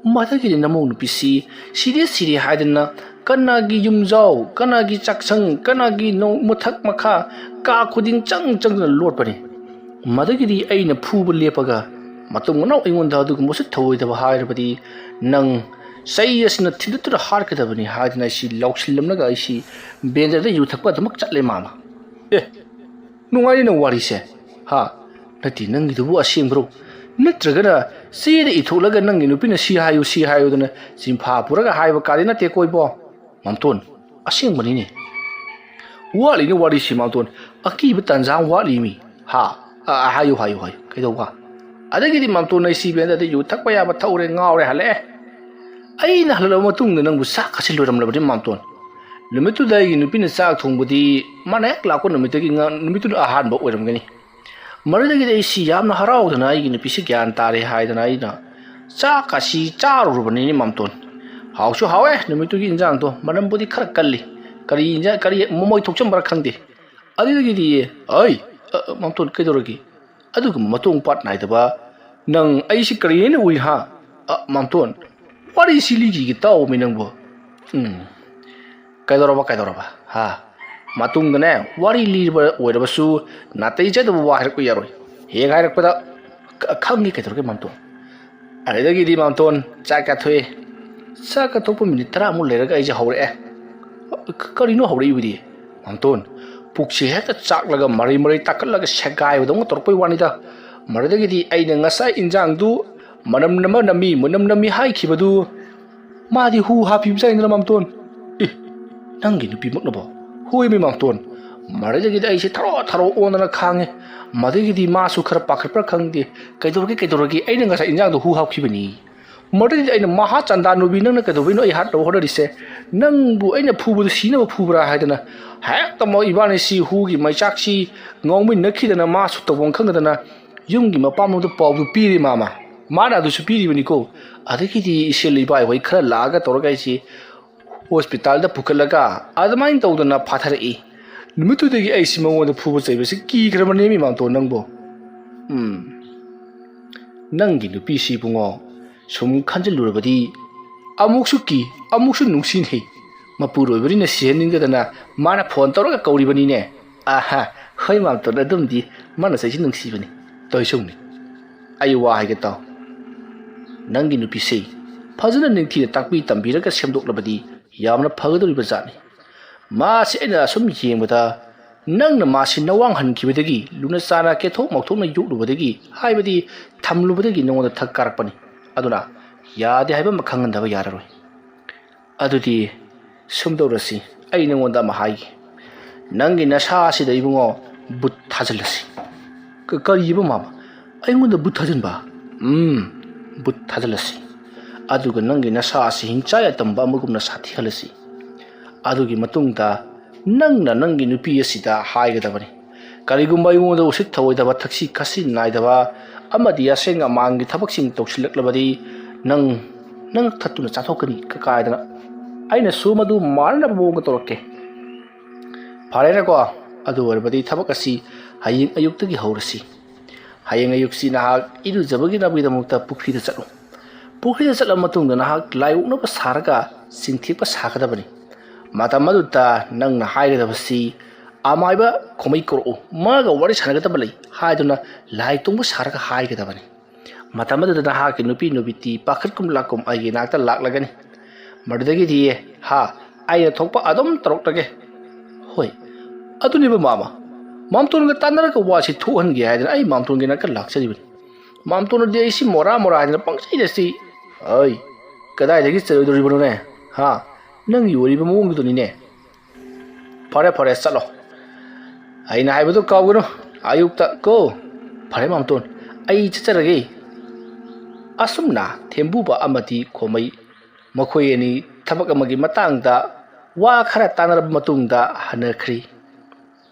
ꯃꯗꯒꯤꯗꯤ ꯅꯃꯧ ꯅꯨꯄꯤꯁꯤ ꯁꯤꯔꯦ ꯁꯤꯔꯦ ꯍꯥꯏꯗꯅ ꯀꯅꯥꯒꯤ ꯌꯨꯝꯖꯥꯎ, ꯀꯅꯥꯒꯤ ꯆꯥꯛꯁꯪ, ꯀꯅꯥꯒꯤ ꯅꯣꯡ-, ꯃꯊꯛ ꯃꯈꯥ, ꯀꯥ ꯈꯨꯗꯤꯡ ꯆꯪ ꯆꯪꯗꯨꯅ ꯂꯣꯠꯄꯅꯤ꯫ ꯃꯗꯒꯤꯗꯤ ꯑꯩꯅ ꯐꯨꯕ ꯂꯦꯞꯄꯒ, "ꯃꯇꯨꯡ ꯃꯅꯥꯎ ꯑꯩꯉꯣꯟꯗ ꯑꯗꯨꯒꯨꯝꯕꯁꯨ ꯊꯧꯑꯣꯏꯗꯕ ꯍꯥꯏꯔꯕꯗꯤ ꯅꯪ ꯆꯩ ꯑꯁꯤꯅ ꯊꯤꯟꯗꯠꯇꯨꯅ ꯍꯥꯠꯀꯗꯕꯅꯤ" ꯍꯥꯏꯗꯅ ꯑꯩꯁꯤ ꯂꯥꯎꯁꯤꯜꯂꯝꯂꯒ ꯑꯩꯁꯤ ꯕꯦꯟꯗꯔꯗ ꯌꯨ ꯊꯛꯄ ꯑꯗꯨꯃꯛ ꯆꯠꯂꯦ ꯃꯥꯃ꯫ ꯑꯦ, ꯅꯨꯡꯉꯥꯏꯔꯤ ꯅꯪ ꯋꯥꯔꯤꯁꯦ꯫ ꯍꯥ? ꯅꯠꯇꯦ, ꯅꯪꯒꯤꯗꯨꯕꯨ ꯑꯁꯦꯡꯕ꯭ꯔꯣ? ꯅꯠꯇ꯭ꯔꯒꯅ ꯆꯦꯗ ꯏꯊꯣꯛꯂꯒ ꯅꯪꯒꯤ ꯅꯨꯄꯤꯅ ꯁꯤ ꯍꯥꯏꯌꯨ, ꯁꯤ ꯍꯥꯏꯌꯨꯗꯅ ꯆꯤꯟꯐꯥ ꯄꯨꯔꯒ ꯍꯥꯏꯕ ꯀꯥꯗꯤ ꯅꯠꯇꯦꯀꯣ ꯏꯕꯣ? ꯃꯥꯝꯇꯣꯟ, ꯑꯁꯦꯡꯕꯅꯤꯅꯦ꯫ ꯋꯥꯠꯂꯤꯅꯦ ꯋꯥꯔꯤꯁꯤ ꯃꯥꯝꯇꯣꯟ, ꯑꯀꯤꯕ ꯇꯥꯟꯖꯥ ꯑꯃ ꯋꯥꯠꯂꯤꯃꯤ꯫ ꯍꯥ? ꯑ, ꯍꯥꯏꯌꯨ, ꯍꯥꯏꯌꯨ, ꯍꯥꯏꯌꯨ꯫ ꯀꯩꯗꯧꯕ? ꯑꯗꯒꯤꯗꯤ ꯃꯥꯝꯇꯣꯟ ꯑꯩꯁꯤ ꯕꯦꯟꯗꯗ ꯌꯨ ꯊꯛꯄ ꯌꯥꯕ ꯊꯛꯎꯔꯦ, ꯉꯥꯎꯔꯦ, ꯍꯜꯂꯛꯑꯦ꯫ ꯑꯩꯅ ꯍꯜꯂꯛꯂꯕ ꯃꯇꯨꯡꯗ ꯅꯪꯕꯨ ꯆꯥꯛ ꯑꯁꯤ ꯂꯣꯏꯔꯝꯂꯕꯗꯤ ꯃꯥꯝꯇꯣꯟ? ꯅꯨꯃꯤꯠꯇꯨꯗ ꯑꯩꯒꯤ ꯅꯨꯄꯤꯅ ꯆꯥꯛ ꯊꯣꯡꯕꯗꯤ ꯃꯥꯅ ꯍꯦꯛ ꯂꯥꯛꯄ ꯅꯨꯃꯤꯠꯇꯒꯤ ꯉ-, ꯅꯨꯃꯤꯠꯇꯨꯅ ꯑꯍꯥꯟꯕ ꯑꯣꯏꯔꯝꯒꯅꯤ꯫ ꯃꯗꯨꯗꯒꯤꯗꯤ ꯑꯩꯁꯤ ꯌꯥꯝꯅ ꯍꯔꯥꯎꯗꯅ ꯑꯩꯒꯤ ꯅꯨꯄꯤꯁꯤ ꯒ꯭ꯌꯥꯟ ꯇꯥꯔꯦ ꯍꯥꯏꯗꯅ ꯑꯩꯅ ꯆꯥꯛ ꯑꯁꯤ ꯆꯥꯔꯨꯔꯕꯅꯤꯅꯦ ꯃꯥꯝꯇꯣꯟ꯫ ꯍꯥꯎꯁꯨ ꯍꯥꯎꯋꯦ ꯅꯨꯃꯤꯠꯇꯨꯒꯤ ꯏꯟꯖꯥꯡꯗꯣ, ꯃꯅꯝꯕꯨꯗꯤ ꯈꯔ ꯀꯜꯂꯤ꯫ ꯀꯔꯤ ꯏꯟꯖꯥꯡ, ꯀꯔꯤ ꯃꯃꯣꯏ ꯊꯣꯛꯆꯟꯕ꯭ꯔꯥ ꯈꯪꯗꯦ꯫ ꯑꯗꯨꯗꯒꯤꯗꯤ, "ꯑꯩ, ꯑ, ꯑ, ꯃꯥꯝꯇꯣꯟ, ꯀꯩꯗꯧꯔꯒꯦ? ꯑꯗꯨꯒꯨꯝꯕ ꯃꯇꯣꯡ ꯄꯥꯠ ꯅꯥꯏꯗꯕ ꯅꯪ ꯑꯩꯁꯤ ꯀꯔꯤ ꯍꯥꯏꯅ ꯎꯏ, ꯍꯥ? ꯑ, ꯃꯥꯝꯇꯣꯟ, ꯋꯥꯔꯤꯁꯤ ꯂꯤꯈꯤꯒꯦ ꯇꯥꯎꯃꯤ ꯅꯪꯕꯨ꯫ ꯎꯝ, ꯀꯩꯗꯧꯔꯕ, ꯀꯩꯗꯧꯔꯕ, ꯍꯥ? ꯃꯇꯨꯡꯗꯅꯦ, ꯋꯥꯔꯤ ꯂꯤꯕ ꯑꯣꯏꯔꯕꯁꯨ ꯅꯥꯇꯩ ꯆꯥꯗꯕ ꯋꯥ ꯍꯥꯏꯔꯛꯄ ꯌꯥꯔꯣꯏ꯫ ꯍꯦꯛ ꯍꯥꯏꯔꯛꯄꯗ, ꯈ-, ꯈꯪꯉꯤ ꯀꯩꯗꯧꯔꯒꯦ, ꯃꯥꯝꯇꯣꯟ?" ꯑꯗꯨꯗꯒꯤꯗꯤ ꯃꯥꯝꯇꯣꯟ ꯆꯥꯛ ꯀꯥꯊꯣꯛꯑꯦ꯫ ꯆꯥꯛ ꯀꯥꯊꯣꯛꯄ ꯃꯤꯅꯤꯠ ꯇꯔꯥꯃꯨꯛ ꯂꯩꯔꯒ ꯑꯩꯁꯦ ꯍꯧꯔꯛꯑꯦ꯫ ꯀ-, ꯀꯔꯤꯅꯣ ꯍꯧꯔꯛꯏꯕꯗꯤ? ꯃꯥꯝꯇꯣꯟ, ꯄꯨꯛꯁꯦ ꯍꯦꯛꯇ ꯆꯥꯛꯂꯒ ꯃꯔꯩ ꯃꯔꯩ ꯇꯥꯈꯠꯂꯒ ꯁꯦꯒꯥꯏꯕꯗꯧꯅ ꯇꯧꯔꯛꯄꯩ ꯋꯥꯅꯤꯗ꯫ ꯃꯗꯨꯗꯒꯤꯗꯤ ꯑꯩꯅ ꯉꯁꯥꯏ ꯏꯟꯖꯥꯡꯗꯨ ꯃꯅꯝ ꯑꯃ ꯅꯝꯃꯤ, ꯃꯅꯝ ꯅꯝꯃꯤ ꯍꯥꯏꯈꯤꯕꯗꯨ ꯃꯥꯗꯤ ꯍꯨ ꯍꯥꯞꯄꯤꯕ ꯆꯥꯏꯗꯅ ꯃꯥꯝꯇꯣꯟ꯫ "ꯑꯦ, ꯅꯪꯒꯤ ꯅꯨꯄꯤꯃꯛꯅꯕꯣ?" "ꯍꯣꯏꯃꯤ ꯃꯥꯝꯇꯣꯟ꯫" ꯃꯗꯨꯗꯒꯤꯗꯤ ꯑꯩꯁꯦ ꯊꯔꯣ ꯊꯔꯣ ꯑꯣꯟꯗꯅ ꯈꯥꯡꯉꯦ꯫ ꯃꯗꯨꯗꯒꯤꯗꯤ ꯃꯥꯁꯨ ꯈꯔ ꯄꯥꯈꯠꯄ꯭ꯔꯥ ꯈꯪꯗꯦ, "ꯀꯩꯗꯧꯔꯒꯦ, ꯀꯩꯗꯧꯔꯒꯦ? ꯑꯩꯅ ꯉꯁꯥꯏ ꯏꯟꯖꯥꯡꯗꯣ ꯍꯨ ꯍꯥꯞꯈꯤꯕꯅꯤ꯫" ꯃꯗꯨꯗꯒꯤꯗꯤ ꯑꯩꯅ, "ꯃꯍꯥ ꯆꯟꯗꯥ ꯅꯨꯕꯤ, ꯅꯪꯅ ꯀꯩꯗꯧꯕꯩꯅꯣ ꯑꯩ ꯍꯥꯠꯅꯕ ꯍꯣꯠꯅꯔꯤꯁꯦ? ꯅꯪꯕꯨ ꯑꯩꯅ ꯐꯨꯕꯗꯨ ꯁꯤꯅꯕ ꯐꯨꯕ꯭ꯔꯥ?" ꯍꯥꯏꯗꯅ ꯍꯦꯛꯇ ꯃꯣꯏ ꯏꯕꯥꯅꯤꯁꯤ ꯍꯨꯒꯤ ꯃꯩꯆꯥꯛꯁꯤ ꯉꯥꯎꯃꯤꯟꯅꯈꯤꯗꯅ ꯃꯥꯁꯨ ꯇꯧꯐꯝ ꯈꯪꯗꯗꯅ ꯌꯨꯝꯒꯤ ꯃꯄꯥꯝꯂꯣꯝꯗ ꯄꯥꯎꯗꯨ ꯄꯤꯔꯦ ꯃꯥꯃ꯫ ꯃꯥꯅ ꯑꯗꯨꯁꯨ ꯄꯤꯔꯤꯕꯅꯤꯀꯣ꯫ ꯑꯗꯒꯤꯗꯤ ꯏꯆꯦ ꯂꯩꯕꯥꯏ ꯍꯣꯏ ꯈꯔ ꯂꯥꯛꯑꯒ ꯇꯧꯔꯒ ꯑꯩꯁꯤ ꯍꯣꯁꯄꯤꯇꯥꯜꯗ ꯄꯨꯈꯠꯂꯒ ꯑꯗꯨꯃꯥꯏꯅ ꯇꯧꯗꯅ ꯐꯥꯊꯔꯛꯏ꯫ ꯅꯨꯃꯤꯠꯇꯨꯗꯒꯤ ꯑꯩꯁꯤ ꯃꯉꯣꯟꯗ ꯐꯨꯕ ꯆꯩꯕꯁꯤ ꯀꯤꯈ꯭ꯔꯕꯅꯦ ꯃꯤꯃꯥꯡꯇꯣꯟ ꯅꯪꯕꯣ꯫ ꯎꯝ, ꯅꯪꯒꯤ ꯅꯨꯄꯤꯁꯤ ꯏꯕꯨꯡꯉꯣ ꯁꯨꯝ ꯈꯟꯖꯤꯜꯂꯨꯔꯕꯗꯤ ꯑꯃꯨꯛꯁꯨ ꯀꯤ, ꯑꯃꯨꯛꯁꯨ ꯅꯨꯡꯁꯤꯅꯩ꯫ ꯃꯄꯨꯔꯣꯏꯕꯅꯤꯅ ꯁꯤꯍꯟꯅꯤꯡꯗꯗꯅ ꯃꯥꯅ ꯐꯣꯟ ꯇꯧꯔꯒ ꯀꯧꯔꯤꯕꯅꯤꯅꯦ꯫ ꯑꯍꯥ, ꯍꯣꯏ ꯃꯥꯝꯇꯣꯟ, ꯑꯗꯨꯝꯗꯤ ꯃꯥꯅ ꯆꯩꯁꯤ ꯅꯨꯡꯁꯤꯕꯅꯤ꯫ ꯇꯣꯏꯁꯨꯝꯅꯤ, ꯑꯩ ꯋꯥ ꯍꯥꯏꯒꯦ ꯇꯥꯎ꯫ ꯅꯪꯒꯤ ꯅꯨꯄꯤꯁꯤ ꯐꯖꯅ ꯅꯤꯡꯊꯤꯅ ꯇꯥꯛꯄꯤ ꯇꯝꯕꯤꯔꯒ ꯁꯦꯝꯗꯣꯛꯂꯕꯗꯤ ꯌꯥꯝꯅ ꯐꯒꯗꯧꯔꯤꯕ ꯖꯥꯠꯅꯤ꯫ ꯃꯥꯁꯤ ꯑꯩꯅ ꯑꯁꯨꯝ ꯌꯦꯡꯕꯗ ꯅꯪꯅ ꯃꯥꯁꯤ ꯅꯋꯥꯡꯍꯟꯈꯤꯕꯗꯒꯤ, ꯂꯨꯅ ꯆꯥꯅ ꯀꯦꯊꯣꯛ ꯃꯧꯊꯣꯛꯅ ꯌꯣꯛꯂꯨꯕꯗꯒꯤ, ꯍꯥꯏꯕꯗꯤ ꯊꯝꯂꯨꯕꯗꯒꯤ ꯅꯉꯣꯟꯗ ꯊꯛ ꯀꯥꯔꯛꯄꯅꯤ꯫ ꯑꯗꯨꯅ ꯌꯥꯗꯦ ꯍꯥꯏꯕ ꯑꯃ ꯈꯪꯍꯟꯗꯕ ꯌꯥꯔꯔꯣꯏ꯫ ꯑꯗꯨꯗꯤ ꯁꯨꯝ ꯇꯧꯔꯁꯤ, ꯑꯩ ꯅꯉꯣꯟꯗ ꯑꯃ ꯍꯥꯏꯒꯦ꯫ ꯅꯪꯒꯤ ꯅꯁꯥ ꯑꯁꯤꯗ ꯏꯕꯨꯡꯉꯣ ꯕꯨꯠ ꯊꯥꯖꯤꯜꯂꯁꯤ꯫ "ꯀ-, ꯀꯔꯤꯕ ꯃꯥꯃ? ꯑꯩꯉꯣꯟꯗ ꯕꯨꯠ ꯊꯥꯖꯤꯟꯕ?" "ꯎꯝ, ꯕꯨꯠ ꯊꯥꯖꯤꯜꯂꯁꯤ꯫ ꯑꯗꯨꯒ ꯅꯪꯒꯤ ꯅꯁꯥ ꯑꯁꯤ ꯍꯤꯡꯆꯥꯏ ꯑꯇꯝꯕ ꯑꯃꯒꯨꯝꯅ ꯁꯥꯊꯤꯍꯜꯂꯁꯤ꯫ ꯑꯗꯨꯒꯤ ꯃꯇꯨꯡꯗ ꯅꯪꯅ ꯅꯪꯒꯤ ꯅꯨꯄꯤ ꯑꯁꯤꯗ ꯍꯥꯏꯒꯗꯕꯅꯤ, ꯀꯔꯤꯒꯨꯝꯕ ꯑꯩꯉꯣꯟꯗ ꯎꯁꯤꯠ ꯊꯑꯣꯏꯗꯕ, ꯊꯛꯁꯤ ꯈꯥꯁꯤ ꯅꯥꯏꯗꯕ ꯑꯃꯗꯤ ꯑꯁꯦꯡ ꯑꯃꯥꯡꯒꯤ ꯊꯕꯛꯁꯤꯡ ꯇꯧꯁꯤꯜꯂꯛꯂꯕꯗꯤ ꯅꯪ, ꯅꯪ ꯊꯠꯇꯨꯅ ꯆꯥꯊꯣꯛꯀꯅꯤ" ꯀ-, ꯀꯥꯏꯗꯅ꯫ ꯑꯩꯅꯁꯨ ꯃꯗꯨ ꯃꯥꯟꯅꯅꯕ ꯃꯑꯣꯡꯗ ꯇꯧꯔꯛꯀꯦ꯫ "ꯐꯔꯦꯅꯦꯀꯣ, ꯑꯗꯨ ꯑꯣꯏꯔꯕꯗꯤ ꯊꯕꯛ ꯑꯁꯤ ꯍꯌꯦꯡ ꯑꯌꯨꯛꯇꯒꯤ ꯍꯧꯔꯁꯤ꯫ ꯍꯌꯦꯡ ꯑꯌꯨꯛꯁꯤ ꯅꯍꯥꯛ ꯏꯔꯨꯖꯕꯒꯤꯗꯃꯛꯇ ꯄꯨꯈ꯭ꯔꯤꯗ ꯆꯠꯂꯨ꯫ ꯄꯨꯈ꯭ꯔꯤꯗ ꯆꯠꯂꯕ ꯃꯇꯨꯡꯗ ꯅꯍꯥꯛ ꯂꯥꯏ ꯑꯣꯛꯅꯕ ꯁꯥꯔꯒ ꯆꯤꯟꯊꯦꯛꯄ ꯁꯥꯒꯗꯕꯅꯤ꯫ ꯃꯇꯝ ꯑꯗꯨꯗ ꯅꯪꯅ ꯍꯥꯏꯒꯗꯕꯁꯤ, 'ꯑꯃꯥꯏꯕ ꯈꯣꯃꯩ ꯀꯧꯔꯛꯎ, ꯃꯥꯒ ꯋꯥꯔꯤ ꯁꯥꯟꯅꯒꯗꯕ ꯂꯩ' ꯍꯥꯏꯗꯨꯅ ꯂꯥꯏ ꯇꯣꯡꯕ ꯁꯥꯔꯒ ꯍꯥꯏꯒꯗꯕꯅꯤ꯫ ꯃꯇꯝ ꯑꯗꯨꯗ ꯅꯍꯥꯛꯀꯤ ꯅꯨꯄꯤ ꯅꯨꯕꯤꯇꯤ ꯄꯥꯈꯠꯀꯨꯝ ꯂꯥꯛꯀꯨꯝ ꯑꯩꯒꯤ ꯅꯥꯛꯇ ꯂꯥꯛꯂꯒꯅꯤ꯫ ꯃꯗꯨꯗꯒꯤꯗꯤ, ꯍꯥ, ꯑꯩꯅ ꯊꯣꯛꯄ ꯑꯗꯨꯝ ꯇꯧꯔꯛꯂꯒꯦ꯫ ꯍꯣꯏ, ꯑꯗꯨꯅꯦꯕ ꯃꯥꯃ꯫ ꯃꯥꯝꯇꯣꯟꯒ ꯇꯥꯟꯅꯔꯒ ꯋꯥꯁꯤ ꯊꯣꯛꯍꯟꯒꯦ ꯍꯥꯏꯗꯅ ꯑꯩ ꯃꯥꯝꯇꯣꯟꯒꯤ ꯅꯥꯛꯇ ꯂꯥꯛꯆꯔꯤꯕꯅꯤ꯫ ꯃꯥꯝꯇꯣꯟꯅꯗꯤ ꯑꯩꯁꯤ ꯃꯣꯔꯥ ꯃꯣꯔꯥ ꯍꯥꯏꯗꯅ ꯄꯪꯆꯩꯗ ꯆꯩ꯫ ꯑꯩ, ꯀꯗꯥꯏꯗꯒꯤ ꯆꯩꯔꯣꯏꯗꯧꯔꯤꯕꯅꯣꯅꯦ? ꯍꯥ? ꯅꯪꯒꯤ ꯑꯣꯏꯔꯤꯕ ꯃꯑꯣꯡꯗꯨꯗꯅꯤꯅꯦ꯫ ꯐꯔꯦ, ꯐꯔꯦ, ꯆꯠꯂꯣ꯫ ꯑꯩꯅ ꯍꯥꯏꯕꯗꯨ ꯀꯥꯎꯒꯅꯨ, ꯑꯌꯨꯛꯇ ꯀꯣ꯫ ꯐꯔꯦ ꯃꯥꯝꯇꯣꯟ, ꯑꯩ ꯆꯠꯆꯔꯒꯦ꯫ ꯑꯁꯨꯝꯅ ꯊꯦꯝꯕꯨꯕ ꯑꯃꯗꯤ ꯈꯣꯃꯩ, ꯃꯈꯣꯏ ꯑꯅꯤ ꯊꯕꯛ ꯑꯃꯒꯤ ꯃꯇꯥꯡꯗ ꯋꯥ ꯈꯔ ꯇꯥꯟꯅꯔꯕ ꯃꯇꯨꯡꯗ ꯍꯟꯅꯈ꯭ꯔꯤ꯫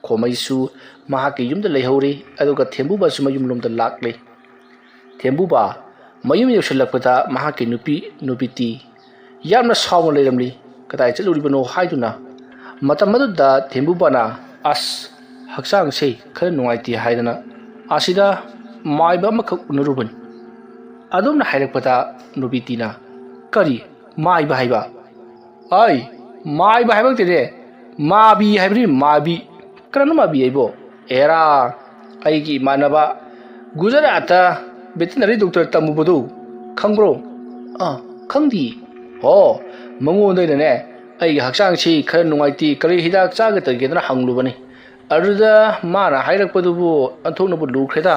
ꯈꯣꯃꯩꯁꯨ ꯃꯍꯥꯛꯀꯤ ꯌꯨꯝꯗ ꯂꯩꯍꯧꯔꯤ, ꯑꯗꯨꯒ ꯊꯦꯝꯕꯨꯕꯁꯨ ꯃꯌꯨꯝꯂꯣꯝꯗ ꯂꯥꯛꯂꯤ꯫ ꯊꯦꯝꯕꯨꯕ ꯃꯌꯨꯝ ꯌꯧꯁꯤꯜꯂꯛꯄꯗ ꯃꯍꯥꯛꯀꯤ ꯅꯨꯄꯤ ꯅꯨꯕꯤꯇꯤ ꯌꯥꯝꯅ ꯁꯥꯎꯅ ꯂꯩꯔꯝꯂꯤ꯫ "ꯀꯗꯥꯏ ꯆꯠꯂꯨꯔꯤꯕꯅꯣ?" ꯍꯥꯏꯗꯨꯅ꯫ ꯃꯇꯝ ꯑꯗꯨꯗ ꯊꯦꯝꯕꯨꯕꯅ, "ꯑꯁ, ꯍꯛꯆꯥꯡꯁꯦ ꯈꯔ ꯅꯨꯡꯉꯥꯏꯇꯦ" ꯍꯥꯏꯗꯅ ꯑꯁꯤꯗ ꯃꯥꯏꯕ ꯑꯃꯈꯛ ꯎꯅꯔꯨꯕꯅꯤ꯫ ꯑꯗꯨꯝꯅ ꯍꯥꯏꯔꯛꯄꯗ ꯅꯨꯕꯤꯇꯤꯅ, "ꯀꯔꯤ ꯃꯥꯏꯕ ꯍꯥꯏꯕ?" "ꯑꯩ ꯃꯥꯏꯕ ꯍꯥꯏꯕ ꯅꯠꯇꯦꯅꯦ, ꯃꯥꯕꯤ ꯍꯥꯏꯕꯅꯤ, ꯃꯥꯕꯤ꯫ ꯀꯅꯥꯅꯣ ꯃꯥꯕꯤ ꯍꯥꯏꯕꯣ?" "ꯑꯦꯔꯥ, ꯑꯩꯒꯤ ꯏꯃꯥꯟꯅꯕ ꯒꯨꯖꯔꯥꯠꯇ ꯚꯦꯇꯤꯅꯔꯤ ꯗꯣꯛꯇꯔ ꯇꯝꯃꯨꯕꯗꯨ ꯈꯪꯕ꯭ꯔꯣ?" "ꯑꯥ, ꯈꯪꯗꯤ꯫" "ꯑꯣ, ꯃꯉꯣꯟꯗ ꯑꯩꯅꯅꯦ, ꯑꯩꯒꯤ ꯍꯛꯆꯥꯡꯁꯤ ꯈꯔ ꯅꯨꯡꯉꯥꯏꯇꯦ, ꯀꯔꯤ ꯍꯤꯗꯥꯛ ꯆꯥꯒꯗꯒꯦꯗꯅ ꯍꯪꯂꯨꯕꯅꯤ꯫ ꯑꯗꯨꯗ ꯃꯥꯅ ꯍꯥꯏꯔꯛꯄꯗꯨꯕꯨ ꯑꯣꯟꯊꯣꯛꯅꯕꯨ ꯂꯨꯈ꯭ꯔꯦꯗ꯫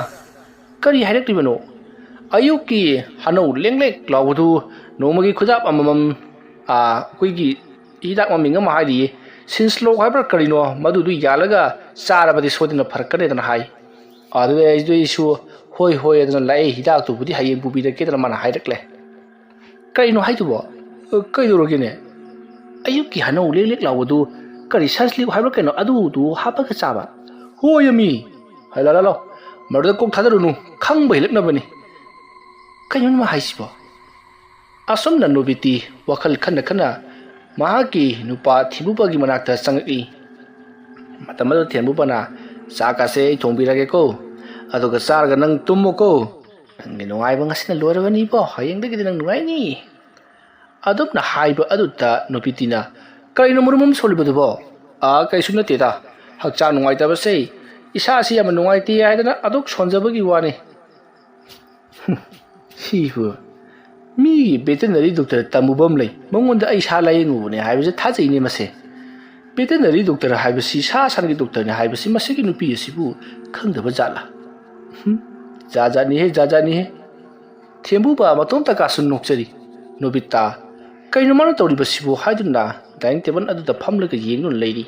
ꯀꯔꯤ ꯍꯥꯏꯔꯛꯂꯤꯕꯅꯣ?" "ꯑꯌꯨꯛꯀꯤ ꯍꯅꯧ ꯂꯦꯡꯂꯦꯛ ꯂꯥꯎꯕꯗꯨ ꯅꯣꯡꯃꯒꯤ ꯈꯨꯗꯥꯞ ꯑꯃꯃꯝ, ꯑꯥ, ꯑꯩꯈꯣꯏꯒꯤ ꯍꯤꯗꯥꯛ ꯃꯃꯤꯡ ꯑꯃ ꯍꯥꯏꯔꯤꯌꯦ, ꯁꯤꯟꯁꯂꯣꯛ ꯍꯥꯏꯕ꯭ꯔꯥ ꯀꯔꯤꯅꯣ, ꯃꯗꯨꯗꯨ ꯌꯥꯜꯂꯒ ꯆꯥꯔꯕꯗꯤ ꯁꯣꯏꯗꯅ ꯐꯔꯛꯀꯅꯤꯗꯅ ꯍꯥꯏ꯫ ꯑꯗꯨꯗ ꯑꯩꯁꯨ "ꯍꯣꯏ ꯍꯣꯏ" ꯑꯗꯨꯅ ꯂꯥꯛꯑꯦ꯫ "ꯍꯤꯗꯥꯛꯇꯨꯕꯨꯗꯤ ꯍꯌꯦꯡ ꯄꯨꯕꯤꯔꯛꯀꯦꯗꯅ" ꯃꯥꯅ ꯍꯥꯏꯔꯛꯂꯦ꯫ "ꯀꯩꯅꯣ ꯍꯥꯏꯗꯨꯕꯣ? "ꯑ, ꯀꯩꯗꯧꯔꯒꯦꯅꯦ? ꯑꯌꯨꯛꯀꯤ ꯍꯅꯧ ꯂꯦꯛ ꯂꯦꯛ ꯂꯥꯎꯕꯗꯨ, ꯀꯔꯤ ꯁꯟꯁꯂꯤꯛ ꯍꯥꯏꯕ꯭ꯔꯥ ꯀꯩꯅꯣ, ꯑꯗꯨꯗꯨ ꯍꯥꯄꯒ ꯆꯥꯕ?" "ꯍꯣꯏ ꯑꯃꯤ꯫ ꯍꯥꯏ ꯂꯥ ꯂꯥ ꯂꯥꯎ, ꯃꯗꯨꯗ ꯀꯣꯛ ꯊꯥꯗꯔꯨꯅꯨ, ꯈꯪꯕ ꯍꯦꯜꯂꯛꯅꯕꯅꯤ꯫ ꯀꯩꯅꯣꯅꯦ ꯃꯥ ꯍꯥꯏꯁꯤꯕꯣ?" ꯑꯁꯨꯝꯅ ꯅꯣꯕꯤꯇꯤ ꯋꯥꯈꯜ ꯈꯟꯅ ꯈꯟꯅ ꯃꯍꯥꯛꯀꯤ ꯅꯨꯄꯥ ꯊꯦꯝꯕꯨꯄꯥꯒꯤ ꯃꯅꯥꯛꯇ ꯆꯪꯉꯛꯏ꯫ ꯃꯇꯝ ꯑꯗꯨꯗ ꯊꯦꯝꯕꯨꯄꯥꯅ, "ꯆꯥꯛꯀꯁꯦ ꯑꯩ ꯊꯣꯡꯕꯤꯔꯒꯦꯀꯣ, ꯑꯗꯨꯒ ꯆꯥꯔꯒ ꯅꯪ ꯇꯨꯝꯃꯣꯀꯣ꯫ ꯅꯪꯒꯤ ꯅꯨꯡꯉꯥꯏꯕ ꯉꯁꯤꯅ ꯂꯣꯏꯔꯕꯅꯤꯀꯣ, ꯍꯌꯦꯡꯗꯒꯤꯗꯤ ꯅꯪ ꯅꯨꯡꯉꯥꯏꯅꯤ"꯫ ꯑꯗꯨꯝꯅ ꯍꯥꯏꯕ ꯑꯗꯨꯗ ꯅꯨꯄꯤꯇꯤꯅ, "ꯀꯔꯤꯅꯣ ꯃꯔꯨꯝ ꯑꯃ ꯁꯣꯜꯂꯤꯕꯗꯨꯕꯣ?" "ꯑꯥ, ꯀꯩꯁꯨ ꯅꯠꯇꯦꯗ, ꯍꯛꯆꯥꯡ ꯅꯨꯡꯉꯥꯏꯇꯕꯁꯦ, ꯏꯁꯥꯁꯤ ꯌꯥꯝꯅ ꯅꯨꯡꯉꯥꯏꯇꯦ ꯍꯥꯏꯗꯅ ꯑꯗꯨꯛ ꯁꯣꯟꯖꯕꯒꯤ ꯋꯥꯅꯤ"꯫ ꯁꯤꯕꯨ ꯃꯤꯒꯤ ꯚꯦꯇꯦꯅꯔꯤ ꯗꯣꯛꯇꯔ ꯇꯝꯃꯨꯕ ꯑꯃ ꯂꯩ, ꯃꯉꯣꯟꯗ ꯑꯩ ꯁꯥ ꯂꯥꯌꯦꯡꯉꯨꯕꯅꯦ ꯍꯥꯏꯕꯁꯦ ꯊꯥꯖꯩꯅꯦ ꯃꯁꯦ꯫ ꯚꯦꯇꯦꯅꯔꯤ ꯗꯣꯛꯇꯔ ꯍꯥꯏꯕꯁꯤ, ꯁꯥ ꯁꯟꯒꯤ ꯗꯣꯛꯇꯔꯅꯤ ꯍꯥꯏꯕꯁꯤ ꯃꯁꯤꯒꯤ ꯅꯨꯄꯤ ꯑꯁꯤꯕꯨ ꯈꯪꯗꯕ ꯖꯥꯠꯂꯥ? ꯍꯨꯝ, ꯖꯥꯠ ꯖꯥꯠꯅꯤꯍꯦ, ꯖꯥꯠ ꯖꯥꯠꯅꯤꯍꯦ꯫ ꯊꯦꯝꯕꯨꯕ ꯃꯇꯣꯝꯇ ꯀꯥꯁꯨ ꯅꯣꯛꯆꯔꯤ꯫ ꯅꯣꯕꯤꯇꯥ, "ꯀꯩꯅꯣ ꯃꯥꯅ ꯇꯧꯔꯤꯕꯁꯤꯕꯨ?" ꯍꯥꯏꯗꯨꯅ ꯗꯥꯏꯅꯤꯡ ꯇꯦꯕꯜ ꯑꯗꯨꯗ ꯐꯝꯂꯒ ꯌꯦꯡꯗꯨꯅ ꯂꯩꯔꯤ꯫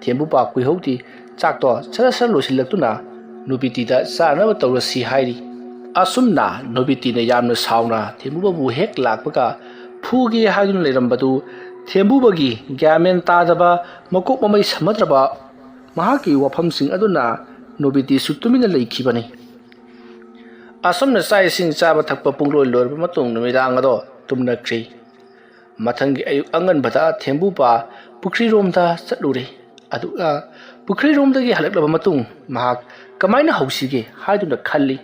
ꯊꯦꯝꯕꯨꯄꯥ ꯀꯨꯏꯍꯧꯗꯦ, ꯆꯥꯛꯇꯣ ꯁꯔ ꯁꯔ ꯂꯣꯏꯁꯤꯜꯂꯛꯇꯨꯅ ꯅꯣꯕꯤꯇꯤꯗ ꯆꯥꯅꯕ ꯇꯧꯔꯁꯤ ꯍꯥꯏꯔꯤ꯫ ꯑꯁꯨꯝꯅ ꯅꯣꯕꯤꯇꯤꯅ ꯌꯥꯝꯅ ꯁꯥꯎꯅ ꯊꯦꯝꯕꯨꯕꯕꯨ ꯍꯦꯛ ꯂꯥꯛꯄꯒ ꯐꯨꯒꯦ ꯍꯥꯏꯗꯨꯅ ꯂꯩꯔꯝꯕꯗꯨ, ꯊꯦꯝꯕꯨꯕꯒꯤ ꯒ꯭ꯌꯥꯟ ꯃꯦꯟ ꯇꯥꯗꯕ, ꯃꯀꯣꯛ ꯃꯃꯩ ꯁꯝꯅꯗ꯭ꯔꯕ ꯃꯍꯥꯛꯀꯤ ꯋꯥꯐꯝꯁꯤꯡ ꯑꯗꯨꯅ ꯅꯣꯕꯤꯇꯤꯁꯨ ꯇꯨꯃꯤꯟꯅ ꯂꯩꯈꯤꯕꯅꯤ꯫ ꯑꯁꯨꯝꯅ ꯆꯥꯛ ꯏꯁꯤꯡ ꯆꯥꯕ ꯊꯛꯄ ꯄꯨꯡꯂꯣꯏ ꯂꯣꯏꯔꯕ ꯃꯇꯨꯡ ꯅꯨꯃꯤꯗꯥꯡ ꯑꯗꯣ ꯇꯨꯝꯅꯈ꯭ꯔꯤ꯫ ꯃꯊꯪꯒꯤ ꯑꯌꯨꯛ ꯑꯉꯟꯕꯗ ꯊꯦꯝꯕꯨꯄꯥ ꯄꯨꯈ꯭ꯔꯤꯔꯣꯝꯗ ꯆꯠꯂꯨꯔꯦ꯫ ꯑꯗꯨꯒ ꯄꯨꯈ꯭ꯔꯤꯔꯣꯝꯗꯒꯤ ꯍꯜꯂꯛꯂꯕ ꯃꯇꯨꯡ ꯃꯍꯥꯛ ꯀꯃꯥꯏꯅ ꯍꯧꯁꯤꯒꯦ ꯍꯥꯏꯗꯨꯅ ꯈꯜꯂꯤ꯫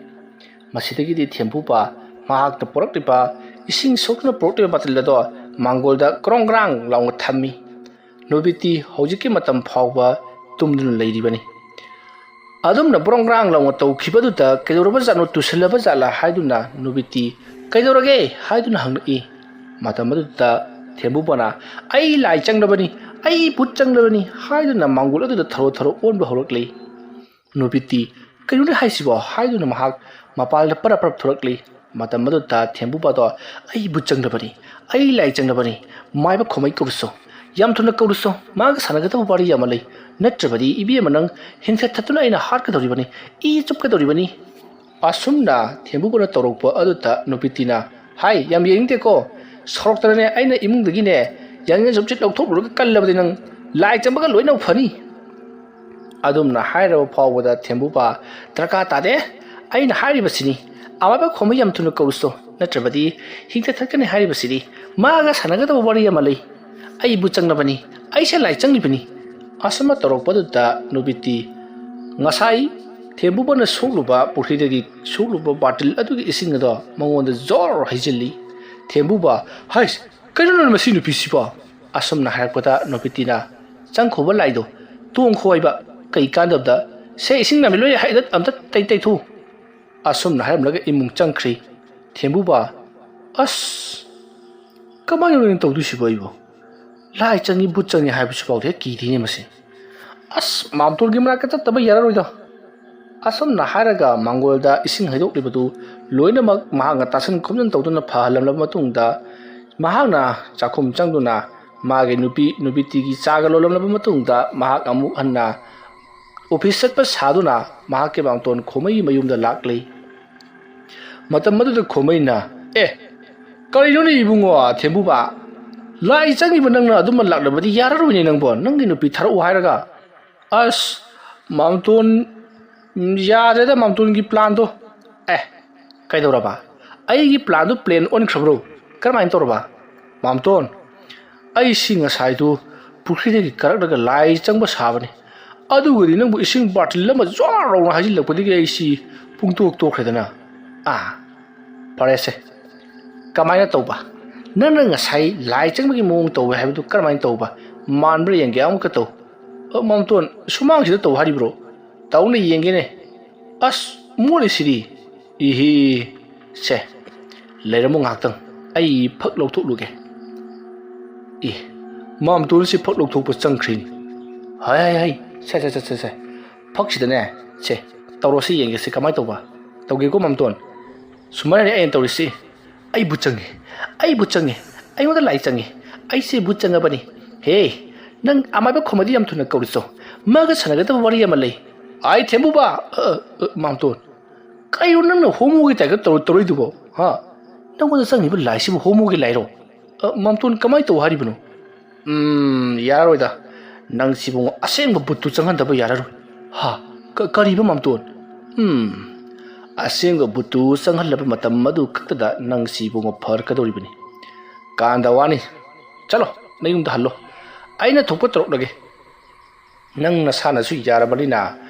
ꯃꯁꯤꯗꯒꯤꯗꯤ ꯊꯦꯝꯕꯨꯄꯥ ꯃꯍꯥꯛꯇ ꯄꯨꯔꯛꯂꯤꯕ, ꯏꯁꯤꯡ ꯁꯣꯛꯇꯨꯅ ꯄꯨꯔꯛꯂꯤꯕ ꯕꯥꯇꯤꯜ ꯑꯗꯣ ꯃꯥꯡꯒꯣꯜꯗ ꯀ꯭ꯔꯣꯡ ꯒ꯭ꯔꯥꯡ ꯂꯥꯎꯅ ꯊꯝꯃꯤ꯫ ꯅꯣꯕꯤꯇꯤ ꯍꯧꯖꯤꯛꯀꯤ ꯃꯇꯝ ꯐꯥꯎꯕ ꯇꯨꯝꯗꯨꯅ ꯂꯩꯔꯤꯕꯅꯤ꯫ ꯑꯗꯨꯝꯅ ꯕ꯭ꯔꯣꯡ ꯒ꯭ꯔꯥꯡ ꯂꯥꯎꯅ ꯇꯧꯈꯤꯕꯗꯨꯗ ꯀꯩꯗꯧꯔꯕ ꯖꯥꯠꯅꯣ, ꯇꯨꯁꯤꯜꯂꯕ ꯖꯥꯠꯂꯥ ꯍꯥꯏꯗꯨꯅ ꯅꯣꯕꯤꯇꯤ "ꯀꯩꯗꯧꯔꯒꯦ?" ꯍꯥꯏꯗꯨꯅ ꯍꯪꯂꯛꯏ꯫ ꯃꯇꯝ ꯑꯗꯨꯗ ꯊꯦꯝꯕꯨꯄꯥꯅ, "ꯑꯩ ꯂꯥꯏ ꯆꯪꯂꯕꯅꯤ, ꯑꯩ ꯚꯨꯠ ꯆꯪꯂꯕꯅꯤ" ꯍꯥꯏꯗꯨꯅ ꯃꯥꯡꯒꯣꯜ ꯑꯗꯨꯗ ꯊꯔꯣ ꯊꯔꯣ ꯑꯣꯟꯕ ꯍꯧꯔꯛꯂꯤ꯫ ꯅꯣꯕꯤꯇꯤ, "ꯀꯩꯅꯣꯅꯦ ꯍꯥꯏꯁꯤꯕꯣ?" ꯍꯥꯏꯗꯨꯅ ꯃꯍꯥꯛ ꯃꯄꯥꯟꯗ ꯄꯔꯞ ꯄꯔꯞ ꯊꯣꯔꯛꯂꯤ꯫ ꯃꯇꯝ ꯑꯗꯨꯗ ꯊꯦꯝꯕꯨꯄꯥꯗꯣ, "ꯑꯩ ꯚꯨꯠ ꯆꯪꯂꯕꯅꯤ, ꯑꯩ ꯂꯥꯏ ꯆꯪꯂꯕꯅꯤ, ꯃꯥꯏꯕ ꯈꯣꯃꯩ ꯀꯧꯔꯨꯁꯣ, ꯌꯥꯝ ꯊꯨꯅ ꯀꯧꯔꯨꯁꯣ, ꯃꯥꯒ ꯁꯥꯟꯅꯒꯗꯕ ꯋꯥꯔꯤ ꯑꯃ ꯂꯩ, ꯅꯠꯇ꯭ꯔꯕꯗꯤ ꯏꯕꯦꯝꯃ ꯅꯪ ꯍꯤꯡꯊ ꯊꯠꯇꯨꯅ ꯑꯩꯅ ꯍꯥꯠꯀꯗꯧꯔꯤꯕꯅꯤ, ꯏ ꯆꯨꯞꯀꯗꯧꯔꯤꯕꯅꯤ꯫ ꯑꯁꯨꯝꯅ ꯊꯦꯝꯕꯨꯕꯅ ꯇꯧꯔꯛꯄ ꯑꯗꯨꯗ ꯅꯨꯄꯤꯇꯤꯅ, "ꯍꯥꯏ, ꯌꯥꯝ ꯌꯦꯡꯅꯤꯡꯗꯦꯀꯣ, ꯁꯣꯔꯣꯛꯇꯅꯅꯦ ꯑꯩꯅ ꯏꯃꯨꯡꯗꯒꯤꯅꯦ ꯌꯥꯡꯂꯦꯟ ꯁꯨꯝꯆꯤꯠ ꯂꯧꯊꯣꯛꯂꯨꯔꯒ ꯀꯜꯂꯕꯗꯤ ꯅꯪ ꯂꯥꯏ ꯆꯪꯕꯒ ꯂꯣꯏꯅ ꯐꯅꯤ"꯫ ꯑꯗꯨꯝꯅ ꯍꯥꯏꯔꯕ ꯐꯥꯎꯕꯗ ꯊꯦꯝꯕꯨꯕ, "ꯗꯔꯀꯥꯔ ꯇꯥꯗꯦ, ꯑꯩꯅ ꯍꯥꯏꯔꯤꯕꯁꯤꯅꯤ, ꯑꯃꯥꯏꯕ ꯈꯣꯝꯕ ꯌꯥꯝ ꯊꯨꯅ ꯀꯧꯔꯨꯁꯣ, ꯅꯠꯇ꯭ꯔꯕꯗꯤ ꯍꯤꯡꯊ ꯊꯠꯀꯅꯤ ꯍꯥꯏꯔꯤꯕꯁꯤꯗꯤ꯫ ꯃꯥꯒ ꯁꯥꯟꯅꯒꯗꯕ ꯋꯥꯔꯤ ꯑꯃ ꯂꯩ, ꯑꯩꯕꯨ ꯆꯪꯂꯕꯅꯤ, ꯑꯩꯁꯦ ꯂꯥꯏ ꯆꯪꯂꯤꯕꯅꯤ"꯫ ꯑꯁꯨꯝꯅ ꯇꯧꯔꯛꯄꯗꯨꯗ ꯅꯨꯄꯤꯇꯤ ꯉꯁꯥꯏ ꯊꯦꯝꯕꯨꯕꯅ ꯁꯣꯛꯂꯨꯕ ꯄꯨꯈ꯭ꯔꯤꯗꯒꯤ ꯁꯣꯛꯂꯨꯕ ꯕꯥꯔꯇꯤꯜ ꯑꯗꯨꯒꯤ ꯏꯁꯤꯡ ꯑꯗꯣ ꯃꯉꯣꯟꯗ ꯖꯣꯔ ꯍꯩꯖꯤꯜꯂꯤ꯫ ꯊꯦꯝꯕꯨꯕ, "ꯍꯥꯏꯁ, ꯀꯩꯅꯣ ꯅꯪ ꯃꯁꯤ ꯅꯨꯄꯤꯁꯤꯕꯣ?" ꯑꯁꯨꯝꯅ ꯍꯥꯏꯔꯛꯄꯗ ꯅꯨꯄꯤꯇꯤꯅ, "ꯆꯪꯈꯣꯕ ꯂꯥꯏꯗꯣ ꯇꯣꯡꯈꯣ ꯍꯥꯏꯕ, ꯀꯩ ꯀꯥꯟꯗꯕꯗ? ꯁꯦ, ꯏꯁꯤꯡ ꯅꯥꯃꯤ ꯂꯣꯏ ꯍꯥꯏꯗꯠ ꯑꯝꯇ ꯇꯩ ꯇꯩꯊꯣꯛꯎ"꯫ ꯑꯁꯨꯝꯅ ꯍꯥꯏꯔꯝꯂꯒ ꯏꯃꯨꯡ ꯆꯪꯈ꯭ꯔꯤ꯫ ꯊꯦꯝꯕꯨꯕ, "ꯑꯁ, ꯀꯃꯥꯏꯅ ꯅꯣꯏꯅ ꯇꯧꯗꯣꯏꯁꯤꯕꯣ ꯑꯩꯕꯨ? ꯂꯥꯏ ꯆꯪꯉꯤ, ꯚꯨꯠ ꯆꯪꯉꯤ ꯍꯥꯏꯕꯁꯤꯐꯥꯎꯗꯤ ꯍꯦꯛ ꯀꯤꯗꯦꯅꯦ ꯃꯁꯤ꯫ ꯑꯁ, ꯃꯥꯝꯇꯣꯟꯒꯤ ꯃꯅꯥꯛꯇ ꯆꯠꯇꯕ ꯌꯥꯔꯔꯣꯏꯗ"꯫ ꯑꯁꯨꯝꯅ ꯍꯥꯏꯔꯒ ꯃꯥꯡꯒꯣꯜꯗ ꯏꯁꯤꯡ ꯍꯩꯗꯣꯛꯂꯤꯕꯗꯨ ꯂꯣꯏꯅꯃꯛ ꯃꯍꯥꯛꯅ ꯇꯥꯁꯤꯟ ꯈꯣꯝꯖꯤꯟ ꯇꯧꯗꯨꯅ ꯐꯍꯜꯂꯝꯂꯕ ꯃꯇꯨꯡꯗ ꯃꯍꯥꯛꯅ ꯆꯥꯛꯈꯨꯝ ꯆꯪꯗꯨꯅ ꯃꯥꯒꯤ ꯅꯨꯄꯤ ꯅꯨꯄꯤꯇꯤꯒꯤ ꯆꯥꯒ ꯂꯣꯜꯂꯝꯂꯕ ꯃꯇꯨꯡꯗ ꯃꯍꯥꯛ ꯑꯃꯨꯛ ꯍꯟꯅ ꯑꯣꯐꯤꯁ ꯆꯠꯄ ꯁꯥꯗꯨꯅ ꯃꯍꯥꯛꯀꯤ ꯃꯥꯝꯇꯣꯟ ꯈꯣꯃꯩꯒꯤ ꯃꯌꯨꯝꯗ ꯂꯥꯛꯂꯤ꯫ ꯃꯇꯝ ꯑꯗꯨꯗ ꯈꯣꯃꯩꯅ, "ꯑꯦ, ꯀꯔꯤꯅꯣꯅꯦ ꯏꯕꯨꯡꯉꯣ ꯊꯦꯝꯕꯨꯕ? ꯂꯥꯏ ꯆꯪꯉꯤꯕ ꯅꯪꯅ ꯑꯗꯨꯃ ꯂꯥꯛꯂꯕꯗꯤ ꯌꯥꯔꯔꯣꯏꯅꯦ ꯅꯪꯕꯣ, ꯅꯪꯒꯤ ꯅꯨꯄꯤ ꯊꯥꯔꯛꯎ ꯍꯥꯏꯔꯒ"꯫ "ꯑꯁ, ꯃꯥꯝꯇꯣꯟ, ꯎꯝ, ꯌꯥꯗ꯭ꯔꯦꯗ ꯃꯥꯝꯇꯣꯟꯒꯤ ꯄ꯭ꯂꯥꯟꯗꯣ"꯫ "ꯑꯦ, ꯀꯩꯗꯧꯔꯕ? ꯑꯩꯒꯤ ꯄ꯭ꯂꯥꯟꯗꯣ ꯄ꯭ꯂꯦꯟ ꯑꯣꯟꯈ꯭ꯔꯕ꯭ꯔꯣ? ꯀꯔꯝꯍꯥꯏꯅ ꯇꯧꯔꯕ?" "ꯃꯥꯝꯇꯣꯟ, ꯑꯩꯁꯤ ꯉꯁꯥꯏꯗꯨ ꯄꯨꯈ꯭ꯔꯤꯗꯒꯤ ꯀꯥꯔꯛꯂꯒ ꯂꯥꯏ ꯆꯪꯕ ꯁꯥꯕꯅꯤ, ꯑꯗꯨꯒꯗꯤ ꯅꯪꯕꯨ ꯏꯁꯤꯡ ꯕꯥꯔꯇꯤꯜ ꯑꯃ ꯖꯣꯔ ꯂꯥꯎꯅ ꯍꯩꯖꯤꯜꯂꯛꯄꯗꯒꯤ ꯑꯩꯁꯤ ꯄꯨꯡꯇꯣꯛ ꯇꯣꯛꯈ꯭ꯔꯦꯗꯅ"꯫ "ꯑꯥ, ꯐꯔꯦꯁꯦ, ꯀꯃꯥꯏꯅ ꯇꯧꯕ? ꯅꯪꯅ ꯉꯁꯥꯏ ꯂꯥꯏ ꯆꯪꯕꯒꯤ ꯃꯑꯣꯡ ꯇꯧꯋꯦ ꯍꯥꯏꯕꯗꯨ ꯀꯔꯝꯍꯥꯏꯅ ꯇꯧꯕ? ꯃꯥꯟꯕ꯭ꯔꯥ ꯌꯦꯡꯒꯦ, ꯑꯃꯨꯛꯀ ꯇꯧ"꯫ "ꯑ, ꯃꯥꯝꯇꯣꯟ, ꯁꯨꯃꯥꯡꯁꯤꯗ ꯇꯧ ꯍꯥꯏꯔꯤꯕ꯭ꯔꯣ? ꯇꯧꯅ ꯌꯦꯡꯒꯦꯅꯦ꯫ ꯑꯁ, ꯃꯣꯠꯂꯤꯁꯤꯗꯤ꯫ ꯏꯍꯤ, ꯁꯦ, ꯂꯩꯔꯝꯃꯣ ꯉꯥꯏꯍꯥꯛꯇꯪ, ꯑꯩ ꯐꯛ ꯂꯧꯊꯣꯛꯂꯨꯒꯦ"꯫ ꯑꯦ, ꯃꯥꯝꯇꯣꯟꯁꯤ ꯐꯛ ꯂꯧꯊꯣꯛꯄ ꯆꯪꯈ꯭ꯔꯤꯅꯤ꯫ "ꯍꯥꯏ, ꯍꯥꯏ, ꯍꯥꯏ, ꯁꯦ, ꯁꯦ, ꯁꯦ, ꯁꯦ, ꯁꯦ, ꯐꯛꯁꯤꯗꯅꯦ, ꯁꯦ, ꯇꯧꯔꯁꯤ ꯌꯦꯡꯒꯦꯁꯦ ꯀꯃꯥꯏꯅ ꯇꯧꯕ꯫ ꯇꯧꯒꯦꯀꯣ ꯃꯥꯝꯇꯣꯟ꯫ ꯁꯨꯃꯥꯏꯅꯅꯦ ꯑꯩꯅ ꯇꯧꯔꯤꯁꯤ꯫ ꯑꯩꯕꯨ ꯆꯪꯉꯤ, ꯑꯩꯕꯨ ꯆꯪꯉꯤ, ꯑꯩꯉꯣꯟꯗ ꯂꯥꯏ ꯆꯪꯉꯤ, ꯑꯩꯁꯦ ꯚꯨꯠ ꯆꯪꯉꯕꯅꯤ꯫ ꯍꯦ, ꯅꯪ ꯑꯃꯥꯏꯕ ꯈꯣꯝꯃꯗꯤ ꯌꯥꯝ ꯊꯨꯅ ꯀꯧꯔꯤꯁꯣ, ꯃꯥꯒ ꯁꯥꯟꯅꯒꯗꯕ ꯋꯥꯔꯤ ꯑꯃ ꯂꯩ꯫ ꯑꯥꯏ ꯊꯦꯝꯕꯨꯕ, ꯑ, ꯑ, ꯃꯥꯝꯇꯣꯟ, ꯀꯩꯅꯣ ꯅꯪꯅ ꯍꯣꯃꯣꯒꯤ ꯇꯥꯏꯞꯇ ꯇꯧꯔ-, ꯇꯧꯔꯛꯏꯗꯨꯕꯣ? ꯍꯥ? ꯅꯪꯉꯣꯟꯗ ꯆꯪꯉꯤꯕ ꯂꯥꯏꯁꯤꯕꯨ ꯍꯣꯃꯣꯒꯤ ꯂꯥꯏꯔꯣ? ꯑ, ꯃꯥꯝꯇꯣꯟ, ꯀꯃꯥꯏꯅ ꯇꯧ ꯍꯥꯏꯔꯤꯕꯅꯣ? ꯎꯝ, ꯌꯥꯔꯔꯣꯏꯗ꯫ ꯅꯪꯁꯤꯕꯨ ꯑꯁꯦꯡꯕ ꯕꯨꯠꯇꯨ ꯆꯪꯍꯟꯗꯕ ꯌꯥꯔꯔꯣꯏ꯫ ꯍꯥ? ꯀ-, ꯀꯔꯤꯕ ꯃꯥꯝꯇꯣꯟ? ꯎꯝ, ꯑꯁꯦꯡꯕ ꯕꯨꯠꯇꯨ ꯆꯪꯍꯜꯂꯕ ꯃꯇꯝ ꯑꯗꯨ ꯈꯛꯇꯗ ꯅꯪꯁꯤꯕꯨ ꯐꯔꯛꯀꯗꯧꯔꯤꯕꯅꯤ꯫ ꯀꯥꯟꯗ ꯋꯥꯅꯤ꯫ ꯆꯠꯂꯣ, ꯅꯌꯨꯝꯗ ꯍꯜꯂꯣ꯫ ꯑꯩꯅ ꯊꯣꯛꯄ ꯇꯧꯔꯛꯂꯒꯦ꯫ ꯅꯪ ꯅꯁꯥꯅꯁꯨ ꯌꯥꯔꯕꯅꯤꯅ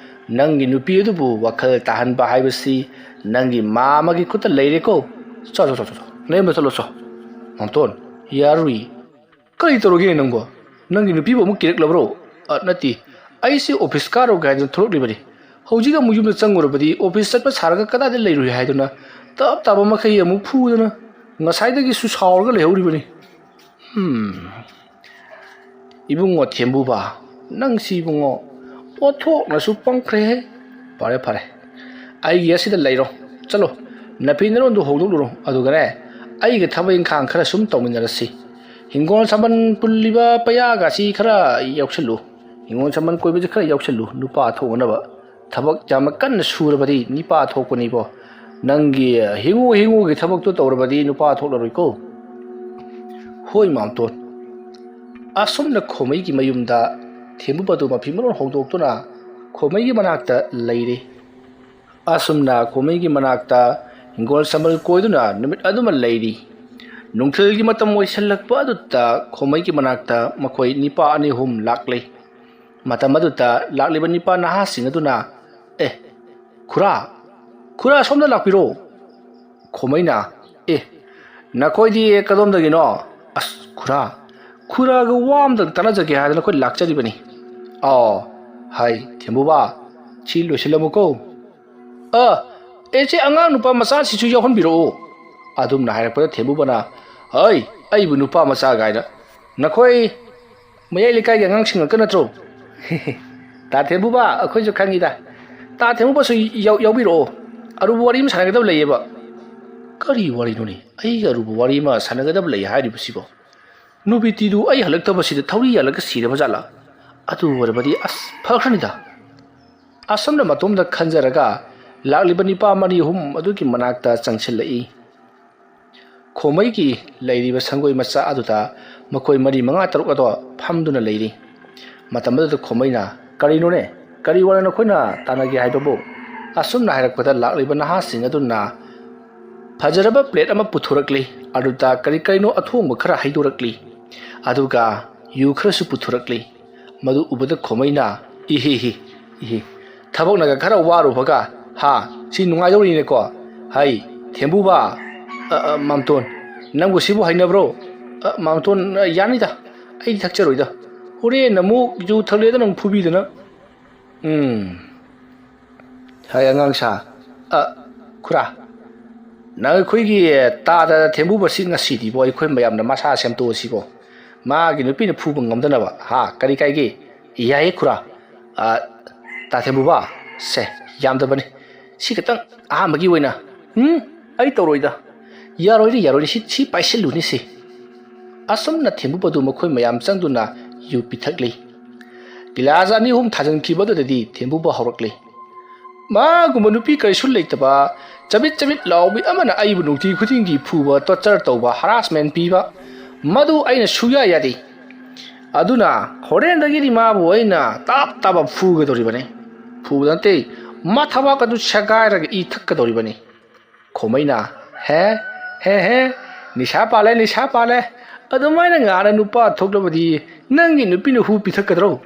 ꯅꯪꯒꯤ ꯅꯨꯄꯤ ꯑꯗꯨꯕꯨ ꯋꯥꯈꯜ ꯇꯥꯍꯟꯕ ꯍꯥꯏꯕꯁꯤ ꯅꯪꯒꯤ ꯃꯥ ꯑꯃꯒꯤ ꯈꯨꯠꯇ ꯂꯩꯔꯦꯀꯣ꯫ ꯆꯣ, ꯆꯣ, ꯆꯣ, ꯆꯣ, ꯆꯣ꯫ ꯅꯌꯨꯝꯗ ꯆꯠꯂꯣ, ꯆꯣ꯫ ꯃꯥꯝꯇꯣꯟ, ꯌꯥꯔꯨꯏ꯫ ꯀꯔꯤ ꯇꯧꯔꯒꯦ ꯅꯪꯕꯣ? ꯅꯪꯒꯤ ꯅꯨꯄꯤꯕꯨ ꯑꯃꯨꯛ ꯀꯤꯔꯛꯂꯕ꯭ꯔꯣ? ꯑ, ꯅꯠꯇꯦ, ꯑꯩꯁꯦ ꯑꯣꯐꯤꯁ ꯀꯥꯔꯨꯒꯦ ꯍꯥꯏꯗꯅ ꯊꯣꯛꯂꯛꯂꯤꯕꯅꯤ꯫ ꯍꯧꯖꯤꯛ ꯑꯃꯨꯛ ꯌꯨꯝꯗ ꯆꯪꯉꯨꯔꯕꯗꯤ ꯑꯣꯐꯤꯁ ꯆꯠꯄ ꯁꯥꯔꯒ ꯀꯗꯥꯏꯗ ꯂꯩꯔꯨꯏ ꯍꯥꯏꯗꯨꯅ ꯇꯞ ꯇꯥꯕ ꯃꯈꯩ ꯑꯃꯨꯛ ꯐꯨꯗꯅ ꯉꯁꯥꯏꯗꯒꯤꯁꯨ ꯁꯥꯎꯔꯒ ꯂꯩꯍꯧꯔꯤꯕꯅꯤ꯫ ꯍꯝ꯫ ꯏꯕꯨꯡꯉꯣ ꯊꯦꯝꯕꯨꯕ, ꯅꯪꯁꯤ ꯏꯕꯨꯡꯉꯣ ꯑꯣꯟꯊꯣꯛꯅꯁꯨ ꯄꯪꯈ꯭ꯔꯦꯍꯦ꯫ ꯐꯔꯦ, ꯐꯔꯦ, ꯑꯩꯒꯤ ꯑꯁꯤꯗ ꯂꯩꯔꯣ꯫ ꯆꯠꯂꯣ, ꯅꯐꯤ ꯅꯔꯣꯟꯗꯨ ꯍꯣꯡꯗꯣꯛꯂꯨꯔꯣ꯫ ꯑꯗꯨꯒꯅꯦ, ꯑꯩꯒ ꯊꯕꯛ ꯏꯪꯈꯥꯡ ꯈꯔ ꯁꯨꯝ ꯇꯧꯃꯤꯟꯅꯔꯁꯤ꯫ ꯍꯤꯡꯒꯣꯜ ꯁꯝꯕꯜ ꯄꯨꯜꯂꯤꯕ ꯄꯩꯌꯥꯒꯁꯤ ꯈꯔ ꯌꯥꯎꯁꯜꯂꯨ꯫ ꯍꯤꯡꯒꯣꯜ ꯁꯝꯕꯜ ꯀꯣꯏꯕꯁꯤ ꯈꯔ ꯌꯥꯎꯁꯜꯂꯨ, ꯅꯨꯄꯥ ꯊꯣꯛꯅꯅꯕ꯫ ꯊꯕꯛ ꯌꯥꯝꯅ ꯀꯟꯅ ꯁꯨꯔꯕꯗꯤ ꯅꯤꯄꯥ ꯊꯣꯛꯄꯅꯤꯕꯣ꯫ ꯅꯪꯒꯤ ꯍꯤꯡꯉꯨ ꯍꯤꯡꯉꯨꯒꯤ ꯊꯕꯛꯇꯣ ꯇꯧꯔꯕꯗꯤ ꯅꯨꯄꯥ ꯊꯣꯛꯂꯔꯣꯏꯀꯣ꯫ ꯍꯣꯏ, ꯃꯥꯝꯇꯣꯟ꯫ ꯑꯁꯨꯝꯅ ꯈꯣꯃꯩꯒꯤ ꯃꯌꯨꯝꯗ ꯊꯦꯝꯕꯨꯕꯗꯨ ꯃꯐꯤ ꯃꯔꯣꯟ ꯍꯣꯡꯗꯣꯛꯇꯨꯅ ꯈꯣꯃꯩꯒꯤ ꯃꯅꯥꯛꯇ ꯂꯩꯔꯦ꯫ ꯑꯁꯨꯝꯅ ꯈꯣꯃꯩꯒꯤ ꯃꯅꯥꯛꯇ ꯍꯤꯡꯒꯣꯜ ꯁꯝꯕꯜ ꯀꯣꯏꯗꯨꯅ ꯅꯨꯃꯤꯠ ꯑꯗꯨꯃ ꯂꯩꯔꯤ꯫ ꯅꯨꯡꯊꯤꯜꯒꯤ ꯃꯇꯝ ꯑꯣꯏꯁꯤꯜꯂꯛꯄ ꯑꯗꯨꯗ ꯈꯣꯃꯩꯒꯤ ꯃꯅꯥꯛꯇ ꯃꯈꯣꯏ ꯅꯤꯄꯥ ꯑꯅꯤ ꯑꯍꯨꯝ ꯂꯥꯛꯂꯦ꯫ ꯃꯇꯝ ꯑꯗꯨꯗ ꯂꯥꯛꯂꯤꯕ ꯅꯤꯄꯥ ꯅꯍꯥꯁꯤꯡ ꯑꯗꯨꯅ, "ꯑꯦ, ꯈꯨꯔꯥ, ꯈꯨꯔꯥ, ꯁꯣꯝꯗ ꯂꯥꯛꯄꯤꯔꯣ꯫" ꯈꯣꯃꯩꯅ, "ꯑꯦ, ꯅꯈꯣꯏꯗꯤ ꯀꯗꯣꯝꯗꯒꯤꯅꯣ?" "ꯑꯁ, ꯈꯨꯔꯥ, ꯈꯨꯔꯥꯒ ꯋꯥ ꯑꯃꯇꯪ ꯇꯥꯟꯅꯖꯒꯦ ꯍꯥꯏꯗꯅ ꯑꯩꯈꯣꯏ ꯂꯥꯛꯆꯔꯤꯕꯅꯤ꯫" "ꯑꯥꯎ, ꯍꯥꯏ, ꯊꯦꯝꯕꯨꯕ, ꯁꯤ ꯂꯣꯏꯁꯤꯜꯂꯝꯃꯨꯀꯣ꯫" "ꯑ, ꯑꯦ, ꯁꯤ ꯑꯉꯥꯡ ꯅꯨꯄꯥ ꯃꯆꯥꯁꯤꯁꯨ ꯌꯥꯎꯍꯟꯕꯤꯔꯛꯑꯣ꯫" ꯑꯗꯨꯝꯅ ꯍꯥꯏꯔꯛꯄꯗ ꯊꯦꯝꯕꯨꯕꯅ, "ꯍꯩ, ꯑꯩꯕꯨ ꯅꯨꯄꯥ ꯃꯆꯥ ꯀꯥꯏꯅ꯫ ꯅꯈꯣꯏ ꯃꯌꯥꯏ ꯂꯩꯀꯥꯏꯒꯤ ꯑꯉꯥꯡꯁꯤꯡ ꯉꯥꯛꯇ ꯅꯠꯇ꯭ꯔꯣ?" "ꯇꯥ ꯊꯦꯝꯕꯨꯕ, ꯑꯩꯈꯣꯏꯁꯨ ꯈꯪꯉꯤꯗ꯫ ꯇꯥ ꯊꯦꯝꯕꯨꯕꯁꯨ ꯌꯥꯎ-, ꯌꯥꯎꯕꯤꯔꯛꯑꯣ꯫ ꯑꯔꯨꯕ ꯋꯥꯔꯤ ꯑꯃ ꯁꯥꯟꯅꯒꯗꯕ ꯂꯩꯌꯦꯕ꯫" "ꯀꯔꯤ ꯋꯥꯔꯤꯅꯣꯅꯦ? ꯑꯩꯒ ꯑꯔꯨꯕ ꯋꯥꯔꯤ ꯑꯃ ꯁꯥꯟꯅꯒꯗꯕ ꯂꯩ ꯍꯥꯏꯔꯤꯕꯁꯤꯕꯣ? ꯅꯨꯕꯤꯇꯤꯗꯨ ꯑꯩ ꯍꯜꯂꯛꯇꯕꯁꯤꯗ ꯊꯧꯔꯤ ꯌꯥꯜꯂꯒ ꯁꯤꯔꯕ ꯖꯥꯠꯂꯥ? ꯑꯗꯨ ꯑꯣꯏꯔꯕꯗꯤ ꯑꯁ ꯐꯈ꯭ꯔꯅꯤꯗ꯫ ꯑꯁꯨꯝꯅ ꯃꯇꯣꯝꯗ ꯈꯟꯖꯔꯒ ꯂꯥꯛꯂꯤꯕ ꯅꯤꯄꯥ ꯃꯔꯤ ꯑꯍꯨꯝ ꯑꯗꯨꯒꯤ ꯃꯅꯥꯛꯇ ꯆꯪꯁꯤꯜꯂꯛꯏ꯫ ꯈꯣꯃꯩꯒꯤ ꯂꯩꯔꯤꯕ ꯁꯪꯒꯣꯏ ꯃꯆꯥ ꯑꯗꯨꯗ ꯃꯈꯣꯏ ꯃꯔꯤ ꯃꯉꯥ ꯇꯔꯨꯛ ꯑꯗꯣ ꯐꯝꯗꯨꯅ ꯂꯩꯔꯤ꯫ ꯃꯇꯝ ꯑꯗꯨꯗ ꯈꯣꯃꯩꯅ, "ꯀꯔꯤꯅꯣꯅꯦ? ꯀꯔꯤ ꯋꯥꯔ ꯅꯈꯣꯏꯅ ꯇꯥꯟꯅꯒꯦ ꯍꯥꯏꯕꯕꯨ?" ꯑꯁꯨꯝꯅ ꯍꯥꯏꯔꯛꯄꯗ ꯂꯥꯛꯂꯤꯕ ꯅꯍꯥꯁꯤꯡ ꯑꯗꯨꯅ ꯐꯖꯔꯕ ꯄ꯭ꯂꯦꯠ ꯑꯃ ꯄꯨꯊꯣꯔꯛꯂꯤ꯫ ꯑꯗꯨꯗ ꯀꯔꯤ ꯀꯔꯤꯅꯣ ꯑꯊꯣꯡꯕ ꯈꯔ ꯍꯩꯗꯣꯔꯛꯂꯤ꯫ ꯑꯗꯨꯒ ꯌꯨ ꯈꯔꯁꯨ ꯄꯨꯊꯣꯔꯛꯂꯤ꯫ ꯃꯗꯨ ꯎꯕꯗ ꯈꯣꯃꯩꯅ, "ꯏꯍꯤ ꯍꯤ, ꯏꯍꯤ, ꯊꯕꯛꯅꯒ ꯈꯔ ꯋꯥꯔꯨꯕꯒ, ꯍꯥ, ꯁꯤ ꯅꯨꯡꯉꯥꯏꯗꯧꯔꯤꯅꯦꯀꯣ꯫ ꯍꯩ, ꯊꯦꯝꯕꯨꯕ, ꯑ, ꯑ, ꯃꯥꯝꯇꯣꯟ, ꯅꯪꯕꯨ ꯁꯤꯕꯨ ꯍꯩꯅꯕ꯭ꯔꯣ?" "ꯑ, ꯃꯥꯝꯇꯣꯟ, ꯑ, ꯌꯥꯅꯤꯗ, ꯑꯩꯗꯤ ꯊꯛꯆꯔꯣꯏꯗ꯫ ꯍꯣꯔꯦꯟ ꯑꯃꯨꯛ ꯌꯨ ꯊꯛꯂꯦꯗꯅ ꯑꯃꯨꯛ ꯐꯨꯕꯤꯗꯅ꯫" ꯎꯝ꯫ ꯍꯥꯏ ꯑꯉꯥꯡ ꯁꯥ꯫ ꯑ, ꯈꯨꯔꯥ, ꯅꯪ ꯑꯩꯈꯣꯏꯒꯤ ꯇꯥꯗ ꯊꯦꯝꯕꯨꯕꯁꯤ ꯉꯁꯤꯗꯤꯕꯣ ꯑꯩꯈꯣꯏ ꯃꯌꯥꯝꯅ ꯃꯁꯥ ꯁꯦꯝꯗꯣꯛꯑꯁꯤꯕꯣ꯫ ꯃꯥꯒꯤ ꯅꯨꯄꯤꯅ ꯐꯨꯕ ꯉꯝꯗꯅꯕ꯫ ꯍꯥ, ꯀꯔꯤ ꯀꯥꯏꯒꯦ? ꯌꯥꯏꯌꯦ ꯈꯨꯔꯥ꯫ ꯑ, ꯇꯥ ꯊꯦꯝꯕꯨꯕ, ꯁꯦ, ꯌꯥꯝꯗꯕꯅꯤ꯫ ꯁꯤ ꯈꯛꯇꯪ ꯑꯍꯥꯟꯕꯒꯤ ꯑꯣꯏꯅ꯫ ꯎꯝ, ꯑꯩ ꯇꯧꯔꯣꯏꯗ꯫ ꯌꯥꯔꯣꯏꯅꯦ, ꯌꯥꯔꯣꯏꯅꯦ, ꯁꯤ, ꯁꯤ ꯄꯥꯏꯁꯤꯜꯂꯨꯅꯦ ꯁꯤ꯫ ꯑꯁꯨꯝꯅ ꯊꯦꯝꯕꯨꯕꯗꯨ ꯃꯈꯣꯏ ꯃꯌꯥꯝ ꯆꯪꯗꯨꯅ ꯌꯨ ꯄꯤꯊꯛꯂꯤ꯫ ꯒꯤꯂꯥꯁ ꯑꯅꯤ ꯑꯍꯨꯝ ꯊꯥꯖꯤꯟꯈꯤꯕ ꯑꯗꯨꯗꯗꯤ ꯊꯦꯝꯕꯨꯕ ꯍꯧꯔꯛꯂꯤ꯫ ꯃꯥꯒꯨꯝꯕ ꯅꯨꯄꯤ ꯀꯔꯤꯁꯨ ꯂꯩꯇꯕ, ꯆꯕꯤꯠ ꯆꯕꯤꯠ ꯂꯥꯎꯕꯤ ꯑꯃꯅ ꯑꯩꯕꯨ ꯅꯨꯡꯇꯤ ꯈꯨꯗꯤꯡꯒꯤ ꯐꯨꯕ, ꯇꯣꯔꯆꯔ ꯇꯧꯕ, ꯍꯔꯥꯁꯃꯦꯟ ꯄꯤꯕ, ꯃꯗꯨ ꯑꯩꯅ ꯁꯨꯌꯥ ꯌꯥꯗꯦ꯫ ꯑꯗꯨꯅ ꯍꯣꯔꯦꯟꯗꯒꯤꯗꯤ ꯃꯥꯕꯨ ꯑꯩꯅ ꯇꯥꯞ ꯇꯥꯞ ꯐꯨꯒꯗꯧꯔꯤꯕꯅꯤ꯫ ꯐꯨꯕ ꯅꯠꯇꯦ, ꯃꯊꯕꯥꯛ ꯑꯗꯨ ꯁꯦꯒꯥꯏꯔꯒ ꯏ ꯊꯛꯀꯗꯧꯔꯤꯕꯅꯤ꯫ ꯈꯣꯃꯩꯅ, "ꯍꯦ, ꯍꯦ, ꯍꯦ, ꯅꯤꯁꯥ ꯄꯥꯜꯂꯦ, ꯅꯤꯁꯥ ꯄꯥꯜꯂꯦ꯫ ꯑꯗꯨꯃꯥꯏꯅ ꯉꯥꯅ ꯅꯨꯄꯥ ꯊꯣꯛꯂꯕꯗꯤ ꯅꯪꯒꯤ ꯅꯨꯄꯤꯅ ꯍꯨ ꯄꯤꯊꯛꯀꯗ꯭ꯔꯣ?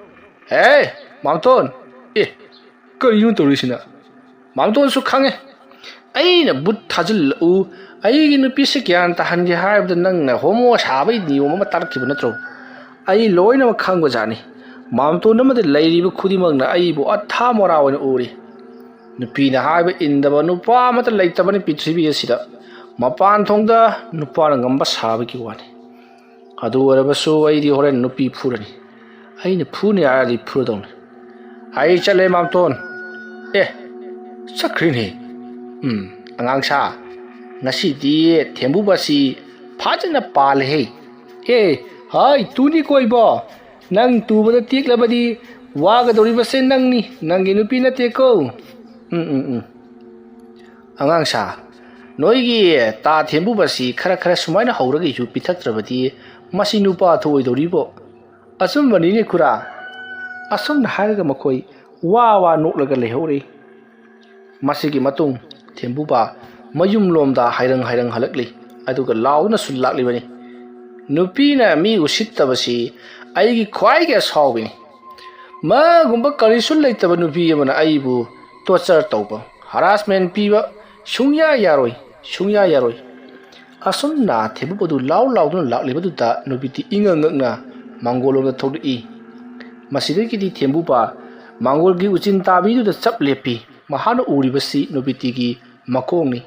ꯍꯦ, ꯃꯥꯝꯇꯣꯟ, ꯑꯦ, ꯀꯔꯤꯅꯣ ꯇꯧꯔꯤꯁꯤꯅ? ꯃꯥꯝꯇꯣꯟꯁꯨ ꯈꯪꯉꯦ꯫ ꯑꯩꯅ ꯕꯨꯠ ꯊꯥꯖꯤꯜꯂꯛꯎ, ꯑꯩꯒꯤ ꯅꯨꯄꯤꯁꯦ ꯒ꯭ꯌꯥꯟ ꯇꯥꯍꯟꯒꯦ ꯍꯥꯏꯕꯗ ꯅꯪꯅ ꯍꯣꯃꯣ ꯁꯥꯕꯒꯤ ꯅꯤꯌꯣꯝ ꯑꯃ ꯇꯥꯔꯛꯈꯤꯕ ꯅꯠꯇ꯭ꯔꯣ? ꯑꯩ ꯂꯣꯏꯅꯃꯛ ꯈꯪꯕꯖꯥꯠꯅꯤ꯫ ꯃꯥꯝꯇꯣꯟ ꯑꯃꯗꯤ ꯂꯩꯔꯤꯕ ꯈꯨꯗꯤꯡꯃꯛꯅ ꯑꯩꯕꯨ ꯑꯊꯥ ꯃꯣꯔꯥ ꯑꯣꯏꯅ ꯎꯔꯤ꯫ ꯅꯨꯄꯤꯅ ꯍꯥꯏꯕ ꯏꯟꯗꯕ ꯅꯨꯄꯥ ꯑꯃꯠꯇ ꯂꯩꯇꯕꯅꯤ ꯄ꯭ꯔꯤꯊꯤꯕꯤ ꯑꯁꯤꯗ꯫ ꯃꯄꯥꯟ ꯊꯣꯡꯗ ꯅꯨꯄꯥꯅ ꯉꯝꯕ ꯁꯥꯕꯒꯤ ꯋꯥꯅꯤ꯫ ꯑꯗꯨ ꯑꯣꯏꯔꯕꯁꯨ ꯑꯩꯗꯤ ꯍꯣꯔꯦꯟ ꯅꯨꯄꯤ ꯐꯨꯔꯅꯤ꯫ ꯑꯩꯅ ꯐꯨꯅꯤ ꯍꯥꯏꯔꯗꯤ ꯐꯨꯔꯗꯧꯅꯤ꯫ ꯑꯩ ꯆꯠꯂꯦ, ꯃꯥꯝꯇꯣꯟ꯫ ꯑꯦ, ꯆꯠꯈ꯭ꯔꯦꯅꯦ꯫ ꯎꯝ, ꯑꯉꯥꯡ ꯁꯥ, ꯉꯁꯤꯗꯤ ꯊꯦꯝꯕꯨꯕꯁꯤ ꯐꯖꯅ ꯄꯥꯜꯂꯦꯍꯦ꯫ ꯑꯦ, ꯍꯥꯏ, ꯇꯨꯅꯤ ꯀꯣꯏꯕ꯫ ꯅꯪ ꯇꯨꯕꯗ ꯇꯦꯛꯂꯕꯗꯤ ꯋꯥꯒꯗꯧꯔꯤꯕꯁꯦ ꯅꯪꯅꯤ, ꯅꯪꯒꯤ ꯅꯨꯄꯤ ꯅꯠꯇꯦꯀꯣ꯫ ꯎꯝ, ꯎꯝ, ꯎꯝ꯫ ꯑꯉꯥꯡꯁꯥ, ꯅꯣꯏꯒꯤ ꯇꯥ ꯊꯦꯝꯕꯨꯕꯁꯤ ꯈꯔ ꯈꯔ ꯁꯨꯃꯥꯏꯅ ꯍꯧꯔꯒ ꯌꯨ ꯄꯤꯊꯛꯇ꯭ꯔꯕꯗꯤ ꯃꯁꯤ ꯅꯨꯄꯥ ꯊꯣꯛꯑꯣꯏꯗꯧꯔꯤꯕꯣ꯫ ꯑꯆꯨꯝꯕꯅꯤꯅꯦ ꯈꯨꯔꯥ꯫ ꯑꯁꯨꯝꯅ ꯍꯥꯏꯔꯒ ꯃꯈꯣꯏ ꯋꯥ ꯋꯥ ꯅꯣꯛꯂꯒ ꯂꯩꯍꯧꯔꯤ꯫ ꯃꯁꯤꯒꯤ ꯃꯇꯨꯡ ꯊꯦꯝꯕꯨꯕ ꯃꯌꯨꯝꯂꯣꯝꯗ ꯍꯥꯏꯔꯪ ꯍꯥꯏꯔꯪ ꯍꯜꯂꯛꯂꯤ, ꯑꯗꯨꯒ ꯂꯥꯎꯗꯨꯅꯁꯨ ꯂꯥꯛꯂꯤꯕꯅꯤ, "ꯅꯨꯄꯤꯅ ꯃꯤ ꯎꯁꯤꯠꯇꯕꯁꯤ ꯑꯩꯒꯤ ꯈ꯭ꯋꯥꯏꯒꯤ ꯑꯁꯥꯎꯕꯅꯤ꯫ ꯃꯥꯒꯨꯝꯕ ꯀꯔꯤꯁꯨ ꯂꯩꯇꯕ ꯅꯨꯄꯤ ꯑꯃꯅ ꯑꯩꯕꯨ ꯇꯣꯔꯆꯔ ꯇꯧꯕ, ꯍꯔꯥꯁꯃꯦꯟ ꯄꯤꯕ ꯁꯨꯡꯌꯥ ꯌꯥꯔꯣꯏ, ꯁꯨꯡꯌꯥ ꯌꯥꯔꯣꯏ꯫" ꯑꯁꯨꯝꯅ ꯊꯦꯝꯕꯨꯕꯗꯨ ꯂꯥꯎ ꯂꯥꯎꯗꯨꯅ ꯂꯥꯛꯂꯤꯕꯗꯨꯗ ꯅꯨꯄꯤꯇꯤ ꯏꯉꯛ ꯉꯛꯅ ꯃꯥꯡꯒꯣꯜꯂꯣꯝꯗ ꯊꯣꯛꯂꯛꯏ꯫ ꯃꯁꯤꯗꯒꯤꯗꯤ ꯊꯦꯝꯕꯨꯕ ꯃꯥꯡꯒꯣꯜꯒꯤ ꯎꯆꯤꯟ ꯇꯥꯕꯤꯗꯨꯗ ꯆꯞ ꯂꯦꯞꯄꯤ꯫ ꯃꯍꯥꯛꯅ ꯎꯔꯤꯕꯁꯤ ꯅꯣꯕꯤꯇꯤꯒꯤ ꯃꯈꯣꯡꯅꯤ꯫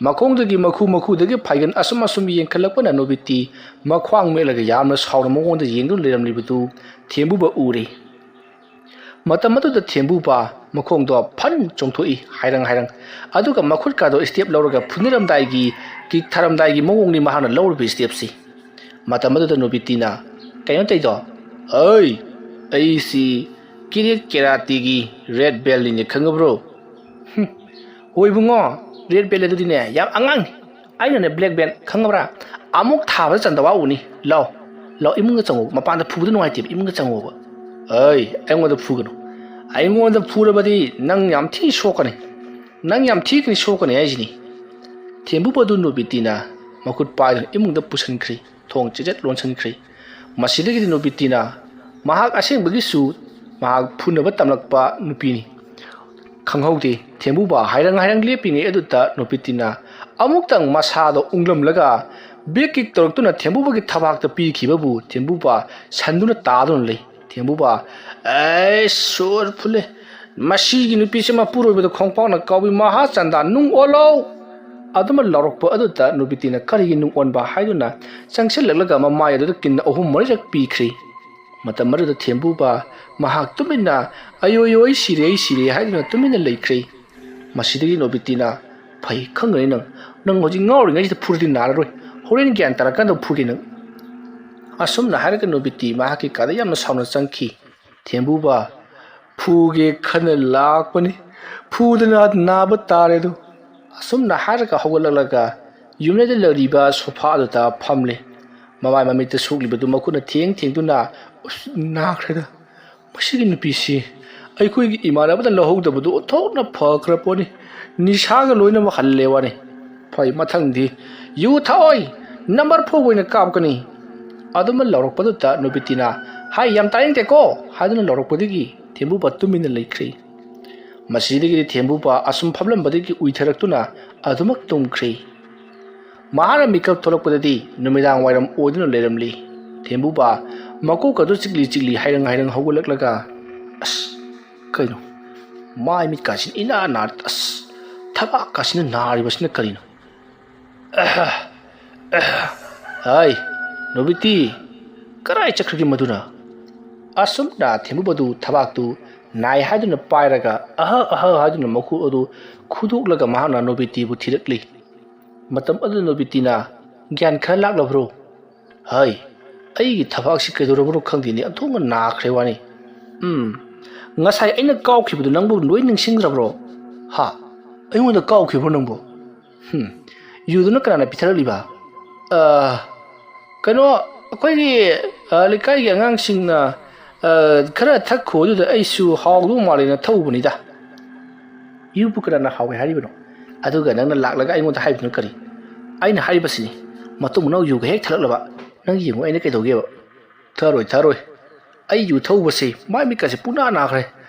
ꯃꯈꯣꯡꯗꯒꯤ ꯃꯈꯨ, ꯃꯈꯨꯗꯒꯤ ꯐꯥꯏꯒꯟ ꯑꯁꯨꯝ ꯑꯁꯨꯝ ꯌꯦꯡꯈꯠꯂꯛꯄꯅ ꯅꯣꯕꯤꯇꯤ ꯃꯈ꯭ꯋꯥꯡ ꯃꯦꯠꯂꯒ ꯌꯥꯝꯅ ꯁꯥꯎꯅ ꯃꯉꯣꯟꯗ ꯌꯦꯡꯗꯨꯅ ꯂꯩꯔꯝꯂꯤꯕꯗꯨ ꯊꯦꯝꯕꯨꯕ ꯎꯔꯦ꯫ ꯃꯇꯝ ꯑꯗꯨꯗ ꯊꯦꯝꯕꯨꯕ ꯃꯈꯣꯡꯗꯣ ꯐꯟ ꯆꯣꯡꯊꯣꯛꯏ, ꯍꯥꯏꯔꯪ ꯍꯥꯏꯔꯪ꯫ ꯑꯗꯨꯒ ꯃꯈꯨꯠꯀꯥꯗꯣ ꯁ꯭ꯇꯦꯞ ꯂꯧꯔꯒ ꯐꯨꯅꯔꯝꯗꯥꯏꯒꯤ, ꯀꯤꯛ ꯊꯥꯔꯝꯗꯥꯏꯒꯤ ꯃꯑꯣꯡꯅꯤ ꯃꯍꯥꯛꯅ ꯂꯧꯔꯤꯕ ꯁ꯭ꯇꯦꯞꯁꯤ꯫ ꯃꯇꯝ ꯑꯗꯨꯗ ꯅꯣꯕꯤꯇꯤꯅ, "ꯀꯩꯅꯣ ꯇꯧꯗꯣ?" "ꯑꯩ, ꯑꯩꯁꯤ ꯀꯤꯔꯦꯠ ꯀꯦꯔꯥꯇꯤꯒꯤ ꯔꯦꯠ ꯕꯦꯜꯅꯤꯅꯦ, ꯈꯪꯉꯕ꯭ꯔꯣ?" "ꯍꯨꯝ, ꯍꯣꯏ ꯏꯕꯨꯡꯉꯣ, ꯔꯦꯠ ꯕꯦꯜ ꯑꯗꯨꯗꯤꯅꯦ ꯌꯥꯝ ꯑꯉꯥꯡꯅꯤ꯫ ꯑꯩꯅꯅꯦ ꯕ꯭ꯂꯦꯛ ꯕꯦꯜ, ꯈꯪꯉꯕ꯭ꯔꯥ? ꯑꯃꯨꯛ ꯊꯥꯕꯗ ꯆꯟꯗꯕ ꯎꯅꯤ꯫ ꯂꯥꯎ, ꯂꯥꯎ, ꯏꯃꯨꯡꯗ ꯆꯪꯉꯣ, ꯃꯄꯥꯟꯗ ꯐꯨꯕꯗ ꯅꯨꯡꯉꯥꯏꯇꯦꯕ, ꯏꯃꯨꯡꯗ ꯆꯪꯉꯣꯕ꯫" "ꯑꯩ, ꯑꯩꯉꯣꯟꯗ ꯐꯨꯒꯅꯨ꯫ ꯑꯩꯉꯣꯟꯗ ꯐꯨꯔꯕꯗꯤ ꯅꯪ ꯌꯥꯝ ꯊꯤ ꯁꯣꯛꯀꯅꯤ꯫ ꯅꯪ ꯌꯥꯝ ꯊꯤꯅ ꯁꯣꯛꯀꯅꯤ ꯍꯥꯏꯁꯤꯅꯤ꯫" ꯊꯦꯝꯕꯨꯕꯗꯨ ꯅꯣꯕꯤꯇꯤꯅ ꯃꯈꯨꯠ ꯄꯥꯏꯗꯨꯅ ꯏꯃꯨꯡꯗ ꯄꯨꯁꯤꯟꯈ꯭ꯔꯤ꯫ ꯊꯣꯡ ꯆꯦꯖꯠ ꯂꯣꯟꯁꯤꯟꯈ꯭ꯔꯦ꯫ ꯃꯁꯤꯗꯒꯤꯗꯤ ꯅꯣꯕꯤꯇꯤꯅ ꯃꯍꯥꯛ ꯑꯁꯦꯡꯕꯒꯤꯁꯨ ꯃꯍꯥꯛ ꯐꯨꯅꯕ ꯇꯝꯂꯛꯄ ꯅꯨꯄꯤꯅꯤ ꯈꯪꯍꯧꯗꯦ꯫ ꯊꯦꯝꯕꯨꯕ ꯍꯥꯏꯔꯪ ꯍꯥꯏꯔꯪ ꯂꯦꯞꯄꯤꯉꯩ ꯑꯗꯨꯗ ꯅꯣꯕꯤꯇꯤꯅ ꯑꯃꯨꯛꯇꯪ ꯃꯁꯥꯗꯣ ꯎꯪꯂꯝꯂꯒ ꯕꯦꯛ ꯀꯤꯛ ꯇꯧꯔꯛꯇꯨꯅ ꯊꯦꯝꯕꯨꯕꯒꯤ ꯊꯕꯥꯛꯇ ꯄꯤꯈꯤꯕꯕꯨ ꯊꯦꯝꯕꯨꯕ ꯁꯟꯗꯨꯅ ꯇꯥꯗꯨꯅ ꯂꯩ꯫ ꯊꯦꯝꯕꯨꯕ, "ꯑꯩ ꯁꯣꯔ ꯐꯨꯜꯂꯦ꯫ ꯃꯁꯤꯒꯤ ꯅꯨꯄꯤꯁꯦ ꯃꯄꯨꯔꯣꯏꯕꯗ ꯈꯣꯡꯄꯥꯛꯅ ꯀꯥꯎꯏ, ꯃꯍꯥ ꯆꯟꯗꯥ ꯅꯨꯡ ꯑꯣꯜꯂꯣ!" ꯑꯗꯨꯃ ꯂꯥꯎꯔꯛꯄ ꯑꯗꯨꯗ ꯅꯨꯕꯤꯇꯤꯅ ꯀꯔꯤꯒꯤ ꯅꯨꯡ ꯑꯣꯟꯕ ꯍꯥꯏꯗꯨꯅ ꯆꯪꯁꯤꯜꯂꯛꯂꯒ ꯃꯃꯥꯏ ꯑꯗꯨꯗ ꯀꯤꯟ ꯑꯍꯨꯝ ꯃꯔꯤꯔꯛ ꯄꯤꯈ꯭ꯔꯦ꯫ ꯃꯇꯝ ꯑꯗꯨꯗ ꯊꯦꯝꯕꯨꯕ ꯃꯍꯥꯛ ꯇꯨꯃꯤꯟꯅ "ꯑꯌꯣ ꯌꯣ, ꯑꯩ ꯁꯤꯔꯦ, ꯑꯩ ꯁꯤꯔꯦ" ꯍꯥꯏꯗꯨꯅ ꯇꯨꯃꯤꯟꯅ ꯂꯩꯈ꯭ꯔꯦ꯫ ꯃꯁꯤꯗꯒꯤ ꯅꯣꯕꯤꯇꯤꯅ, "ꯐꯩ, ꯈꯪꯒꯅꯤ ꯅꯪ꯫ ꯅꯪ ꯍꯧꯖꯤꯛ ꯉꯥꯎꯔꯤꯉꯩꯁꯤꯗ ꯐꯨꯔꯗꯤ ꯅꯥꯔꯔꯣꯏ꯫ ꯍꯣꯔꯦꯟ ꯒ꯭ꯌꯥꯟ ꯇꯥꯔꯀꯥꯟꯗ ꯐꯨꯒꯦ ꯅꯪ꯫" ꯑꯁꯨꯝꯅ ꯍꯥꯏꯔꯒ ꯅꯣꯕꯤꯇꯤ ꯃꯍꯥꯛꯀꯤ ꯀꯥꯗ ꯌꯥꯝꯅ ꯁꯥꯎꯅ ꯆꯪꯈꯤ꯫ "ꯊꯦꯝꯕꯨꯕ, ꯐꯨꯒꯦ ꯈꯟꯅ ꯂꯥꯛꯄꯅꯤ, ꯐꯨꯗꯅ ꯅꯥꯕ ꯇꯥꯔꯦ ꯑꯗꯨ"꯫ ꯑꯁꯨꯝꯅ ꯍꯥꯏꯔꯒ ꯍꯧꯒꯠꯂꯛꯂꯒ ꯌꯨꯝꯂꯩꯗ ꯂꯩꯔꯤꯕ ꯁꯣꯐꯥ ꯑꯗꯨꯗ ꯐꯝꯂꯦ꯫ ꯃꯃꯥꯏ ꯃꯃꯤꯠꯇ ꯁꯣꯛꯂꯤꯕꯗꯨ ꯃꯈꯨꯠꯅ ꯊꯦꯡ ꯊꯦꯡꯗꯨꯅ, "ꯎꯁ, ꯅꯥꯈ꯭ꯔꯦꯗ꯫ ꯃꯁꯤꯒꯤ ꯅꯨꯄꯤꯁꯤ ꯑꯩꯈꯣꯏꯒꯤ ꯏꯃꯥꯟꯅꯕꯗ ꯂꯧꯍꯧꯗꯕꯗꯨ ꯑꯣꯟꯊꯣꯛꯅ ꯐꯈ꯭ꯔ ꯄꯣꯠꯅꯤ꯫ ꯅꯤꯁꯥꯒ ꯂꯣꯏꯅꯃꯛ ꯍꯜꯂꯦ ꯋꯥꯅꯤ꯫ ꯐꯩ, ꯃꯊꯪꯗꯤ ꯌꯨ ꯊꯛꯑꯣꯏ, number four ꯑꯣꯏꯅ ꯀꯥꯞꯀꯅꯤ"꯫ ꯑꯗꯨꯃ ꯂꯥꯎꯔꯛꯄꯗꯨꯗ ꯅꯣꯕꯤꯇꯤꯅ, "ꯍꯥꯏ, ꯌꯥꯝ ꯇꯥꯅꯤꯡꯗꯦꯀꯣ" ꯍꯥꯏꯗꯨꯅ ꯂꯥꯎꯔꯛꯄꯗꯒꯤ ꯊꯦꯝꯕꯨꯕ ꯇꯨꯃꯤꯟꯅ ꯂꯩꯈ꯭ꯔꯦ꯫ ꯃꯁꯤꯗꯒꯤꯗꯤ ꯊꯦꯝꯕꯨꯕ ꯑꯁꯨꯝ ꯐꯝꯂꯝꯕꯗꯒꯤ ꯎꯏꯊꯔꯛꯇꯨꯅ ꯑꯗꯨꯃꯛ ꯇꯨꯝꯈ꯭ꯔꯦ꯫ ꯃꯍꯥꯛꯅ ꯃꯤꯀꯞ ꯊꯣꯛꯂꯛꯄꯗꯗꯤ ꯅꯨꯃꯤꯗꯥꯡ ꯋꯥꯏꯔꯝ ꯑꯣꯏꯗꯨꯅ ꯂꯩꯔꯝꯂꯤ꯫ ꯊꯦꯝꯕꯨꯕ ꯃꯀꯣꯛ ꯑꯗꯨ ꯆꯤꯛꯂꯤ ꯆꯤꯛꯂꯤ ꯍꯥꯏꯔꯪ ꯍꯥꯏꯔꯪ ꯍꯧꯒꯠꯂꯛꯂꯒ, "ꯑꯁ, ꯀꯩꯅꯣ, ꯃꯥꯏ ꯃꯤꯠꯀꯥꯁꯤꯅ ꯏꯅꯥ ꯅꯥ-, ꯑꯁ, ꯊꯕꯥꯛꯀꯥꯁꯤꯅ ꯅꯥꯔꯤꯕꯁꯤꯅ ꯀꯔꯤꯅꯣ? ꯑꯍ, ꯑꯍ, ꯍꯥꯏ, ꯅꯣꯕꯤꯇꯤ, ꯀꯔꯥꯏ ꯆꯠꯈ꯭ꯔꯒꯦ ꯃꯗꯨꯅ?" ꯑꯁꯨꯝꯅ ꯊꯦꯝꯕꯨꯕꯗꯨ ꯊꯕꯥꯛꯇꯨ ꯅꯥꯏ ꯍꯥꯏꯗꯨꯅ ꯄꯥꯏꯔꯒ ꯑꯍ ꯑꯍ ꯍꯥꯏꯗꯨꯅ ꯃꯈꯨ ꯑꯗꯨ ꯈꯨꯗꯣꯛꯂꯒ ꯃꯍꯥꯛꯅ ꯅꯣꯕꯤꯇꯤꯕꯨ ꯊꯤꯔꯛꯂꯤ꯫ ꯃꯇꯝ ꯑꯗꯨꯗ ꯅꯣꯕꯤꯇꯤꯅ, "ꯒ꯭ꯌꯥꯟ ꯈꯔ ꯂꯥꯛꯂꯕ꯭ꯔꯣ?" "ꯍꯥꯏ, ꯑꯩꯒꯤ ꯊꯕꯥꯛꯁꯤ ꯀꯩꯗꯧꯔꯕꯅꯣ ꯈꯪꯗꯦꯅꯦ, ꯑꯣꯟꯊꯣꯛꯅ ꯅꯥꯈ꯭ꯔꯦ ꯋꯥꯅꯤ꯫ ꯎꯝ, ꯉꯁꯥꯏ ꯑꯩꯅ ꯀꯥꯎꯈꯤꯕꯗꯨ ꯅꯪꯕꯨ ꯂꯣꯏ ꯅꯤꯡꯁꯤꯡꯗ꯭ꯔꯕ꯭ꯔꯣ?" "ꯍꯥ? ꯑꯩꯉꯣꯟꯗ ꯀꯥꯎꯈꯤꯕ꯭ꯔꯣ ꯅꯪꯕꯨ?" "ꯍꯨꯝ, ꯌꯨꯗꯨꯅ ꯀꯅꯥꯅ ꯄꯤꯊꯔꯛꯂꯤꯕ?" "ꯑ, ꯀꯩꯅꯣ, ꯑꯩꯈꯣꯏꯒꯤ, ꯑ, ꯂꯩꯀꯥꯏꯒꯤ ꯑꯉꯥꯡꯁꯤꯡꯅ, ꯑ, ꯈꯔ ꯊꯛꯈꯣ ꯑꯗꯨꯗ ꯑꯩꯁꯨ ꯍꯥꯎꯗꯧ ꯃꯥꯜꯂꯦꯅ ꯊꯛꯎꯕꯅꯤꯗ"꯫ "ꯌꯨꯕꯨ ꯀꯅꯥꯅ ꯍꯥꯎꯏ ꯍꯥꯏꯔꯤꯕꯅꯣ? ꯑꯗꯨꯒ ꯅꯪꯅ ꯂꯥꯛꯂꯒ ꯑꯩꯉꯣꯟꯗ ꯍꯥꯏꯕꯗꯨꯅ ꯀꯔꯤ?" "ꯑꯩꯅ ꯍꯥꯏꯔꯤꯕꯁꯤꯅꯤ, ꯃꯇꯨꯡ ꯃꯅꯥꯎ ꯌꯨꯒ ꯍꯦꯛ ꯊꯛꯂꯛꯂꯕ ꯅꯪ ꯌꯦꯡꯉꯨ ꯑꯩꯅ ꯀꯩꯗꯧꯒꯦꯕ"꯫ "ꯊꯛꯑꯔꯣꯏ, ꯊꯛꯑꯔꯣꯏ꯫ ꯑꯩ ꯌꯨ ꯊꯛꯎꯕꯁꯦ ꯃꯥꯏ ꯃꯤꯠꯀꯁꯦ ꯄꯨꯡꯅꯥ ꯅꯥꯈ꯭ꯔꯦ꯫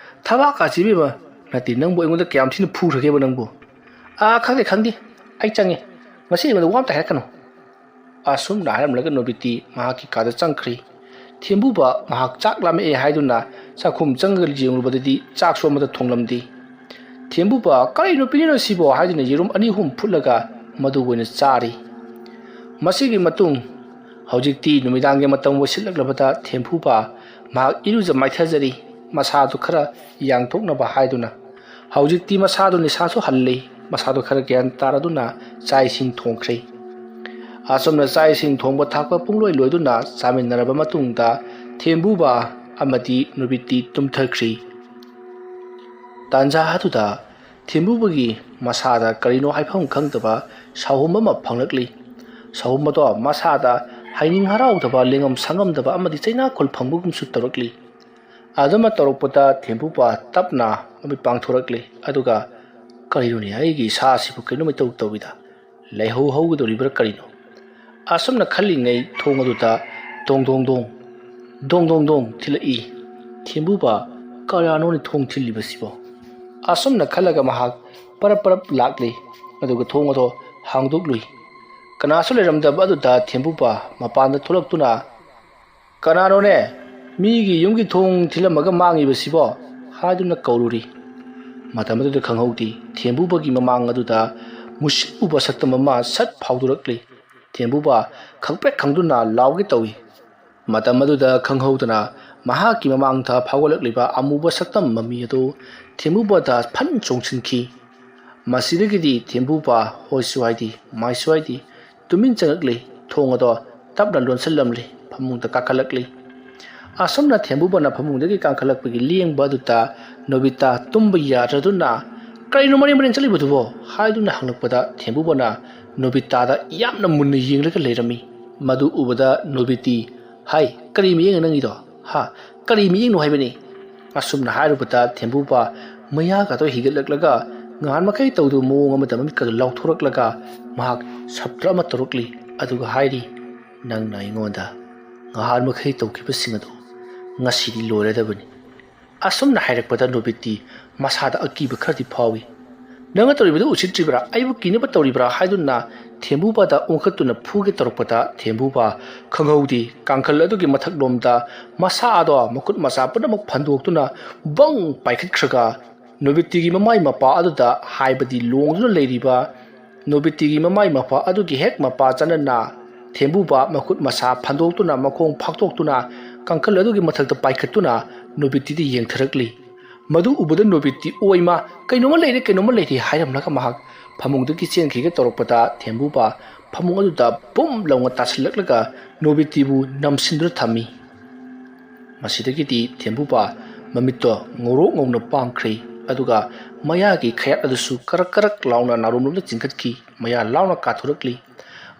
ꯊꯕꯥꯛꯀꯥꯁꯦ ꯏꯕꯦꯝꯃ, ꯅꯠꯇꯦ, ꯅꯪꯕꯨ ꯑꯩꯉꯣꯟꯗ ꯀꯌꯥꯝ ꯊꯤꯅ ꯐꯨꯈ꯭ꯔꯒꯦꯕ ꯅꯪꯕꯨ?" "ꯑꯥ, ꯈꯪꯗꯦ, ꯈꯪꯗꯦ꯫ ꯑꯩ ꯆꯪꯉꯦ꯫ ꯉꯁꯤ ꯑꯩꯉꯣꯟꯗ ꯋꯥ ꯑꯝꯇ ꯍꯥꯏꯔꯛꯀꯅꯨ"꯫ ꯑꯁꯨꯝꯅ ꯍꯥꯏꯔꯝꯂꯒ ꯅꯣꯕꯤꯇꯤ ꯃꯍꯥꯛꯀꯤ ꯀꯥꯗ ꯆꯪꯈ꯭ꯔꯦ꯫ ꯊꯦꯝꯕꯨꯕ ꯃꯍꯥꯛ ꯆꯥꯛ ꯂꯥꯝꯃꯛꯑꯦ ꯍꯥꯏꯗꯨꯅ ꯆꯥꯛꯈꯨꯝ ꯆꯪꯉꯒ ꯌꯦꯡꯂꯨꯕꯗꯗꯤ ꯆꯥꯛꯁꯨ ꯑꯃꯠꯇ ꯊꯣꯡꯂꯝꯗꯦ꯫ ꯊꯦꯝꯕꯨꯕ, "ꯀꯔꯤ ꯅꯨꯄꯤꯅꯣ ꯁꯤꯕꯣ?" ꯍꯥꯏꯗꯨꯅ ꯌꯦꯔꯨꯝ ꯑꯅꯤ ꯑꯍꯨꯝ ꯐꯨꯠꯂꯒ ꯃꯗꯨ ꯑꯣꯏꯅ ꯆꯥꯔꯤ꯫ ꯃꯁꯤꯒꯤ ꯃꯇꯨꯡ ꯍꯧꯖꯤꯛꯇꯤ ꯅꯨꯃꯤꯗꯥꯡꯒꯤ ꯃꯇꯝ ꯑꯣꯏꯁꯤꯜꯂꯛꯂꯕꯗ ꯊꯦꯝꯕꯨꯕ ꯃꯍꯥꯛ ꯏꯔꯨꯖ ꯃꯥꯏꯊꯖꯔꯤ꯫ ꯃꯁꯥꯗꯨ ꯈꯔ ꯌꯥꯡꯊꯣꯛꯅꯕ ꯍꯥꯏꯗꯨꯅ꯫ ꯍꯧꯖꯤꯛꯇꯤ ꯃꯁꯥꯗꯨ ꯅꯤꯁꯥꯁꯨ ꯍꯜꯂꯤ꯫ ꯃꯁꯥꯗꯨ ꯈꯔ ꯒ꯭ꯌꯥꯟ ꯇꯥꯔꯗꯨꯅ ꯆꯥꯛ ꯏꯁꯤꯡ ꯊꯣꯡꯈ꯭ꯔꯦ꯫ ꯑꯁꯨꯝꯅ ꯆꯥꯛ ꯏꯁꯤꯡ ꯊꯣꯡꯕ ꯊꯥꯛꯄ ꯄꯨꯡꯂꯣꯏ ꯂꯣꯏꯗꯨꯅ ꯆꯥꯃꯤꯟꯅꯔꯕ ꯃꯇꯨꯡꯗ ꯊꯦꯝꯕꯨꯕ ꯑꯃꯗꯤ ꯅꯨꯕꯤꯇꯤ ꯇꯨꯝꯊꯈ꯭ꯔꯤ꯫ ꯇꯥꯟꯖꯥ ꯑꯗꯨꯗ ꯊꯦꯝꯕꯨꯕꯒꯤ ꯃꯁꯥꯗ ꯀꯔꯤꯅꯣ ꯍꯥꯏꯐꯝ ꯈꯪꯗꯕ ꯁꯥꯍꯨꯝ ꯑꯃ ꯐꯪꯂꯛꯂꯤ꯫ ꯁꯥꯍꯨꯝ ꯑꯗꯣ ꯃꯁꯥꯗ ꯍꯥꯏꯅꯤꯡ ꯍꯔꯥꯎꯗꯕ, ꯂꯦꯡꯉꯝ ꯁꯥꯉꯝꯗꯕ ꯑꯃꯗꯤ ꯆꯩꯅꯥꯈꯣꯜ ꯐꯪꯕꯒꯨꯝꯁꯨ ꯇꯧꯔꯛꯂꯤ꯫ ꯑꯗꯨꯃ ꯇꯧꯔꯛꯄꯗ ꯊꯦꯝꯕꯨꯕ ꯇꯞꯅ ꯃꯃꯤꯠ ꯄꯥꯡꯊꯣꯔꯛꯂꯤ꯫ ꯑꯗꯨꯒ, "ꯀꯔꯤꯅꯣꯅꯦ, ꯑꯩꯒꯤ ꯏꯁꯥꯁꯤꯕꯨ ꯀꯩꯅꯣꯝ ꯏꯇꯧ ꯇꯧꯏꯗ? ꯂꯩꯍꯧ ꯍꯧꯒꯗꯧꯔꯤꯕ꯭ꯔꯥ ꯀꯔꯤꯅꯣ?" ꯑꯁꯨꯝꯅ ꯈꯜꯂꯤꯉꯩ ꯊꯣꯡ ꯑꯗꯨꯗ ꯗꯣꯡ ꯗꯣꯡ ꯗꯣꯡ, ꯗꯣꯡ ꯗꯣꯡ ꯗꯣꯡ ꯊꯤꯜꯂꯛꯏ꯫ "ꯊꯦꯝꯕꯨꯕ, ꯀꯅꯥꯅꯣꯅꯦ ꯊꯣꯡ ꯊꯤꯜꯂꯤꯕꯁꯤꯕꯣ?" ꯑꯁꯨꯝꯅ ꯈꯜꯂꯒ ꯃꯍꯥꯛ ꯄꯔꯞ ꯄꯔꯞ ꯂꯥꯛꯂꯤ꯫ ꯑꯗꯨꯒ ꯊꯣꯡ ꯑꯗꯣ ꯍꯥꯡꯗꯣꯛꯂꯨꯏ꯫ ꯀꯅꯥꯁꯨ ꯂꯩꯔꯝꯗꯕ ꯑꯗꯨꯗ ꯊꯦꯝꯕꯨꯕ ꯃꯄꯥꯟꯗ ꯊꯣꯛꯂꯛꯇꯨꯅ, "ꯀꯅꯥꯅꯣꯅꯦ? ꯃꯤꯒꯤ ꯌꯨꯝꯒꯤ ꯊꯣꯡ ꯊꯤꯜꯂꯝꯃꯒ ꯃꯥꯡꯉꯤꯕꯁꯤꯕꯣ?" ꯍꯥꯏꯗꯨꯅ ꯀꯧꯔꯨꯔꯤ꯫ ꯃꯇꯝ ꯑꯗꯨꯗ ꯈꯪꯍꯧꯗꯦ, ꯊꯦꯝꯕꯨꯕꯒꯤ ꯃꯃꯥꯡ ꯑꯗꯨꯗ ꯃꯨꯁꯤꯠ ꯃꯨꯕ ꯁꯛꯇꯝ ꯑꯃ ꯁꯠ ꯐꯥꯎꯗꯣꯔꯛꯂꯤ꯫ ꯊꯦꯝꯕꯨꯕ ꯈꯪꯄ꯭ꯔꯦꯛ ꯈꯪꯗꯨꯅ ꯂꯥꯎꯒꯦ ꯇꯧꯏ꯫ ꯃꯇꯝ ꯑꯗꯨꯗ ꯈꯪꯍꯧꯗꯅ ꯃꯍꯥꯛꯀꯤ ꯃꯃꯥꯡꯗ ꯐꯥꯎꯒꯠꯂꯛꯂꯤꯕ ꯑꯃꯨꯕ ꯁꯛꯇꯝ ꯃꯃꯤ ꯑꯗꯨ ꯊꯦꯝꯕꯨꯕꯗ ꯐꯟ ꯆꯣꯡꯁꯤꯟꯈꯤ꯫ ꯃꯁꯤꯗꯒꯤꯗꯤ ꯊꯦꯝꯕꯨꯕ ꯍꯣꯏꯁꯨ ꯍꯥꯏꯗꯤ, ꯃꯥꯏꯁꯨ ꯍꯥꯏꯗꯤ, ꯇꯨꯃꯤꯟ ꯆꯪꯉꯛꯂꯤ꯫ ꯊꯣꯡ ꯑꯗꯣ ꯇꯞꯅ ꯂꯣꯟꯁꯤꯜꯂꯝꯂꯤ꯫ ꯐꯃꯨꯡꯗ ꯀꯥꯈꯠꯂꯛꯂꯤ꯫ ꯑꯁꯨꯝꯅ ꯊꯦꯝꯕꯨꯕꯅ ꯐꯃꯨꯡꯗꯒꯤ ꯀꯥꯈꯠꯂꯛꯄꯒꯤ ꯂꯦꯡꯕ ꯑꯗꯨꯗ ꯅꯣꯕꯤꯇꯥ ꯇꯨꯝꯕ ꯌꯥꯗ꯭ꯔꯗꯨꯅ, "ꯀꯔꯤꯅꯣ ꯃꯔꯦꯡ ꯃꯔꯦꯡ ꯆꯠꯂꯤꯕꯗꯨꯕꯣ?" ꯍꯥꯏꯗꯨꯅ ꯍꯪꯂꯛꯄꯗ ꯊꯦꯝꯕꯨꯕꯅ ꯅꯣꯕꯤꯇꯥꯗ ꯌꯥꯝꯅ ꯃꯨꯟꯅ ꯌꯦꯡꯂꯒ ꯂꯩꯔꯝꯃꯤ꯫ ꯃꯗꯨ ꯎꯕꯗ ꯅꯣꯕꯤꯇꯤ, "ꯍꯥꯏ, ꯀꯔꯤ ꯃꯤꯠꯌꯦꯡꯅꯣ ꯅꯪꯒꯤꯗꯣ? ꯍꯥ? ꯀꯔꯤ ꯃꯤꯠꯌꯦꯡꯅꯣ ꯍꯥꯏꯕꯅꯤ?" ꯑꯁꯨꯝꯅ ꯍꯥꯏꯔꯨꯕꯗ ꯊꯦꯝꯕꯨꯕ ꯃꯌꯥꯒꯗꯣ ꯍꯤꯒꯠꯂꯛꯂꯒ ꯉꯍꯥꯟ ꯃꯈꯩ ꯇꯧꯗꯕ ꯃꯑꯣꯡ ꯑꯃꯗ ꯃꯃꯤꯠꯀꯗꯣ ꯂꯥꯎꯊꯣꯔꯛꯂꯒ ꯃꯍꯥꯛ ꯁꯞꯇ꯭ꯔ ꯑꯃ ꯇꯧꯔꯛꯂꯤ꯫ ꯑꯗꯨꯒ ꯍꯥꯏꯔꯤ, "ꯅꯪꯅ ꯑꯩꯉꯣꯟꯗ ꯉꯍꯥꯟ ꯃꯈꯩ ꯇꯧꯈꯤꯕꯁꯤꯡ ꯑꯗꯨ ꯉꯁꯤꯗꯤ ꯂꯣꯏꯔꯗꯕꯅꯤ꯫" ꯑꯁꯨꯝꯅ ꯍꯥꯏꯔꯛꯄꯗ ꯅꯣꯕꯤꯇꯤ ꯃꯁꯥꯗ ꯑꯀꯤꯕ ꯈꯔꯗꯤ ꯐꯥꯎꯏ꯫ "ꯅꯪꯅ ꯇꯧꯔꯤꯕꯗꯨ ꯎꯁꯤꯠꯇ꯭ꯔꯤꯕ꯭ꯔꯥ? ꯑꯩꯕꯨ ꯀꯤꯅꯕ ꯇꯧꯔꯤꯕ꯭ꯔꯥ?" ꯍꯥꯏꯗꯨꯅ ꯊꯦꯝꯕꯨꯕꯗ ꯑꯣꯟꯈꯠꯇꯨꯅ ꯐꯨꯒꯦ ꯇꯧꯔꯛꯄꯗ ꯊꯦꯝꯕꯨꯕ ꯈꯪꯍꯧꯗꯦ, ꯀꯥꯡꯈꯜ ꯑꯗꯨꯒꯤ ꯃꯊꯛꯂꯣꯝꯗ ꯃꯁꯥ ꯑꯗꯣ ꯃꯈꯨꯠ ꯃꯁꯥ ꯄꯨꯝꯅꯃꯛ ꯐꯟꯗꯣꯛꯇꯨꯅ ꯕꯪ ꯄꯥꯏꯈꯠꯈ꯭ꯔꯒ ꯅꯣꯕꯤꯇꯤꯒꯤ ꯃꯃꯥꯏ ꯃꯄꯥ ꯑꯗꯨꯗ, ꯍꯥꯏꯕꯗꯤ ꯂꯣꯡꯗꯨꯅ ꯂꯩꯔꯤꯕ ꯅꯣꯕꯤꯇꯤꯒꯤ ꯃꯃꯥꯏ ꯃꯄꯥ ꯑꯗꯨꯒꯤ ꯍꯦꯛ ꯃꯄꯥ ꯆꯥꯟꯅꯅ ꯊꯦꯝꯕꯨꯕ ꯃꯈꯨꯠ ꯃꯁꯥ ꯐꯟꯗꯣꯛꯇꯨꯅ ꯃꯈꯣꯡ ꯐꯥꯛꯇꯣꯛꯇꯨꯅ ꯀꯥꯡꯈꯜ ꯑꯗꯨꯒꯤ ꯃꯊꯛꯇ ꯄꯥꯏꯈꯠꯇꯨꯅ ꯅꯣꯕꯤꯇꯤꯗ ꯌꯦꯡꯊꯔꯛꯂꯤ꯫ ꯃꯗꯨ ꯎꯕꯗ ꯅꯣꯕꯤꯇꯤ, "ꯑꯣꯏꯃ, ꯀꯩꯅꯣꯝꯃ ꯂꯩꯔꯦ, ꯀꯩꯅꯣꯝꯃ ꯂꯩꯔꯦ" ꯍꯥꯏꯔꯝꯂꯒ ꯃꯍꯥꯛ ꯐꯃꯨꯡꯗꯒꯤ ꯆꯦꯟꯈꯤꯒꯦ ꯇꯧꯔꯛꯄꯗ ꯊꯦꯝꯕꯨꯕ ꯐꯃꯨꯡ ꯑꯗꯨꯗ ꯕꯨꯝ ꯂꯥꯎꯅ ꯇꯥꯁꯤꯜꯂꯛꯂꯒ ꯅꯣꯕꯤꯇꯤꯕꯨ ꯅꯝꯁꯤꯟꯗꯨꯅ ꯊꯝꯃꯤ꯫ ꯃꯁꯤꯗꯒꯤꯗꯤ ꯊꯦꯝꯕꯨꯕ ꯃꯃꯤꯠꯇꯣ ꯉꯧꯔꯣꯛ ꯉꯧꯅ ꯄꯥꯡꯈ꯭ꯔꯦ꯫ ꯑꯗꯨꯒ ꯃꯌꯥꯒꯤ ꯈꯌꯥꯠ ꯑꯗꯨꯁꯨ ꯀꯔꯛ ꯀꯔꯛ ꯂꯥꯎꯅ ꯅꯥꯔꯣꯝꯂꯣꯝꯗ ꯆꯤꯡꯈꯠꯈꯤ꯫ ꯃꯌꯥ ꯂꯥꯎꯅ ꯀꯥꯊꯣꯔꯛꯂꯤ꯫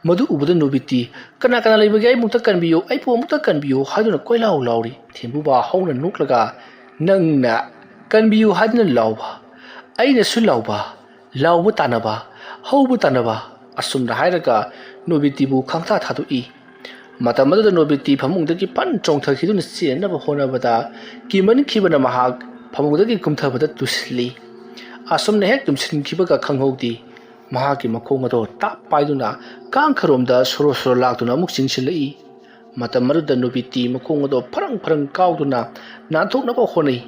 ꯃꯗꯨ ꯎꯕꯗ ꯅꯣꯕꯤꯇꯤ, "ꯀꯅꯥ ꯀꯅꯥ ꯂꯩꯕꯒꯦ? ꯑꯩꯕꯨ ꯑꯃꯨꯛꯇ ꯀꯟꯕꯤꯌꯨ, ꯑꯩꯕꯨ ꯑꯃꯨꯛꯇ ꯀꯟꯕꯤꯌꯨ" ꯍꯥꯏꯗꯨꯅ ꯀꯣꯏꯂꯥꯎ ꯂꯥꯎꯔꯤ꯫ ꯊꯦꯝꯕꯨꯕ ꯍꯧꯅ ꯅꯣꯛꯂꯒ, "ꯅꯪꯅ ꯀꯟꯕꯤꯌꯨ ꯍꯥꯏꯗꯨꯅ ꯂꯥꯎꯕ, ꯑꯩꯅꯁꯨ ꯂꯥꯎꯕ, ꯂꯥꯎꯕ ꯇꯥꯟꯅꯕ, ꯍꯧꯕ ꯇꯥꯟꯅꯕ" ꯑꯁꯨꯝꯅ ꯍꯥꯏꯔꯒ ꯅꯣꯕꯤꯇꯤꯕꯨ ꯈꯪꯊꯥ ꯊꯥꯗꯣꯛꯏ꯫ ꯃꯇꯝ ꯑꯗꯨꯗ ꯅꯣꯕꯤꯇꯤ ꯐꯃꯨꯡꯗꯒꯤ ꯐꯟ ꯆꯣꯡꯊꯈꯤꯗꯨꯅ ꯆꯦꯟꯅꯕ ꯍꯣꯠꯅꯕꯗ ꯀꯤꯃꯟꯈꯤꯕꯅ ꯃꯍꯥꯛ ꯐꯃꯨꯡꯗꯒꯤ ꯀꯨꯝꯊꯕꯗ ꯇꯨꯁꯤꯜꯂꯤ꯫ ꯑꯁꯨꯝꯅ ꯍꯦꯛ ꯇꯨꯝꯁꯤꯟꯈꯤꯕꯒ ꯈꯪꯍꯧꯗꯦ꯫ ꯃꯍꯥꯛꯀꯤ ꯃꯈꯣꯡ ꯑꯗꯣ ꯇꯥꯞ ꯄꯥꯏꯗꯨꯅ ꯀꯥꯡꯈꯔꯣꯝꯗ ꯁꯣꯔꯣ ꯁꯣꯔꯣ ꯂꯥꯛꯇꯨꯅ ꯑꯃꯨꯛ ꯆꯤꯡꯁꯤꯜꯂꯛꯏ꯫ ꯃꯇꯝ ꯑꯗꯨꯗ ꯅꯣꯕꯤꯇꯤ ꯃꯈꯣꯡ ꯑꯗꯣ ꯐꯔꯪ ꯐꯔꯪ ꯀꯥꯎꯗꯨꯅ ꯅꯥꯟꯊꯣꯛꯅꯕ ꯍꯣꯠꯅꯩ꯫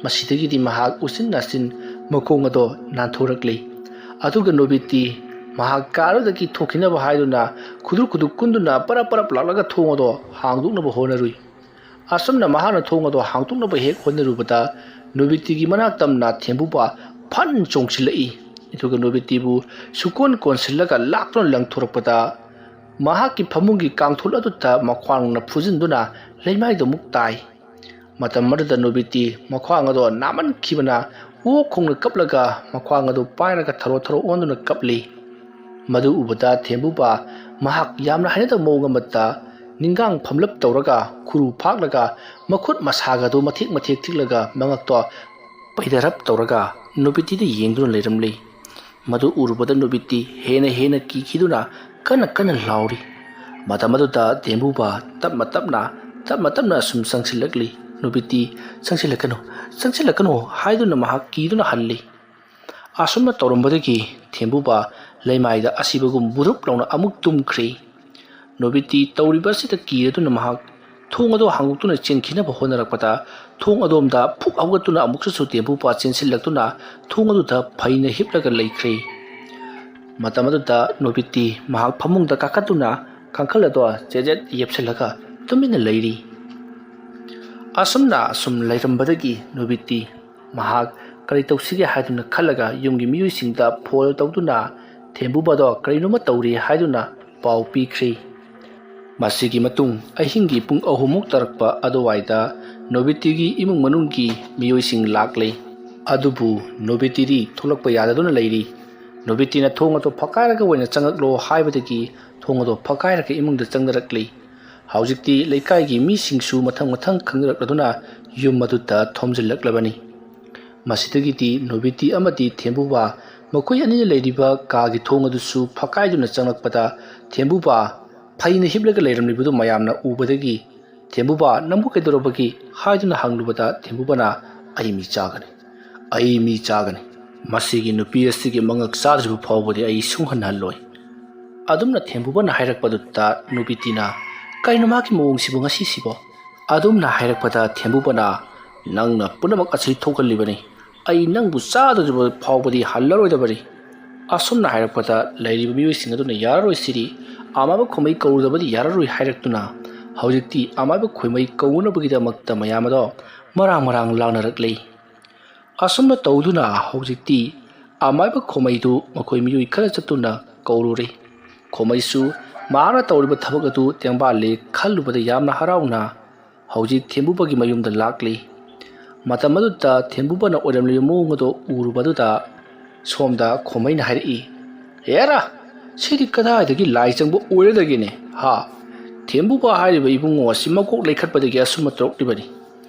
ꯃꯁꯤꯗꯒꯤꯗꯤ ꯃꯍꯥꯛ ꯎꯆꯤꯟ ꯅꯥꯆꯤꯟ ꯃꯈꯣꯡ ꯑꯗꯣ ꯅꯥꯟꯊꯣꯔꯛꯂꯤ꯫ ꯑꯗꯨꯒ ꯅꯣꯕꯤꯇꯤ ꯃꯍꯥꯛ ꯀꯥ ꯑꯗꯨꯗꯒꯤ ꯊꯣꯛꯈꯤꯅꯕ ꯍꯥꯏꯗꯨꯅ ꯈꯨꯗꯨꯛ ꯈꯨꯗꯨꯛ ꯀꯨꯟꯗꯨꯅ ꯄꯔꯞ ꯄꯔꯞ ꯂꯥꯛꯂꯒ ꯊꯣꯡ ꯑꯗꯣ ꯍꯥꯡꯗꯣꯛꯅꯕ ꯍꯣꯠꯅꯔꯨꯏ꯫ ꯑꯁꯨꯝꯅ ꯃꯍꯥꯛꯅ ꯊꯣꯡ ꯑꯗꯣ ꯍꯥꯡꯗꯣꯛꯅꯕ ꯍꯦꯛ ꯍꯣꯠꯅꯔꯨꯕꯗ ꯅꯣꯕꯤꯇꯤꯒꯤ ꯃꯅꯥꯛ ꯇꯝꯅ ꯊꯦꯝꯕꯨꯕ ꯐꯟ ꯆꯣꯡꯁꯤꯜꯂꯛꯏ꯫ ꯑꯗꯨꯒ ꯅꯣꯕꯤꯇꯤꯕꯨ ꯁꯨꯀꯣꯟ ꯀꯣꯟꯁꯤꯜꯂꯒ ꯂꯥꯛꯇꯨꯅ ꯂꯪꯊꯣꯔꯛꯄꯗ ꯃꯍꯥꯛꯀꯤ ꯐꯃꯨꯡꯒꯤ ꯀꯥꯡꯊꯣꯜ ꯑꯗꯨꯗ ꯃꯈ꯭ꯋꯥꯡꯅ ꯐꯨꯖꯤꯟꯗꯨꯅ ꯂꯩꯃꯥꯏꯗ ꯑꯃꯨꯛ ꯇꯥꯏ꯫ ꯃꯇꯝ ꯑꯗꯨꯗ ꯅꯣꯕꯤꯇꯤ ꯃꯈ꯭ꯋꯥꯡ ꯑꯗꯣ ꯅꯥꯃꯟꯈꯤꯕꯅ ꯑꯣꯛ ꯈꯣꯡꯅ ꯀꯞꯂꯒ ꯃꯈ꯭ꯋꯥꯡ ꯑꯗꯨ ꯄꯥꯏꯔꯒ ꯊꯔꯣ ꯊꯔꯣ ꯑꯣꯟꯗꯨꯅ ꯀꯞꯂꯤ꯫ ꯃꯗꯨ ꯎꯕꯗ ꯊꯦꯝꯕꯨꯕ ꯃꯍꯥꯛ ꯌꯥꯝꯅ ꯍꯩꯅꯗꯕ ꯃꯑꯣꯡ ꯑꯃꯗ ꯅꯤꯡꯒꯥꯡ ꯐꯝꯂꯞ ꯇꯧꯔꯒ ꯈꯨꯔꯨ ꯐꯥꯛꯂꯒ ꯃꯈꯨꯠ ꯃꯁꯥꯒꯗꯨ ꯃꯊꯦꯛ ꯃꯊꯦꯛ ꯊꯤꯛꯂꯒ ꯃꯉꯛꯇꯣ ꯄꯩꯗꯔꯞ ꯇꯧꯔꯒ ꯅꯣꯕꯤꯇꯤꯗ ꯌꯦꯡꯗꯨꯅ ꯂꯩꯔꯝꯂꯤ꯫ ꯃꯗꯨ ꯎꯔꯨꯕꯗ ꯅꯣꯕꯤꯇꯤ ꯍꯦꯟꯅ ꯍꯦꯟꯅ ꯀꯤꯈꯤꯗꯨꯅ ꯀꯟꯅ ꯀꯟꯅ ꯂꯥꯎꯔꯤ꯫ ꯃꯇꯝ ꯑꯗꯨꯗ ꯊꯦꯝꯕꯨꯕ ꯇꯞꯅ ꯇꯞꯅ, ꯇꯞꯅ ꯇꯞꯅ ꯑꯁꯨꯝ ꯆꯪꯁꯤꯜꯂꯛꯂꯤ꯫ ꯅꯣꯕꯤꯇꯤ, "ꯆꯪꯁꯤꯜꯂꯛꯀꯅꯨ, ꯆꯪꯁꯤꯜꯂꯛꯀꯅꯨ" ꯍꯥꯏꯗꯨꯅ ꯃꯍꯥꯛ ꯀꯤꯗꯨꯅ ꯍꯜꯂꯤ꯫ ꯑꯁꯨꯝꯅ ꯇꯧꯔꯝꯕꯗꯒꯤ ꯊꯦꯝꯕꯨꯕ ꯂꯩꯃꯥꯏꯗ ꯑꯁꯤꯕꯒꯨꯝ ꯕꯨꯔꯨꯞ ꯂꯥꯎꯅ ꯑꯃꯨꯛ ꯇꯨꯝꯈ꯭ꯔꯦ꯫ ꯅꯣꯕꯤꯇꯤ ꯇꯧꯔꯤꯕ ꯑꯁꯤꯗ ꯀꯤꯔꯗꯨꯅ ꯃꯍꯥꯛ ꯊꯣꯡ ꯑꯗꯨ ꯍꯥꯡꯗꯣꯛꯇꯨꯅ ꯆꯦꯟꯈꯤꯅꯕ ꯍꯣꯠꯅꯔꯛꯄꯗ ꯊꯣꯡ ꯑꯗꯣꯝꯗ ꯐꯨꯛ ꯍꯧꯒꯠꯇꯨꯅ ꯑꯃꯨꯛꯁꯨ ꯊꯦꯝꯕꯨꯕ ꯆꯦꯟꯁꯤꯜꯂꯛꯇꯨꯅ ꯊꯣꯡ ꯑꯗꯨꯗ ꯐꯩꯅ ꯍꯤꯞꯂꯒ ꯂꯩꯈ꯭ꯔꯦ꯫ ꯃꯇꯝ ꯑꯗꯨꯗ ꯅꯣꯕꯤꯇꯤ ꯃꯍꯥꯛ ꯐꯃꯨꯡꯗ ꯀꯥꯈꯠꯇꯨꯅ ꯀꯥꯡꯈꯜ ꯑꯗꯣ ꯆꯦꯖꯦꯠ ꯌꯦꯞꯁꯤꯜꯂꯒ ꯇꯨꯃꯤꯟꯅ ꯂꯩꯔꯤ꯫ ꯑꯁꯨꯝꯅ ꯑꯁꯨꯝ ꯂꯩꯔꯝꯕꯗꯒꯤ ꯅꯣꯕꯤꯇꯤ ꯃꯍꯥꯛ ꯀꯔꯤ ꯇꯧꯁꯤꯒꯦ ꯍꯥꯏꯗꯨꯅ ꯈꯜꯂꯒ ꯌꯨꯝꯒꯤ ꯃꯤꯑꯣꯏꯁꯤꯡꯗ ꯐꯣꯟ ꯇꯧꯗꯨꯅ ꯊꯦꯝꯕꯨꯕꯗꯣ ꯀꯔꯤꯅꯣꯃ ꯇꯧꯔꯤ ꯍꯥꯏꯗꯨꯅ ꯄꯥꯎ ꯄꯤꯈ꯭ꯔꯦ꯫ ꯃꯁꯤꯒꯤ ꯃꯇꯨꯡ ꯑꯍꯤꯡꯒꯤ ꯄꯨꯡ ꯑꯍꯨꯝꯃꯨꯛ ꯇꯥꯔꯛꯄ ꯑꯗꯨꯋꯥꯏꯗ ꯅꯣꯕꯤꯇꯤꯒꯤ ꯏꯃꯨꯡ ꯃꯅꯨꯡꯒꯤ ꯃꯤꯑꯣꯏꯁꯤꯡ ꯂꯥꯛꯂꯦ꯫ ꯑꯗꯨꯕꯨ ꯅꯣꯕꯤꯇꯤꯗꯤ ꯊꯣꯛꯂꯛꯄ ꯌꯥꯗꯗꯨꯅ ꯂꯩꯔꯤ꯫ ꯅꯣꯕꯤꯇꯤꯅ ꯊꯣꯡ ꯑꯗꯨ ꯐꯛꯀꯥꯏꯔꯒ ꯑꯣꯏꯅ ꯆꯪꯂꯛꯂꯣ ꯍꯥꯏꯕꯗꯒꯤ ꯊꯣꯡ ꯑꯗꯨ ꯐꯛꯀꯥꯏꯔꯒ ꯏꯃꯨꯡꯗ ꯆꯪꯅꯔꯛꯂꯤ꯫ ꯍꯧꯖꯤꯛꯇꯤ ꯂꯩꯀꯥꯏꯒꯤ ꯃꯤꯁꯤꯡꯁꯨ ꯃꯊꯪ ꯃꯊꯪ ꯈꯪꯅꯔꯛꯂꯗꯨꯅ ꯌꯨꯝ ꯑꯗꯨꯗ ꯊꯣꯝꯖꯤꯜꯂꯛꯂꯕꯅꯤ꯫ ꯃꯁꯤꯗꯒꯤꯗꯤ ꯅꯣꯕꯤꯇꯤ ꯑꯃꯗꯤ ꯊꯦꯝꯕꯨꯕ ꯃꯈꯣꯏ ꯑꯅꯤꯅ ꯂꯩꯔꯤꯕ ꯀꯥꯒꯤ ꯊꯣꯡ ꯑꯗꯨꯁꯨ ꯐꯛꯀꯥꯏꯗꯨꯅ ꯆꯪꯂꯛꯄꯗ ꯊꯦꯝꯕꯨꯕ ꯐꯩꯅ ꯍꯤꯞꯂꯒ ꯂꯩꯔꯝꯂꯤꯕꯗꯨ ꯃꯌꯥꯝꯅ ꯎꯕꯗꯒꯤ "ꯊꯦꯝꯕꯨꯕ, ꯅꯪꯕꯨ ꯀꯩꯗꯧꯔꯕꯒꯦ?" ꯍꯥꯏꯗꯨꯅ ꯍꯪꯂꯨꯕꯗ ꯊꯦꯝꯕꯨꯕꯅ "ꯑꯩ ꯃꯤ ꯆꯥꯒꯅꯤ, ꯑꯩ ꯃꯤ ꯆꯥꯒꯅꯤ꯫ ꯃꯁꯤꯒꯤ ꯅꯨꯄꯤ ꯑꯁꯤꯒꯤ ꯃꯉꯛ ꯆꯥꯗ꯭ꯔꯤꯕ ꯐꯥꯎꯕꯗꯤ ꯑꯩ ꯁꯨꯡꯍꯟꯍꯜꯂꯣꯏ"꯫ ꯑꯗꯨꯝꯅ ꯊꯦꯝꯕꯨꯕꯅ ꯍꯥꯏꯔꯛꯄꯗꯨꯗ ꯅꯨꯕꯤꯇꯤꯅ "ꯀꯩꯅꯣ ꯃꯥꯒꯤ ꯃꯑꯣꯡꯁꯤꯕꯨ ꯉꯁꯤꯁꯤꯕꯣ?" ꯑꯗꯨꯝꯅ ꯍꯥꯏꯔꯛꯄꯗ ꯊꯦꯝꯕꯨꯕꯅ "ꯅꯪꯅ ꯄꯨꯝꯅꯃꯛ ꯑꯁꯤ ꯊꯣꯛꯍꯜꯂꯤꯕꯅꯤ꯫ ꯑꯩ ꯅꯪꯕꯨ ꯆꯥꯗ꯭ꯔꯤꯕ ꯐꯥꯎꯕꯗꯤ ꯍꯜꯂꯔꯣꯏꯗꯕꯅꯤ"꯫ ꯑꯁꯨꯝꯅ ꯍꯥꯏꯔꯛꯄꯗ ꯂꯩꯔꯤꯕ ꯃꯤꯑꯣꯏꯁꯤꯡ ꯑꯗꯨꯅ "ꯌꯥꯔꯔꯣꯏ ꯁꯤꯗꯤ, ꯑꯃꯥꯏꯕ ꯈꯣꯃꯩ ꯀꯧꯔꯨꯗꯕꯗꯤ ꯌꯥꯔꯔꯣꯏ" ꯍꯥꯏꯔꯛꯇꯨꯅ ꯍꯧꯖꯤꯛꯇꯤ ꯑꯃꯥꯏꯕ ꯈꯣꯃꯩ ꯀꯧꯅꯕꯒꯤꯗꯃꯛꯇ ꯃꯌꯥꯝ ꯑꯗꯣ ꯃꯔꯥꯡ ꯃꯔꯥꯡ ꯂꯥꯡꯅꯔꯛꯂꯤ꯫ ꯑꯁꯨꯝꯅ ꯇꯧꯗꯨꯅ ꯍꯧꯖꯤꯛꯇꯤ ꯑꯃꯥꯏꯕ ꯈꯣꯃꯩꯗꯨ ꯃꯈꯣꯏ ꯃꯤꯑꯣꯏ ꯈꯔ ꯆꯠꯇꯨꯅ ꯀꯧꯔꯨꯔꯦ꯫ ꯈꯣꯃꯩꯁꯨ ꯃꯍꯥꯛꯅ ꯇꯧꯔꯤꯕ ꯊꯕꯛ ꯑꯗꯨ ꯇꯦꯡꯕꯥꯜꯂꯦ ꯈꯜꯂꯨꯕꯗ ꯌꯥꯝꯅ ꯍꯔꯥꯎꯅ ꯍꯧꯖꯤꯛ ꯊꯦꯝꯕꯨꯕꯒꯤ ꯃꯌꯨꯝꯗ ꯂꯥꯛꯂꯤ꯫ ꯃꯇꯝ ꯑꯗꯨꯗ ꯊꯦꯝꯕꯨꯕꯅ ꯑꯣꯏꯔꯝꯂꯤꯕ ꯃꯑꯣꯡ ꯑꯗꯨ ꯎꯔꯨꯕꯗꯨꯗ ꯁꯣꯝꯗ ꯈꯣꯃꯩꯅ ꯍꯥꯏꯔꯛꯏ, "ꯍꯦꯔꯥ, ꯁꯤꯗꯤ ꯀꯗꯥꯏꯗꯒꯤ ꯂꯥꯏ ꯆꯪꯕ ꯑꯣꯏꯔꯗꯒꯦꯅꯦ? ꯍꯥ? ꯊꯦꯝꯕꯨꯕ ꯍꯥꯏꯔꯤꯕ ꯏꯕꯨꯡꯉꯣ ꯑꯁꯤ ꯃꯀꯣꯛ ꯂꯩꯈꯠꯄꯗꯒꯤ ꯑꯁꯨꯝꯅ ꯇꯧꯔꯛꯂꯤꯕꯅꯤ꯫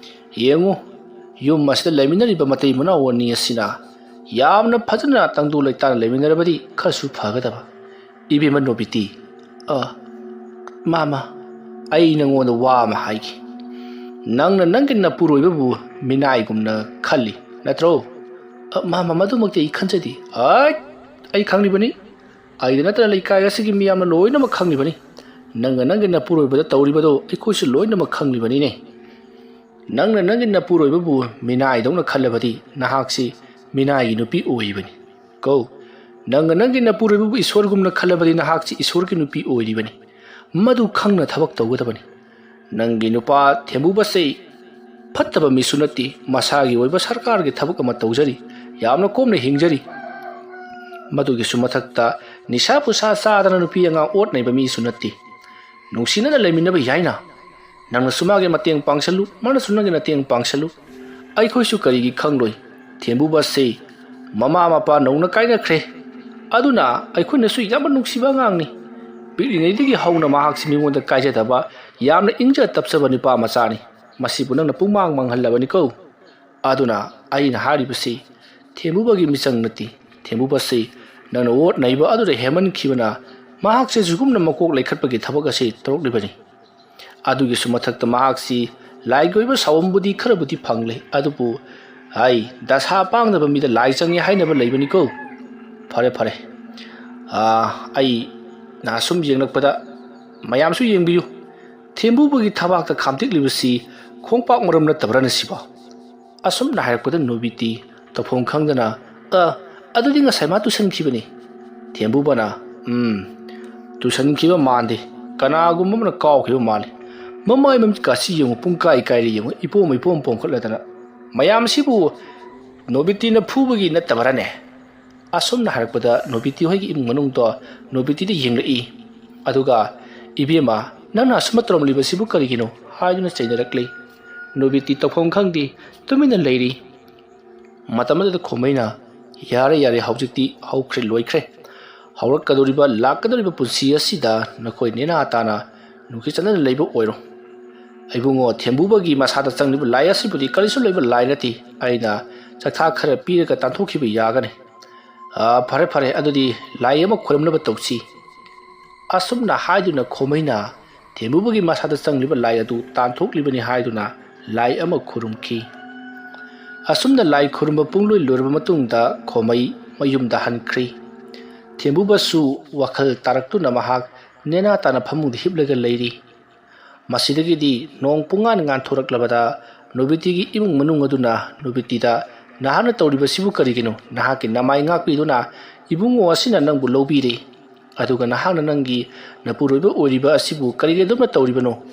ꯌꯦꯡꯉꯨ, ꯌꯨꯝ ꯑꯁꯤꯗ ꯂꯩꯃꯤꯟꯅꯔꯤꯕ ꯃꯇꯩ ꯃꯅꯥꯎ ꯑꯅꯤ ꯑꯁꯤꯅ ꯌꯥꯝꯅ ꯐꯖꯅ ꯇꯪꯗꯨ ꯂꯩꯇꯥꯅ ꯂꯩꯃꯤꯟꯅꯔꯕꯗꯤ ꯈꯔꯁꯨ ꯐꯒꯗꯕ꯫ ꯏꯕꯦꯝꯃ ꯅꯣꯕꯤꯇꯤ, ꯑ, ꯃꯥꯃ, ꯑꯩ ꯅꯉꯣꯟꯗ ꯋꯥ ꯑꯃ ꯍꯥꯏꯒꯦ꯫ ꯅꯪꯅ ꯅꯪꯒꯤ ꯅꯄꯨꯔꯣꯏꯕꯕꯨ ꯃꯤꯅꯥꯏꯒꯨꯝꯅ ꯈꯜꯂꯤ, ꯅꯠꯇ꯭ꯔꯣ?" "ꯑ, ꯃꯥꯃ, ꯃꯗꯨꯃꯛꯇꯤ ꯑꯩ ꯈꯟꯖꯗꯦ"꯫ "ꯑꯩ, ꯑꯩ ꯈꯪꯂꯤꯕꯅꯤ꯫ ꯑꯩꯗ ꯅꯠꯇꯅ ꯂꯩꯀꯥꯏ ꯑꯁꯤꯒꯤ ꯃꯤꯌꯥꯝꯅ ꯂꯣꯏꯅꯃꯛ ꯈꯪꯂꯤꯕꯅꯤ꯫ ꯅꯪꯅ ꯅꯪꯒꯤ ꯅꯄꯨꯔꯣꯏꯕꯗ ꯇꯧꯔꯤꯕꯗꯣ ꯑꯩꯈꯣꯏꯁꯨ ꯂꯣꯏꯅꯃꯛ ꯈꯪꯂꯤꯕꯅꯤꯅꯦ꯫ ꯅꯪꯅ ꯅꯪꯒꯤ ꯅꯄꯨꯔꯣꯏꯕꯕꯨ ꯃꯤꯅꯥꯏꯗꯧꯅ ꯈꯜꯂꯕꯗꯤ ꯅꯍꯥꯛꯁꯤ ꯃꯤꯅꯥꯏꯒꯤ ꯅꯨꯄꯤ ꯑꯣꯏꯔꯤꯕꯅꯤ꯫ ꯀꯣ, ꯅꯪꯅ ꯅꯪꯒꯤ ꯅꯄꯨꯔꯣꯏꯕꯕꯨ ꯏꯁꯣꯔꯒꯨꯝꯅ ꯈꯜꯂꯕꯗꯤ ꯅꯍꯥꯛꯁꯤ ꯏꯁꯣꯔꯒꯤ ꯅꯨꯄꯤ ꯑꯣꯏꯔꯤꯕꯅꯤ꯫ ꯃꯗꯨ ꯈꯪꯅ ꯊꯕꯛ ꯇꯧꯒꯗꯕꯅꯤ꯫ ꯅꯪꯒꯤ ꯅꯨꯄꯥ ꯊꯦꯝꯕꯨꯕꯁꯦ ꯐꯠꯇꯕ ꯃꯤꯁꯨ ꯅꯠꯇꯦ, ꯃꯁꯥꯒꯤ ꯑꯣꯏꯕ ꯁꯔꯀꯥꯔꯒꯤ ꯊꯕꯛ ꯑꯃ ꯇꯧꯖꯔꯤ, ꯌꯥꯝꯅ ꯀꯣꯝꯅ ꯍꯤꯡꯖꯔꯤ꯫ ꯃꯗꯨꯒꯤꯁꯨ ꯃꯊꯛꯇ ꯅꯤꯁꯥ ꯄꯨꯁꯥ ꯆꯥꯗꯅ ꯅꯨꯄꯤ ꯑꯉꯥꯡ ꯑꯣꯠ ꯅꯩꯕ ꯃꯤꯁꯨ ꯅꯠꯇꯦ꯫ ꯅꯨꯡꯁꯤꯅꯅ ꯂꯩꯃꯤꯟꯅꯕ ꯌꯥꯏꯅ꯫ ꯅꯪꯅꯁꯨ ꯃꯥꯒꯤ ꯃꯇꯦꯡ ꯄꯥꯡꯁꯜꯂꯨ, ꯃꯥꯅꯁꯨ ꯅꯪꯒꯤ ꯃꯇꯦꯡ ꯄꯥꯡꯁꯜꯂꯨ꯫ ꯑꯩꯈꯣꯏꯁꯨ ꯀꯔꯤꯒꯤ ꯈꯪꯂꯣꯏ? ꯊꯦꯝꯕꯨꯕꯁꯦ ꯃꯃꯥ ꯃꯄꯥ ꯅꯧꯅ ꯀꯥꯏꯅꯈ꯭ꯔꯦ꯫ ꯑꯗꯨꯅ ꯑꯩꯈꯣꯏꯅꯁꯨ ꯌꯥꯝꯅ ꯅꯨꯡꯁꯤꯕ ꯑꯉꯥꯡꯅꯤ꯫ ꯄꯤꯛꯂꯤꯉꯩꯗꯒꯤ ꯍꯧꯅ ꯃꯍꯥꯛꯁꯤ ꯃꯤꯉꯣꯟꯗ ꯀꯥꯏꯖꯗꯕ, ꯌꯥꯝꯅ ꯏꯪꯖ ꯇꯞꯆꯕ ꯅꯨꯄꯥ ꯃꯆꯥꯅꯤ꯫ ꯃꯁꯤꯕꯨ ꯅꯪꯅ ꯄꯨꯡꯃꯥꯡ ꯃꯥꯡꯍꯜꯂꯕꯅꯤꯀꯣ꯫ ꯑꯗꯨꯅ ꯑꯩꯅ ꯍꯥꯏꯔꯤꯕꯁꯤ ꯊꯦꯝꯕꯨꯕꯒꯤ ꯃꯤꯆꯪ ꯅꯠꯇꯦ꯫ ꯊꯦꯝꯕꯨꯕꯁꯤ ꯅꯪꯅ ꯑꯣꯠ ꯅꯩꯕ ꯑꯗꯨꯗ ꯍꯦꯟꯃꯟꯈꯤꯕꯅ ꯃꯍꯥꯛꯁꯦ ꯁꯤꯒꯨꯝꯅ ꯃꯀꯣꯛ ꯂꯩꯈꯠꯄꯒꯤ ꯊꯕꯛ ꯑꯁꯤ ꯇꯧꯔꯛꯂꯤꯕꯅꯤ꯫ ꯑꯗꯨꯒꯤꯁꯨ ꯃꯊꯛꯇ ꯃꯍꯥꯛꯁꯤ ꯂꯥꯏꯒꯤ ꯑꯣꯏꯕ ꯁꯥꯎꯝꯕꯨꯗꯤ ꯈꯔꯕꯨꯗꯤ ꯐꯪꯂꯦ, ꯑꯗꯨꯕꯨ ꯍꯥꯏ, ꯗꯁꯥ ꯄꯥꯡꯗꯕ ꯃꯤꯗ ꯂꯥꯏ ꯆꯪꯉꯤ ꯍꯥꯏꯅꯕ ꯂꯩꯕꯅꯤꯀꯣ꯫ ꯐꯔꯦ, ꯐꯔꯦ꯫ ꯑꯥ, ꯑꯩꯅ ꯁꯨꯝ ꯌꯦꯡꯂꯛꯄꯗ, ꯃꯌꯥꯝꯁꯨ ꯌꯦꯡꯕꯤꯌꯨ, ꯊꯦꯝꯕꯨꯕꯒꯤ ꯊꯕꯥꯛꯇ ꯈꯥꯝꯇꯦꯛꯂꯤꯕꯁꯤ ꯈꯣꯡꯄꯥꯛ ꯃꯔꯨꯝ ꯅꯠꯇꯕ꯭ꯔꯅꯦ ꯁꯤꯕꯣ? ꯑꯁꯨꯝꯅ ꯍꯥꯏꯔꯛꯄꯗ ꯅꯣꯕꯤꯇꯤ ꯇꯧꯐꯝ ꯈꯪꯗꯅ, "ꯑ, ꯑꯗꯨꯗꯤ ꯉꯁꯥꯏ ꯃꯥ ꯇꯨꯁꯟꯈꯤꯕꯅꯤ"꯫ ꯊꯦꯝꯕꯨꯕꯅ, "ꯎꯝ, ꯇꯨꯁꯟꯈꯤꯕ ꯃꯥꯟꯗꯦ꯫ ꯀꯅꯥꯒꯨꯝꯕ ꯑꯃꯅ ꯀꯥꯎꯈꯤꯕ ꯃꯥꯜꯂꯤ꯫ ꯃꯃꯥꯏ ꯃꯃꯤꯠꯀꯥꯁꯤ ꯌꯦꯡꯉꯨ, ꯄꯨꯡ ꯀꯥꯏ ꯀꯥꯏꯔꯦ ꯌꯦꯡꯉꯨ, ꯏꯄꯣꯝ ꯏꯄꯣꯝ ꯄꯣꯝꯈꯠꯂꯗꯅ꯫ ꯃꯌꯥꯝꯁꯤꯕꯨ ꯅꯣꯕꯤꯇꯤꯅ ꯐꯨꯕꯒꯤ ꯅꯠꯇꯕꯔꯅꯦ?" ꯑꯁꯨꯝꯅ ꯍꯥꯏꯔꯛꯄꯗ ꯅꯣꯕꯤꯇꯤ ꯍꯣꯏꯒꯤ ꯏꯃꯨꯡ ꯃꯅꯨꯡꯗꯣ ꯅꯣꯕꯤꯇꯤꯗ ꯌꯦꯡꯂꯛꯏ꯫ ꯑꯗꯨꯒ, "ꯏꯕꯦꯝꯃ, ꯅꯪꯅ ꯑꯁꯨꯝꯅ ꯇꯧꯔꯝꯂꯤꯕꯁꯤꯕꯨ ꯀꯔꯤꯒꯤꯅꯣ?" ꯍꯥꯏꯗꯨꯅ ꯆꯩꯅꯔꯛꯂꯤ꯫ ꯅꯣꯕꯤꯇꯤ ꯇꯧꯐꯝ ꯈꯪꯗꯦ, ꯇꯨꯃꯤꯟꯅ ꯂꯩꯔꯤ꯫ ꯃꯇꯝ ꯑꯗꯨꯗ ꯈꯣꯃꯩꯅ, "ꯌꯥꯔꯦ, ꯌꯥꯔꯦ, ꯍꯧꯖꯤꯛꯇꯤ ꯍꯧꯈ꯭ꯔꯦ, ꯂꯣꯏꯈ꯭ꯔꯦ꯫ ꯍꯧꯔꯛꯀꯗꯧꯔꯤꯕ, ꯂꯥꯛꯀꯗꯧꯔꯤꯕ ꯄꯨꯟꯁꯤ ꯑꯁꯤꯗ ꯅꯈꯣꯏ ꯅꯦꯅꯥ ꯇꯥꯅ ꯅꯨꯡꯁꯤ ꯆꯥꯟꯅꯅ ꯂꯩꯕ ꯑꯣꯏꯔꯣ꯫ ꯏꯕꯨꯡꯉꯣ, ꯊꯦꯝꯕꯨꯕꯒꯤ ꯃꯁꯥꯗ ꯆꯪꯂꯤꯕ ꯂꯥꯏ ꯑꯁꯤꯕꯨꯗꯤ ꯀꯔꯤꯁꯨ ꯂꯩꯕ ꯂꯥꯏ ꯅꯠꯇꯦ꯫ ꯑꯩꯅ ꯆꯥꯛꯊꯥꯛ ꯈꯔ ꯄꯤꯔꯒ ꯇꯥꯟꯊꯣꯛꯈꯤꯕ ꯌꯥꯒꯅꯤ꯫ ꯑꯥ, ꯐꯔꯦ, ꯐꯔꯦ, ꯑꯗꯨꯗꯤ ꯂꯥꯏ ꯑꯃ ꯈꯨꯔꯨꯝꯅꯕ ꯇꯧꯁꯤ"꯫ ꯑꯁꯨꯝꯅ ꯍꯥꯏꯗꯨꯅ ꯈꯣꯃꯩꯅ ꯊꯦꯝꯕꯨꯕꯒꯤ ꯃꯁꯥꯗ ꯆꯪꯂꯤꯕ ꯂꯥꯏ ꯑꯗꯨ ꯇꯥꯟꯊꯣꯛꯂꯤꯕꯅꯤ ꯍꯥꯏꯗꯨꯅ ꯂꯥꯏ ꯑꯃ ꯈꯨꯔꯨꯝꯈꯤ꯫ ꯑꯁꯨꯝꯅ ꯂꯥꯏ ꯈꯨꯔꯨꯝꯕ ꯄꯨꯡꯂꯣꯏ ꯂꯣꯏꯔꯕ ꯃꯇꯨꯡꯗ ꯈꯣꯃꯩ ꯃꯌꯨꯝꯗ ꯍꯟꯈ꯭ꯔꯤ꯫ ꯊꯦꯝꯕꯨꯕꯁꯨ ꯋꯥꯈꯜ ꯇꯥꯔꯛꯇꯨꯅ ꯃꯍꯥꯛ ꯅꯦꯅꯥ ꯇꯥꯅ ꯐꯃꯨꯡꯗ ꯍꯤꯞꯂꯒ ꯂꯩꯔꯤ꯫ ꯃꯁꯤꯗꯒꯤꯗꯤ ꯅꯣꯡ ꯄꯨꯡꯉꯥꯟ ꯉꯥꯟꯊꯣꯔꯛꯂꯕꯗ ꯅꯣꯕꯤꯇꯤꯒꯤ ꯏꯃꯨꯡ ꯃꯅꯨꯡ ꯑꯗꯨꯅ ꯅꯣꯕꯤꯇꯤꯗ, "ꯅꯍꯥꯛꯅ ꯇꯧꯔꯤꯕꯁꯤꯕꯨ ꯀꯔꯤꯒꯤꯅꯣ? ꯅꯍꯥꯛꯀꯤ ꯅꯃꯥꯏ ꯉꯥꯛꯄꯤꯗꯨꯅ ꯏꯕꯨꯡꯉꯣ ꯑꯁꯤꯅ ꯅꯪꯕꯨ ꯂꯧꯕꯤꯔꯦ꯫ ꯑꯗꯨꯒ ꯅꯍꯥꯛꯅ ꯅꯪꯒꯤ ꯅꯄꯨꯔꯣꯏꯕ ꯑꯣꯏꯔꯤꯕ ꯑꯁꯤꯕꯨ ꯀꯔꯤꯒꯤꯗꯃꯛ ꯇꯧꯔꯤꯕꯅꯣ?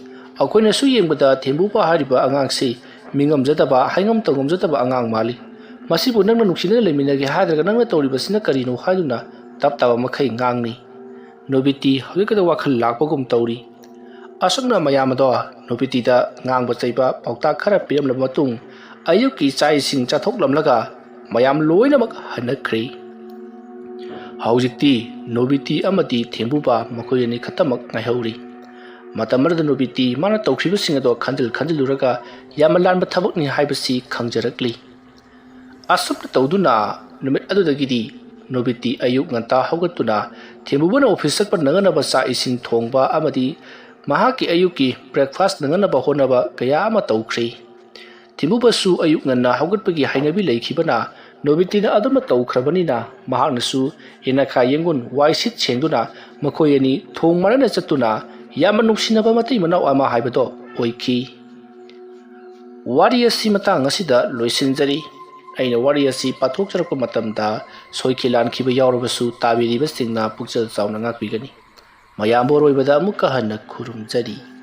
ꯑꯩꯈꯣꯏꯅꯁꯨ ꯌꯦꯡꯕꯗ ꯊꯦꯝꯕꯨꯕ ꯍꯥꯏꯔꯤꯕ ꯑꯉꯥꯡꯁꯤ ꯃꯤꯉꯝꯖꯗꯕ, ꯍꯥꯏꯉꯝ ꯇꯧꯉꯝꯖꯗꯕ ꯑꯉꯥꯡ ꯃꯥꯜꯂꯤ꯫ "ꯃꯁꯤꯕꯨ ꯅꯪꯅ ꯅꯨꯡꯁꯤꯅꯅ ꯂꯩꯃꯤꯟꯅꯒꯦ ꯍꯥꯏꯗ꯭ꯔꯒ ꯅꯪꯅ ꯇꯧꯔꯤꯕꯁꯤꯅ ꯀꯔꯤꯅꯣ?" ꯍꯥꯏꯗꯨꯅ ꯇꯞ ꯇꯥꯕ ꯃꯈꯩ ꯉꯥꯡꯂꯤ꯫ ꯅꯣꯕꯤꯇꯤ ꯍꯧꯖꯤꯛꯀꯗ ꯋꯥꯈꯜ ꯂꯥꯛꯄꯒꯨꯝ ꯇꯧꯔꯤ꯫ ꯑꯁꯨꯝꯅ ꯃꯌꯥꯝ ꯑꯗꯣ ꯅꯣꯕꯤꯇꯤꯗ ꯉꯥꯡꯕ ꯆꯩꯕ ꯄꯥꯎꯇꯥꯛ ꯈꯔ ꯄꯤꯔꯝꯂꯕ ꯃꯇꯨꯡ, ꯑꯌꯨꯛꯀꯤ ꯆꯥꯛ ꯏꯁꯤꯡ ꯆꯥꯊꯣꯛꯂꯝꯂꯒ ꯃꯌꯥꯝ ꯂꯣꯏꯅꯃꯛ ꯍꯟꯅꯈ꯭ꯔꯦ꯫ ꯍꯧꯖꯤꯛꯇꯤ ꯅꯣꯕꯤꯇꯤ ꯑꯃꯗꯤ ꯊꯦꯝꯕꯨꯕ ꯃꯈꯣꯏ ꯑꯅꯤ ꯈꯛꯇꯃꯛ ꯉꯥꯏꯍꯧꯔꯤ꯫ ꯃꯇꯝ ꯑꯗꯨꯗ ꯅꯣꯕꯤꯇꯤ ꯃꯥꯅ ꯇꯧꯈꯤꯕꯁꯤꯡ ꯑꯗꯣ ꯈꯟꯖꯤꯜ ꯈꯟꯖꯤꯜꯂꯨꯔꯒ ꯌꯥꯝꯅ ꯂꯥꯟꯕ ꯊꯕꯛꯅꯤ ꯍꯥꯏꯕꯁꯤ ꯈꯪꯖꯔꯛꯂꯤ꯫ ꯑꯁꯨꯝꯅ ꯇꯧꯗꯨꯅ ꯅꯨꯃꯤꯠ ꯑꯗꯨꯗꯒꯤꯗꯤ ꯅꯣꯕꯤꯇꯤ ꯑꯌꯨꯛ ꯉꯟꯇꯥ ꯍꯧꯒꯠꯇꯨꯅ ꯊꯦꯝꯕꯨꯕꯅ ꯑꯣꯐꯤꯁ ꯆꯠꯄ ꯅꯪꯅꯅꯕ ꯆꯥꯛ ꯏꯁꯤꯡ ꯊꯣꯡꯕ ꯑꯃꯗꯤ ꯃꯍꯥꯛꯀꯤ ꯑꯌꯨꯛꯀꯤ ꯕ꯭ꯔꯦꯛꯐꯥꯁ ꯅꯪꯅꯅꯕ ꯍꯣꯠꯅꯕ ꯀꯌꯥ ꯑꯃ ꯇꯧꯈ꯭ꯔꯦ꯫ ꯊꯦꯝꯕꯨꯕꯁꯨ ꯑꯌꯨꯛ ꯉꯟꯅ ꯍꯧꯒꯠꯄꯒꯤ ꯍꯩꯅꯕꯤ ꯂꯩꯈꯤꯕꯅ ꯅꯣꯕꯤꯇꯤꯅ ꯑꯗꯨꯝꯅ ꯇꯧꯈ꯭ꯔꯕꯅꯤꯅ ꯃꯍꯥꯛꯅꯁꯨ ꯌꯦꯅꯈꯥ ꯌꯦꯡꯒꯨꯟ ꯋꯥꯏ ꯁꯤꯠ ꯁꯦꯡꯗꯨꯅ ꯃꯈꯣꯏ ꯑꯅꯤ ꯊꯣꯡ ꯃꯥꯟꯅꯅ ꯆꯠꯇꯨꯅ ꯌꯥꯝꯅ ꯅꯨꯡꯁꯤꯅꯕ ꯃꯇꯩ ꯃꯅꯥꯎ ꯑꯃ ꯍꯥꯏꯕꯗꯣ ꯑꯣꯏꯈꯤ꯫ ꯋꯥꯔꯤ ꯑꯁꯤ ꯃꯇꯥꯡ ꯑꯁꯤꯗ ꯂꯣꯏꯁꯤꯟꯖꯔꯤ꯫ ꯑꯩꯅ ꯋꯥꯔꯤ ꯑꯁꯤ ꯄꯥꯊꯣꯛꯆꯔꯛꯄ ꯃꯇꯝꯗ ꯁꯣꯏꯈꯤ ꯂꯥꯟꯈꯤꯕ ꯌꯥꯎꯔꯕꯁꯨ ꯇꯥꯕꯤꯔꯤꯕꯁꯤꯡꯅ ꯄꯨꯛꯆꯦꯜ ꯆꯥꯎꯅ ꯉꯥꯛꯄꯤꯒꯅꯤ꯫ ꯃꯌꯥꯝꯕꯨ ꯑꯔꯣꯏꯕꯗ ꯑꯃꯨꯛꯀ ꯍꯟꯅ ꯈꯨꯔꯨꯝꯖꯔꯤ꯫